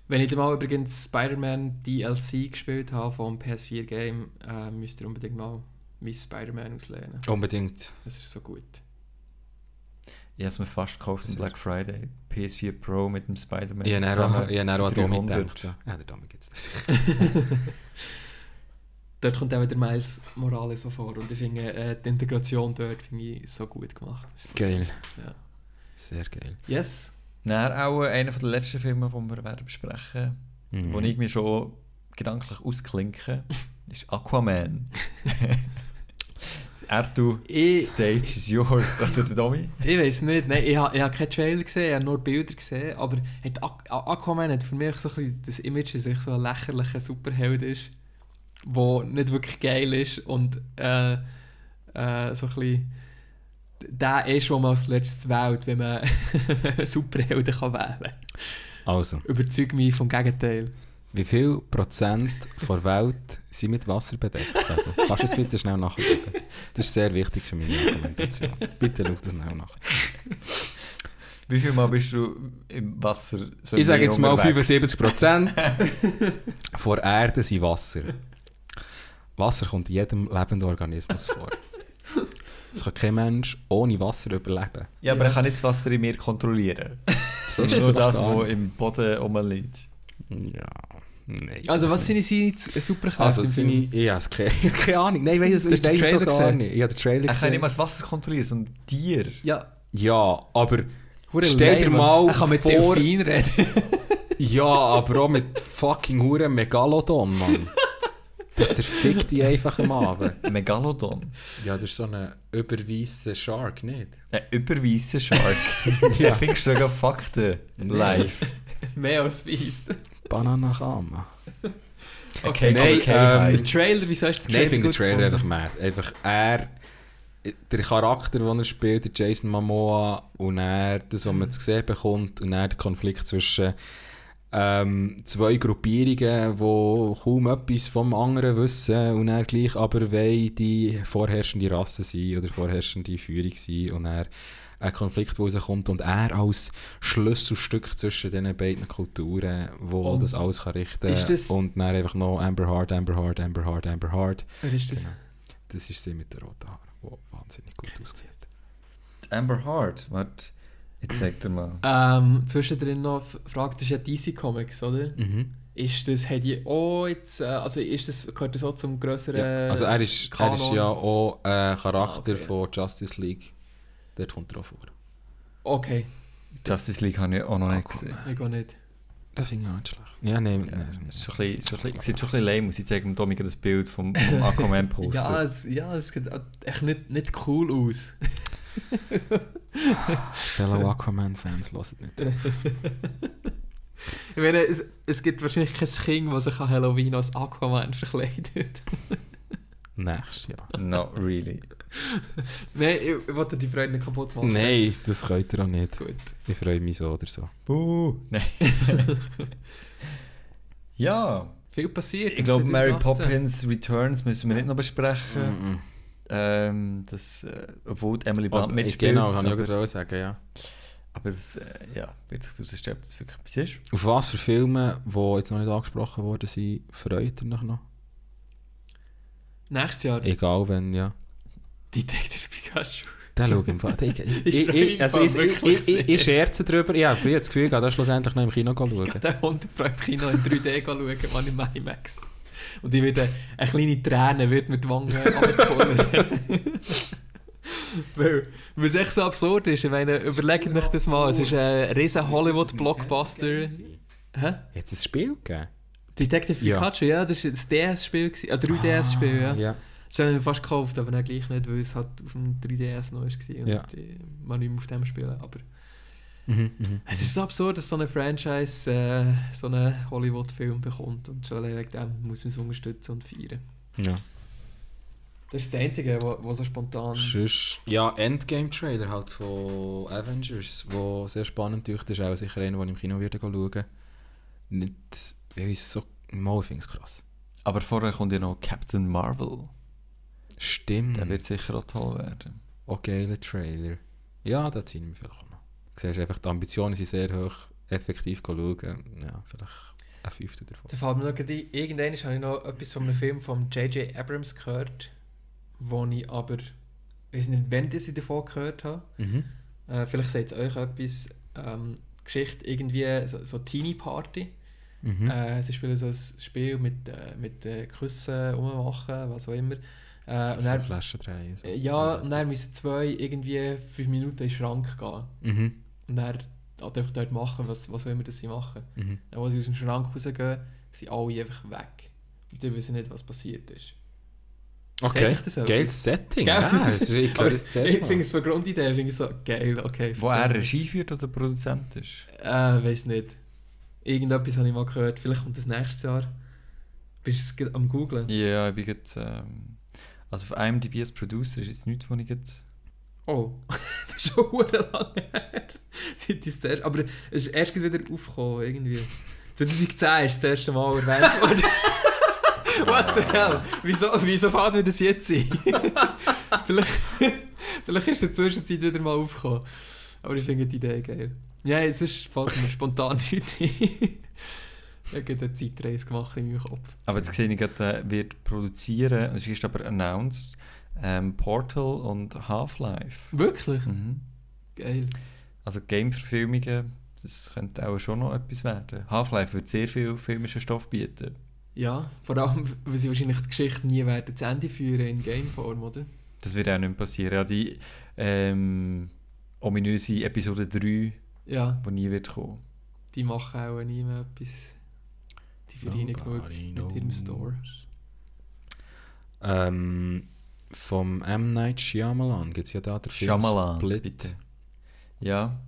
Wenn ich mal übrigens Spider-Man DLC gespielt habe vom PS4-Game, müsst ihr unbedingt mal Miss Spider-Man auslehnen. Unbedingt. Es ist so gut. Ich habe es mir fast gekauft am Black Friday. PS4 Pro mit dem Spider-Man. Ich habe auch an Domi 300. gedacht. Ja, der Domi gibt es das. Dort kommt auch wieder Miles Morales so vor. Und ich finde, die Integration dort finde ich so gut gemacht. So Geil. Ja. Sehr geil. Yes. Dann auch einer der letzten Filme, die wir werden besprechen werden, wo ich mir schon gedanklich ausklinke, ist Aquaman. Erdu, Stage is yours, oder der Domi? Ich weiß nicht, nein, ich habe keinen Trailer gesehen, ich habe nur Bilder gesehen, aber Aquaman hat für mich so ein bisschen das Image, dass er so ein lächerlicher Superheld ist, der nicht wirklich geil ist und so ein bisschen der ist, den man als letztes wählt, wenn man Superhelden kann wählen kann. Also. Überzeug mich vom Gegenteil. Wie viel Prozent der Welt sind mit Wasser bedeckt? Kannst du es bitte schnell nachschauen? Das ist sehr wichtig für meine Argumentation. Bitte schau das schnell nach. Wie viel Mal bist du im Wasser? So ich sage jetzt mal unterwegs? 75% von Erde sind Wasser. Wasser kommt in jedem lebenden Organismus vor. Es kann kein Mensch ohne Wasser überleben. Ja, aber er kann nicht das Wasser in mir kontrollieren. Das ist nur das, was im Boden rumliegt. Ja, nein. Also was sind seine Superkräfte? Also keine Ahnung. Nein, ich weiss es so gar nicht. Ich habe den Trailer Er kann gesehen. nicht mal das Wasser kontrollieren, sondern Tier. Ja, aber stell dir mal er kann mit vor... Delfin reden. Ja, aber auch mit fucking Huren Megalodon, Mann. Der zerfickt die einfach am Abend. Megalodon. Ja, das ist so ein überweisser Shark, nicht? Ein überweisser Shark. Ja. Ja. Findest du sogar Fakten live? Mehr als weiss. Bananakama. Okay, Nein, Der Trailer, wieso hast du den Nein, ich finde den gut Trailer gefunden? einfach mad. Einfach der Charakter, den er spielt, der Jason Momoa, und er, das, was man zu sehen bekommt, und dann der Konflikt zwischen zwei Gruppierungen, die kaum etwas vom anderen wissen und er gleich aber wollen die vorherrschende Rasse sein oder vorherrschende Führung sein, und er ein Konflikt, der rauskommt, und er als Schlüsselstück zwischen diesen beiden Kulturen, wo Und das alles kann richten ist das- und dann einfach noch Amber Heard. Wer ist das? Genau. Das ist sie mit den roten Haaren, die wahnsinnig gut aussieht. Amber Heard, warte, jetzt sag dir mal. Zwischendrin noch fragt, das ist ja DC Comics, oder? Ist das, hat die auch jetzt, also gehört das auch zum grösseren Ja. Also er ist Kanon? ja auch ein Charakter okay. von Justice League. Dort kommt er auch vor. Okay, Justice League habe ich auch noch nicht gesehen. ich gehe nicht. Das finde ich auch nicht schlecht. Ja, nein. Ja, das ist schon ein bisschen, sieht schon ein bisschen lame aus. Ich zeige dem Domi das Bild vom Aquaman-Poster. Es sieht echt nicht cool aus. Fellow Aquaman-Fans hören nicht. Ich meine, es gibt wahrscheinlich kein Kind, das sich an Halloween als Aquaman verkleidet. Nächstes Jahr. Not really. Nein, ich wollte die Freude nicht kaputt machen. Nein, das könnt ihr auch nicht. Gut. Ich freue mich so oder so. Nein. Ja, Viel passiert. ich glaube, in Mary 2018. Poppins Returns müssen wir nicht noch besprechen. Obwohl die Emily Blunt mitspielt. Genau, kann ich auch aber, gerade sagen, ja. aber das wird sich herausstellen, ob das wirklich etwas ist. Auf was für Filme, die jetzt noch nicht angesprochen worden sind, freut ihr euch noch? Nächstes Jahr. Egal wenn, ja. Detective Pikachu. Den schaue ich im Fall. Ich Ich scherze darüber. Ich habe das Gefühl, ich gehe schlussendlich noch im Kino schauen. Ich gehe den 100 Pro im Kino in 3D schauen, Mann, im IMAX. Und ich werde eine kleine Träne wird mit die Wangen runterkullern. Weil es echt so absurd ist. Ich meine, überlegt euch das mal. Es ist ein riesen Hollywood-Blockbuster. Hä? Jetzt ein Spiel gegeben? Detective Ja. Pikachu, ja, das war das DS-Spiel. Ein 3DS-Spiel, ja. Ja. Das habe ich mir fast gekauft, aber dann gleich nicht, weil es halt auf dem 3DS noch war und Ja. man nicht mehr auf dem spielen. Aber Mhm. es ist so absurd, dass so eine Franchise so einen Hollywood-Film bekommt und schon wegen dem muss man es unterstützen und feiern. Ja. Das ist das Einzige, was so spontan... Sonst, ja, Endgame-Trailer halt von Avengers, wo sehr spannend ist. Das ist auch sicher einer, den ich im Kino werde schauen. Nicht, weil ich es so... Mal finde ich es krass. Aber vorher kommt ja noch Captain Marvel. Stimmt. Der wird sicher auch toll werden. Auch geiler Trailer. Ja, da ziehe ich mich vielleicht auch noch. Du siehst einfach, die Ambitionen sind sehr hoch, effektiv schauen. Ja, vielleicht ein Fünftel davon. Da fällt mir noch gerade ein, irgendwann habe ich noch etwas von einem Film von J.J. Abrams gehört, wo ich aber... Ich weiß nicht, wann ich davon gehört habe. Mhm. Vielleicht sagt es euch etwas. Geschichte irgendwie so Teenie Party. Mhm. Sie spielen so ein Spiel mit Küssen rummachen, was auch immer. Und so dann, Flaschen drehen. So. ja, und dann müssen zwei irgendwie 5 Minuten in den Schrank gehen. Mhm. Und dann halt einfach dort machen, was auch immer das sie machen. Mhm. Dann, als sie aus dem Schrank rausgehen, sind alle einfach weg. Und die wissen nicht, was passiert ist. Okay, Sagt euch das geiles Setting. Gell? Ja, ich höre das zuerst Ich finde mal. es von Grundidee finde ich so geil. Okay, Wo er erzähl. Regie führt oder Produzent ist. Weiß nicht. Irgendetwas habe ich mal gehört. Vielleicht kommt das nächstes Jahr. Bist du es am Googlen? Ja, ich bin jetzt... also auf IMDb als Producer ist jetzt nichts, wo ich jetzt... Oh, das ist schon verdammt lange her. Seit ich zuerst, aber es ist erst wieder aufgekommen, irgendwie. 2010 ist das erste Mal erwähnt worden. What the hell? Wieso fährt mir das jetzt ein? vielleicht ist es in der Zwischenzeit wieder mal aufgekommen. Aber ich finde die Idee geil. Ja, es ist fällt mir spontan nicht ein. Ich habe eine Zeitreise gemacht in meinem Kopf. Aber jetzt sehe ich gerade, wird produzieren, es ist aber announced, Portal und Half-Life. Wirklich? Mhm. Geil. Also Game-Verfilmungen, das könnte auch schon noch etwas werden. Half-Life wird sehr viel filmischen Stoff bieten. Ja, vor allem, weil sie wahrscheinlich die Geschichte nie werden zu Ende führen in Gameform, oder? Das wird auch nicht mehr passieren. Ja, die ominöse Episode 3, Ja, die nie wird kommen. die machen auch nie mehr etwas. Die verdienen genug Nobody mit ihrem knows. Store. Vom M. Night Shyamalan gibt es ja da den Film Shyamalan, Split. bitte. Ja.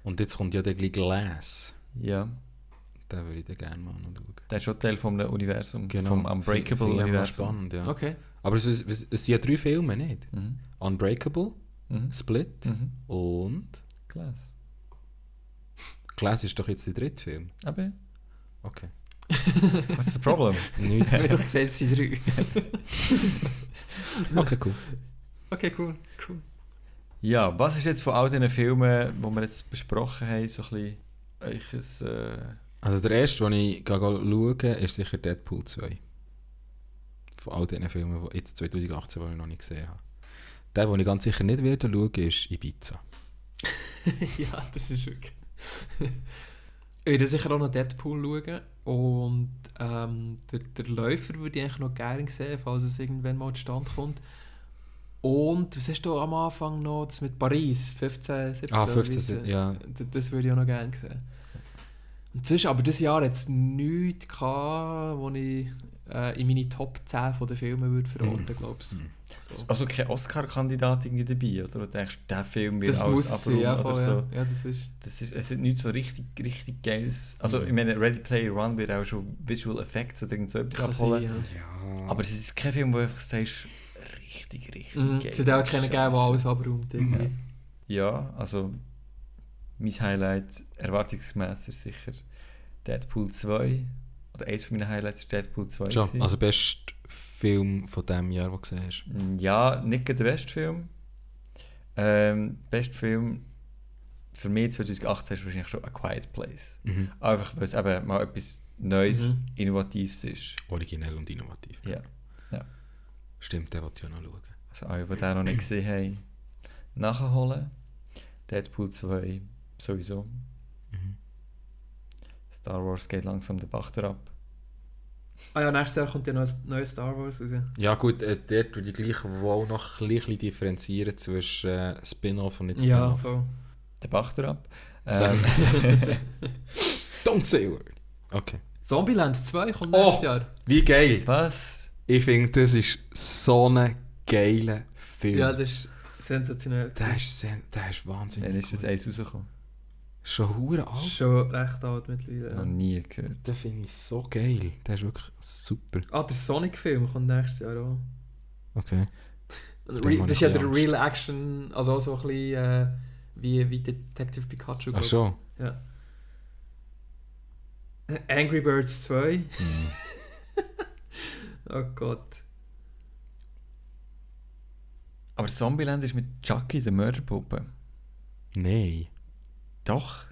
Und jetzt kommt ja der gleich Glass. Ja. Den würde ich dann gerne mal noch schauen. Der ist schon Teil vom Universum, Genau. vom Unbreakable-Universum. Spannend, ja. Okay. Aber es sind ja 3 Filme, nicht? Mhm. Unbreakable, Mhm. Split Mhm. und... Glass. Glass ist doch jetzt der 3. Film. Aber Okay. what's the problem? Nichts. Ich habe doch gesagt, es sind 3. Okay, cool. Okay, cool. Ja, was ist jetzt von all diesen Filmen, die wir jetzt besprochen haben, so ein bisschen Also der erste, den ich schaue, ist sicher Deadpool 2. Von all diesen Filmen, die jetzt 2018, die ich noch nicht gesehen habe. Der, den ich ganz sicher nicht werde schauen, ist Ibiza. Ja, das ist wirklich... Ich werde sicher auch noch Deadpool schauen. Und der Läufer würde ich eigentlich noch gerne sehen, falls es irgendwann mal zustande kommt. Und was hast du am Anfang noch? Das mit Paris, 15, 17? 15, ja. Das würde ich auch noch gerne sehen. Und sonst, aber dieses Jahr hat es nichts gehabt, wo ich in meine Top 10 von den Filmen würde verorten, glaube ich. So. Also kein Oscar-Kandidat irgendwie dabei, oder? Du denkst, der Film wird Das muss es sein, ja, oder voll, so. ja, das ist... Es ist nicht so richtig geiles. Also ich meine, Ready Player One wird auch schon Visual Effects oder irgend so etwas Kann abholen. sein, ja. Ja. Aber es ist kein Film, wo du einfach sagst, richtig geil. Es wird auch keinen geben, der alles abräumt. Irgendwie. Ja, also mein Highlight erwartungsgemäß ist sicher Deadpool 2. Oder eines meiner Highlights ist Deadpool 2. Schon, gewesen. also bester Film von diesem Jahr, den du gesehen hast. Ja, nicht gerade der beste Film. Bester Film für mich 2018 ist wahrscheinlich schon A Quiet Place. Mhm. Einfach weil es eben mal etwas Neues, Mhm. Innovatives ist. Originell und innovativ. Ja. Stimmt, den wollte ich auch noch schauen. Also alle, die den noch nicht gesehen haben, nachholen. Deadpool 2 sowieso. Mhm. Star Wars geht langsam den Bach ab. Ah ja, nächstes Jahr kommt ja noch ein neues Star Wars raus. Ja gut, dort würde ich gleich wohl noch ein bisschen differenzieren zwischen Spin-off und nicht Ja, Spin-off. voll. Den Bach ab. Don't say a word. Okay. Zombieland 2 kommt Oh. nächstes Jahr. Wie geil! Was? Ich finde, das ist so ein geiler Film. Ja, das ist sensationell. der ist wahnsinnig Wann ist das gut. Eis rausgekommen? Schon hure alt. Schon recht alt mittlerweile. Noch Ja. nie gehört. Den finde ich so geil. Der ist wirklich super. Ah, der Sonic-Film kommt nächstes Jahr auch. Okay. Das habe ist ich ja ein der bisschen Real Action, also auch so ein bisschen wie Detective Pikachu. Ach glaub's. schon. Ja. Angry Birds 2. Oh Gott. Aber Zombieland ist mit Chucky, der Mörderpuppe. Nein. Doch.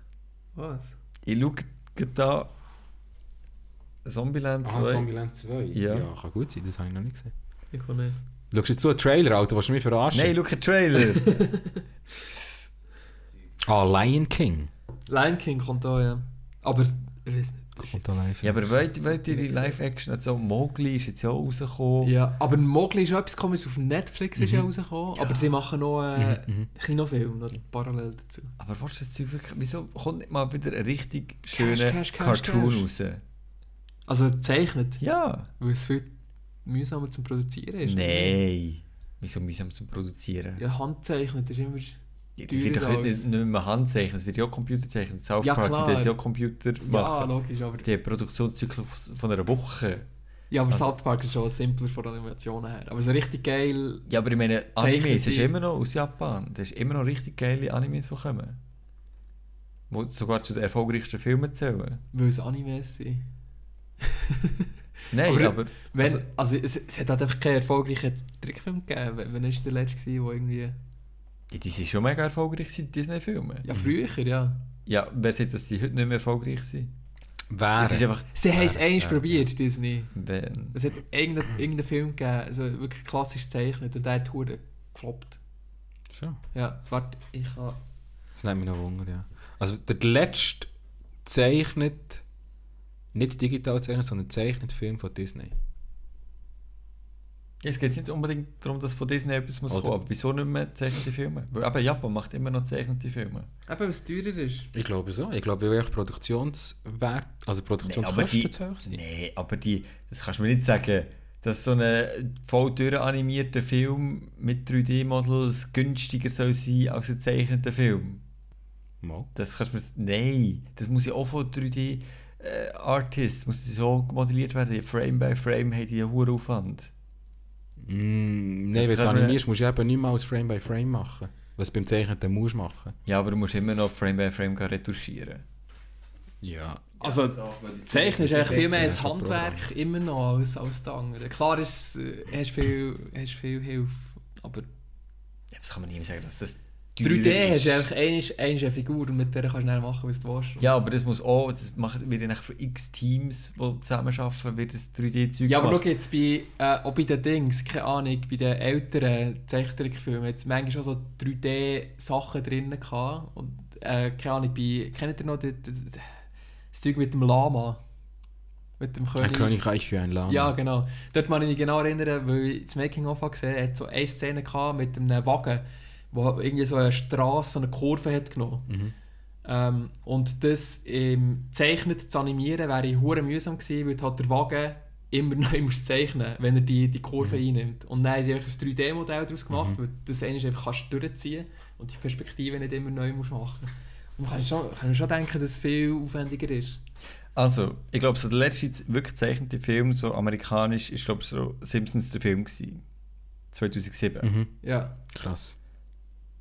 Was? Ich schaue gerade da Zombieland 2. Zombieland 2? Ja. Ja, kann gut sein, das habe ich noch nicht gesehen. Ich kann nicht. Schaust du jetzt so einen Trailer, Alter, willst du mich verarschen? Nein, schau einen Trailer. Lion King. Lion King kommt auch, ja. Aber, ich weiß nicht. Kommt da live. Ja, aber wollt ihr die Live-Action, also Mowgli ist jetzt ja auch rausgekommen. Ja, aber Mowgli ist auch etwas Komisches. Auf Netflix ist ja rausgekommen. Aber sie machen noch einen Kinofilm noch parallel dazu. Aber was ist das Zeug wirklich? Wieso kommt nicht mal wieder ein richtig schöner Cash, Cartoon Cash. raus? Also gezeichnet, Ja. weil es viel mühsamer zum Produzieren ist. Nein. Wieso mühsam zu produzieren? Ja, handzeichnet ist immer... Das wird doch teurer heute als- nicht mehr Handzeichen, es wird ja auch Computerzeichen. South Ja, Park, klar. die das ja auch Computer Ja, machen. logisch, aber... Die Produktionszyklus von einer Woche. Ja, aber Also- South Park ist schon simpler von der Animationen her. Aber so richtig geil... Ja, aber ich meine, Animes ist Zeichnete- immer noch aus Japan. Das ist immer noch richtig geile Animes, die kommen. Die sogar zu den erfolgreichsten Filmen zählen. Weil es Animes sind. Nein, Aber- aber Wenn, also es hat halt einfach keinen erfolgreichen Trickfilm gegeben. Wann war der letzte gewesen, wo irgendwie... die sind schon mega erfolgreich, die Disney-Filme. Ja, früher, ja. Ja, wer sagt, dass die heute nicht mehr erfolgreich sind? Wer? Das ist einfach... Sie haben es einmal ja, probiert, Disney. Wenn... Es hat irgendeinen Film gegeben, also wirklich klassisch gezeichnet und der hat verdammt gefloppt. Schon. Ja, warte, ich habe... Das nimmt mich noch Wunder, ja. Also der letzte zeichnet, nicht digital zeichnet, sondern zeichnet Film von Disney. Ja, es geht nicht unbedingt darum, dass von Disney etwas muss Oder- kommen, aber wieso nicht mehr zeichnete Filme? Weil eben Japan macht immer noch zeichnete Filme. Eben, weil es teurer ist. Ich glaube so. Ich glaube, weil Produktionswert, also Produktionskosten zu hoch sind. Nee, aber das kannst du mir nicht sagen, dass so ein voll durchanimierter Film mit 3D-Models günstiger soll sein als ein gezeichneter Film. Mal. Das kannst du mir... Nein, das muss ja auch von 3D-Artists muss so modelliert werden. Frame by Frame haben die einen hohen Aufwand. Nein, wenn du es animierst, musst du eben nicht mal als Frame by Frame machen. Was du beim Zeichneten musst machen. Ja, aber du musst immer noch Frame by Frame retuschieren. Ja. Also, Zeichnen ist eigentlich viel mehr ein besser. Handwerk immer noch als das andere. Klar hast du viel Hilfe, aber Ja, das kann man nicht mehr sagen, dass das 3D hast du eigentlich eine Figur und mit der kannst du dann machen, was du willst. Ja, aber das muss auch, das wird ja für x Teams, die zusammenarbeiten, wird das 3D-Zeug Ja, aber gemacht. schau jetzt auch bei den Dings, keine Ahnung, bei den älteren Zeichentrickfilmen, jetzt manchmal auch so 3D-Sachen drin gehabt. Und keine Ahnung, kennt ihr noch das Zeug mit dem Lama? Mit dem Ein Königreich für ein Lama. Ja, genau. Dort kann ich mich genau erinnern, weil ich das Making-of gesehen habe, hat so eine Szene gehabt mit einem Wagen, wo irgendwie so eine Straße, so eine Kurve hat genommen. Und das zeichnet zu animieren wäre hure mühsam gewesen, weil halt der Wagen immer neu muss zeichnen, wenn er die Kurve einnimmt. Und dann haben sie einfach ein 3D-Modell daraus gemacht, weil das eigentlich einfach kannst durchziehen und die Perspektive nicht immer neu musst machen. Und man kann schon denken, dass es viel aufwendiger ist. Also, ich glaube, so der letzte wirklich gezeichnete Film, so amerikanisch, ist glaube so Simpsons der Film gewesen. 2007. Ja. Krass.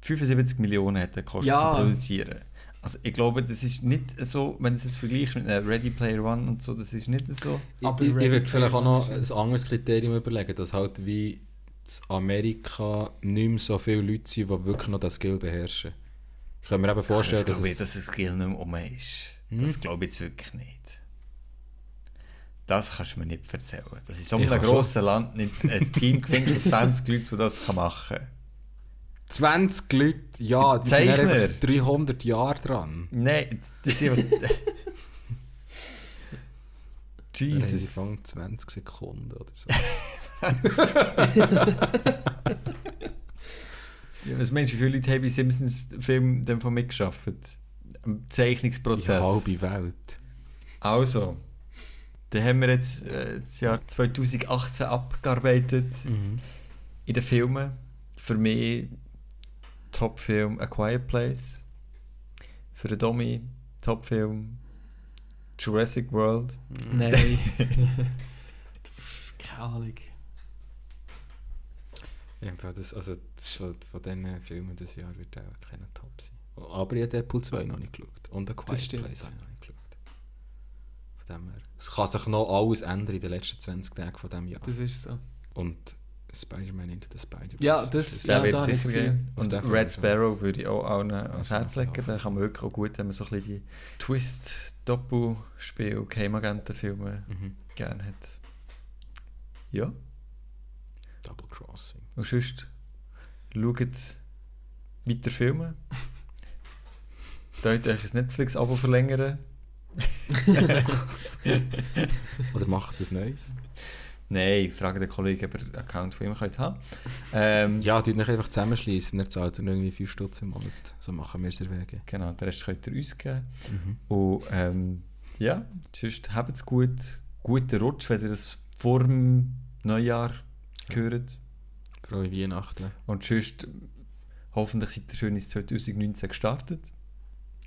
75 Millionen hat er gekostet Ja. zu produzieren. Also ich glaube, das ist nicht so, wenn du es jetzt vergleichst mit einem Ready Player One und so, das ist nicht so. Aber Ich Ready würde vielleicht auch Player noch One ein ist anderes Kriterium überlegen, dass halt wie in Amerika nicht mehr so viele Leute sind, die wirklich noch das Skill beherrschen. Ich kann mir eben vorstellen, das glaube dass ich, dass das Skill nicht mehr um ist. Das glaube ich jetzt wirklich nicht. Das kannst du mir nicht erzählen. Das ist so Ich einem kann grossen Land nicht ein Team gewinnt von 20 Leuten, die das machen kann. 20 Leute, ja, die Zeichner. sind einfach 300 Jahre dran. Nein, das ist einfach... Sie Jesus. fangen 20 Sekunden oder so. Ja, was meinst du, wie viele Leute haben bei Simpsons Film dann von mitgearbeitet? Am Zeichnungsprozess. Die halbe Welt. Also, dann haben wir jetzt das Jahr 2018 abgearbeitet in den Filmen. Für mich Top-Film A Quiet Place. Für den Domi Top-Film Jurassic World. Nein. Keine Ahnung. Ja, das ist von diesen Filmen dieses Jahr wird auch keiner Top sein. Aber ich habe Deadpool 2 noch nicht geschaut. Und A Quiet stimmt. Place habe ich noch nicht geschaut. Von dem her. Es kann sich noch alles ändern in den letzten 20 Tagen von diesem Jahr. Das ist so. Und Spider-Man Into the Spider-Verse. Ja, das- Der Ja, wird da es habe ich sicher das Gefühl. geben. Auf Und den Fall, Red ja. Sparrow würde ich auch allen ans Ja, Herz legen. ja. Da kann man wirklich auch gut, wenn man so ein bisschen die Twist-Doppelspiel, Geheimagenten-Filme gerne hat. Ja. Double Crossing. Und sonst schaut weiter Filme. Könnt euch ein Netflix-Abo verlängern. Oder macht das Neues? Nein, frage den Kollegen, ob er einen Account von ihm könnt haben. Ja, tut nicht einfach zusammenschließen. Er zahlt dann irgendwie 5 Stutz im Monat. So machen wir es erwägen. Genau, den Rest könnt ihr uns geben. Und ja, sonst habt es gut. Guten Rutsch, wenn ihr das vor dem Neujahr hört. Frohe Weihnachten. Und sonst hoffentlich seid ihr schön ins 2019 gestartet.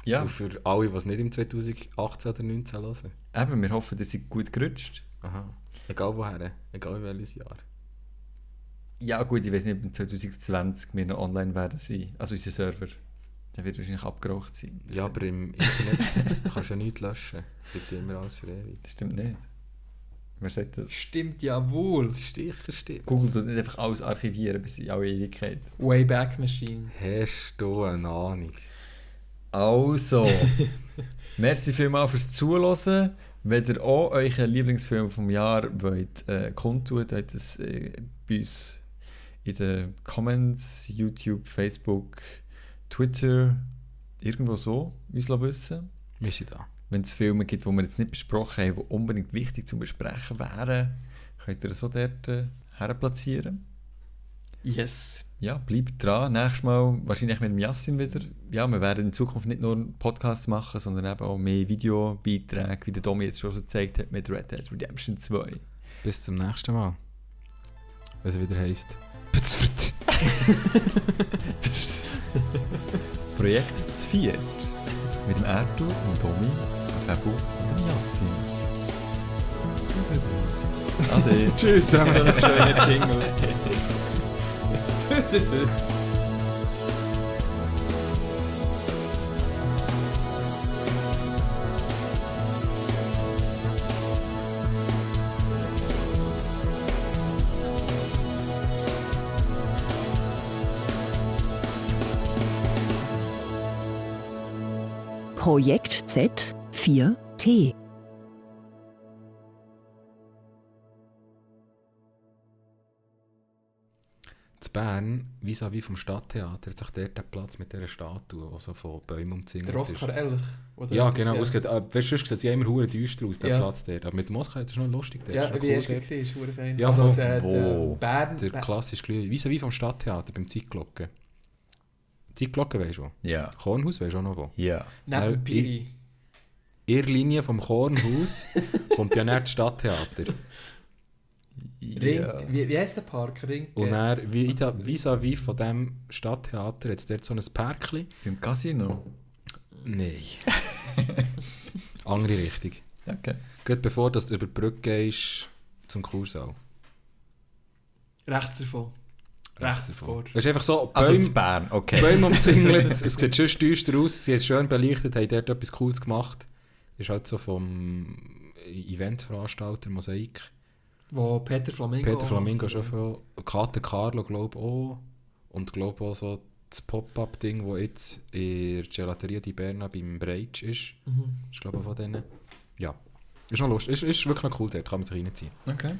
Ja, Und für alle, die es nicht im 2018 oder 2019 hören. eben, wir hoffen, ihr seid gut gerutscht. Aha. Egal woher, egal welches Jahr. Ja gut, ich weiß nicht, ob im 2020 wir noch online werden sein. Also unser Server. Der wird wahrscheinlich abgeraucht sein. Ja, aber im Internet kannst du ja nichts löschen. Es wird immer alles für ewig. Das stimmt nicht. Wer sagt das? Stimmt ja wohl. Das stimmt. Google tut nicht einfach alles archivieren bis in alle Ewigkeit. Wayback Machine. Hast du eine Ahnung? Also, merci vielmals fürs Zuhören. Wenn ihr auch euren Lieblingsfilm vom Jahr wollt, kundtun, könnt ihr es bei uns in den Comments, YouTube, Facebook, Twitter, irgendwo so uns wissen. Wir sind da. Wenn es Filme gibt, die wir jetzt nicht besprochen haben, die unbedingt wichtig zum Besprechen wären, könnt ihr so dort herplatzieren. Yes. Ja, bleibt dran. Nächstes Mal wahrscheinlich mit dem Yassin wieder. Ja, wir werden in Zukunft nicht nur Podcasts machen, sondern eben auch mehr Videobeiträge, wie der Domi jetzt schon so gezeigt hat mit Red Dead Redemption 2. Bis zum nächsten Mal. wenn es wieder heisst. Projekt 4 mit dem Erdo und Tommy, dem Febu und dem Yassin. Ade. Tschüss zusammen. So ein schöner Jingle. Projekt Z 4T. In Bern, vis-à-vis vom Stadttheater, hat sich dort der Platz mit dieser Statue, die so von Bäumen umzingelt Der Oskar Elch. Oder Ja, genau. Ja. Es geht, weißt du, sonst sieht es ja immer verdammt düster aus, der Ja. Platz dort. Aber mit dem Oskar ist es noch lustig. Der Ja, ist noch wie cool hast du dort. gesehen, ist verdammt fein. Ja, Also, wo? Bern. Der klassische Glüh, vis-à-vis vom Stadttheater, beim Zeitglocken. Zeitglocken weisst du wo? Ja. Kornhaus weisst du auch noch wo? Ja. Neben Piri. In der Linie vom Kornhaus kommt ja nicht das Stadttheater. Ring, Ja. wie heisst der Park? Ring. Und dann, vis-à-vis von diesem Stadttheater, hat es dort so ein Pärkchen. Im Casino. Nein. Andere Richtung. Okay. Gut bevor du über die Brücke gehst zum Kursaal. Rechts davon. Rechts davor. Das ist einfach so, Also Bäume, in Bern, okay. Bäume umzingelt, es sieht schön düster aus, sie haben es schön beleuchtet, haben dort etwas Cooles gemacht. Ist halt so vom Eventveranstalter Mosaik. Wo Peter Flamingo. Peter Flamingo macht, schon viel. Kater Carlo, glaube ich, auch. Und glaube auch so das Pop-Up-Ding, das jetzt in der Gelateria di Berna beim Breitsch ist. Mhm. Ist glaube ich von denen. Ja. Ist noch lustig. Ist wirklich noch cool dort, kann man sich reinziehen. Okay.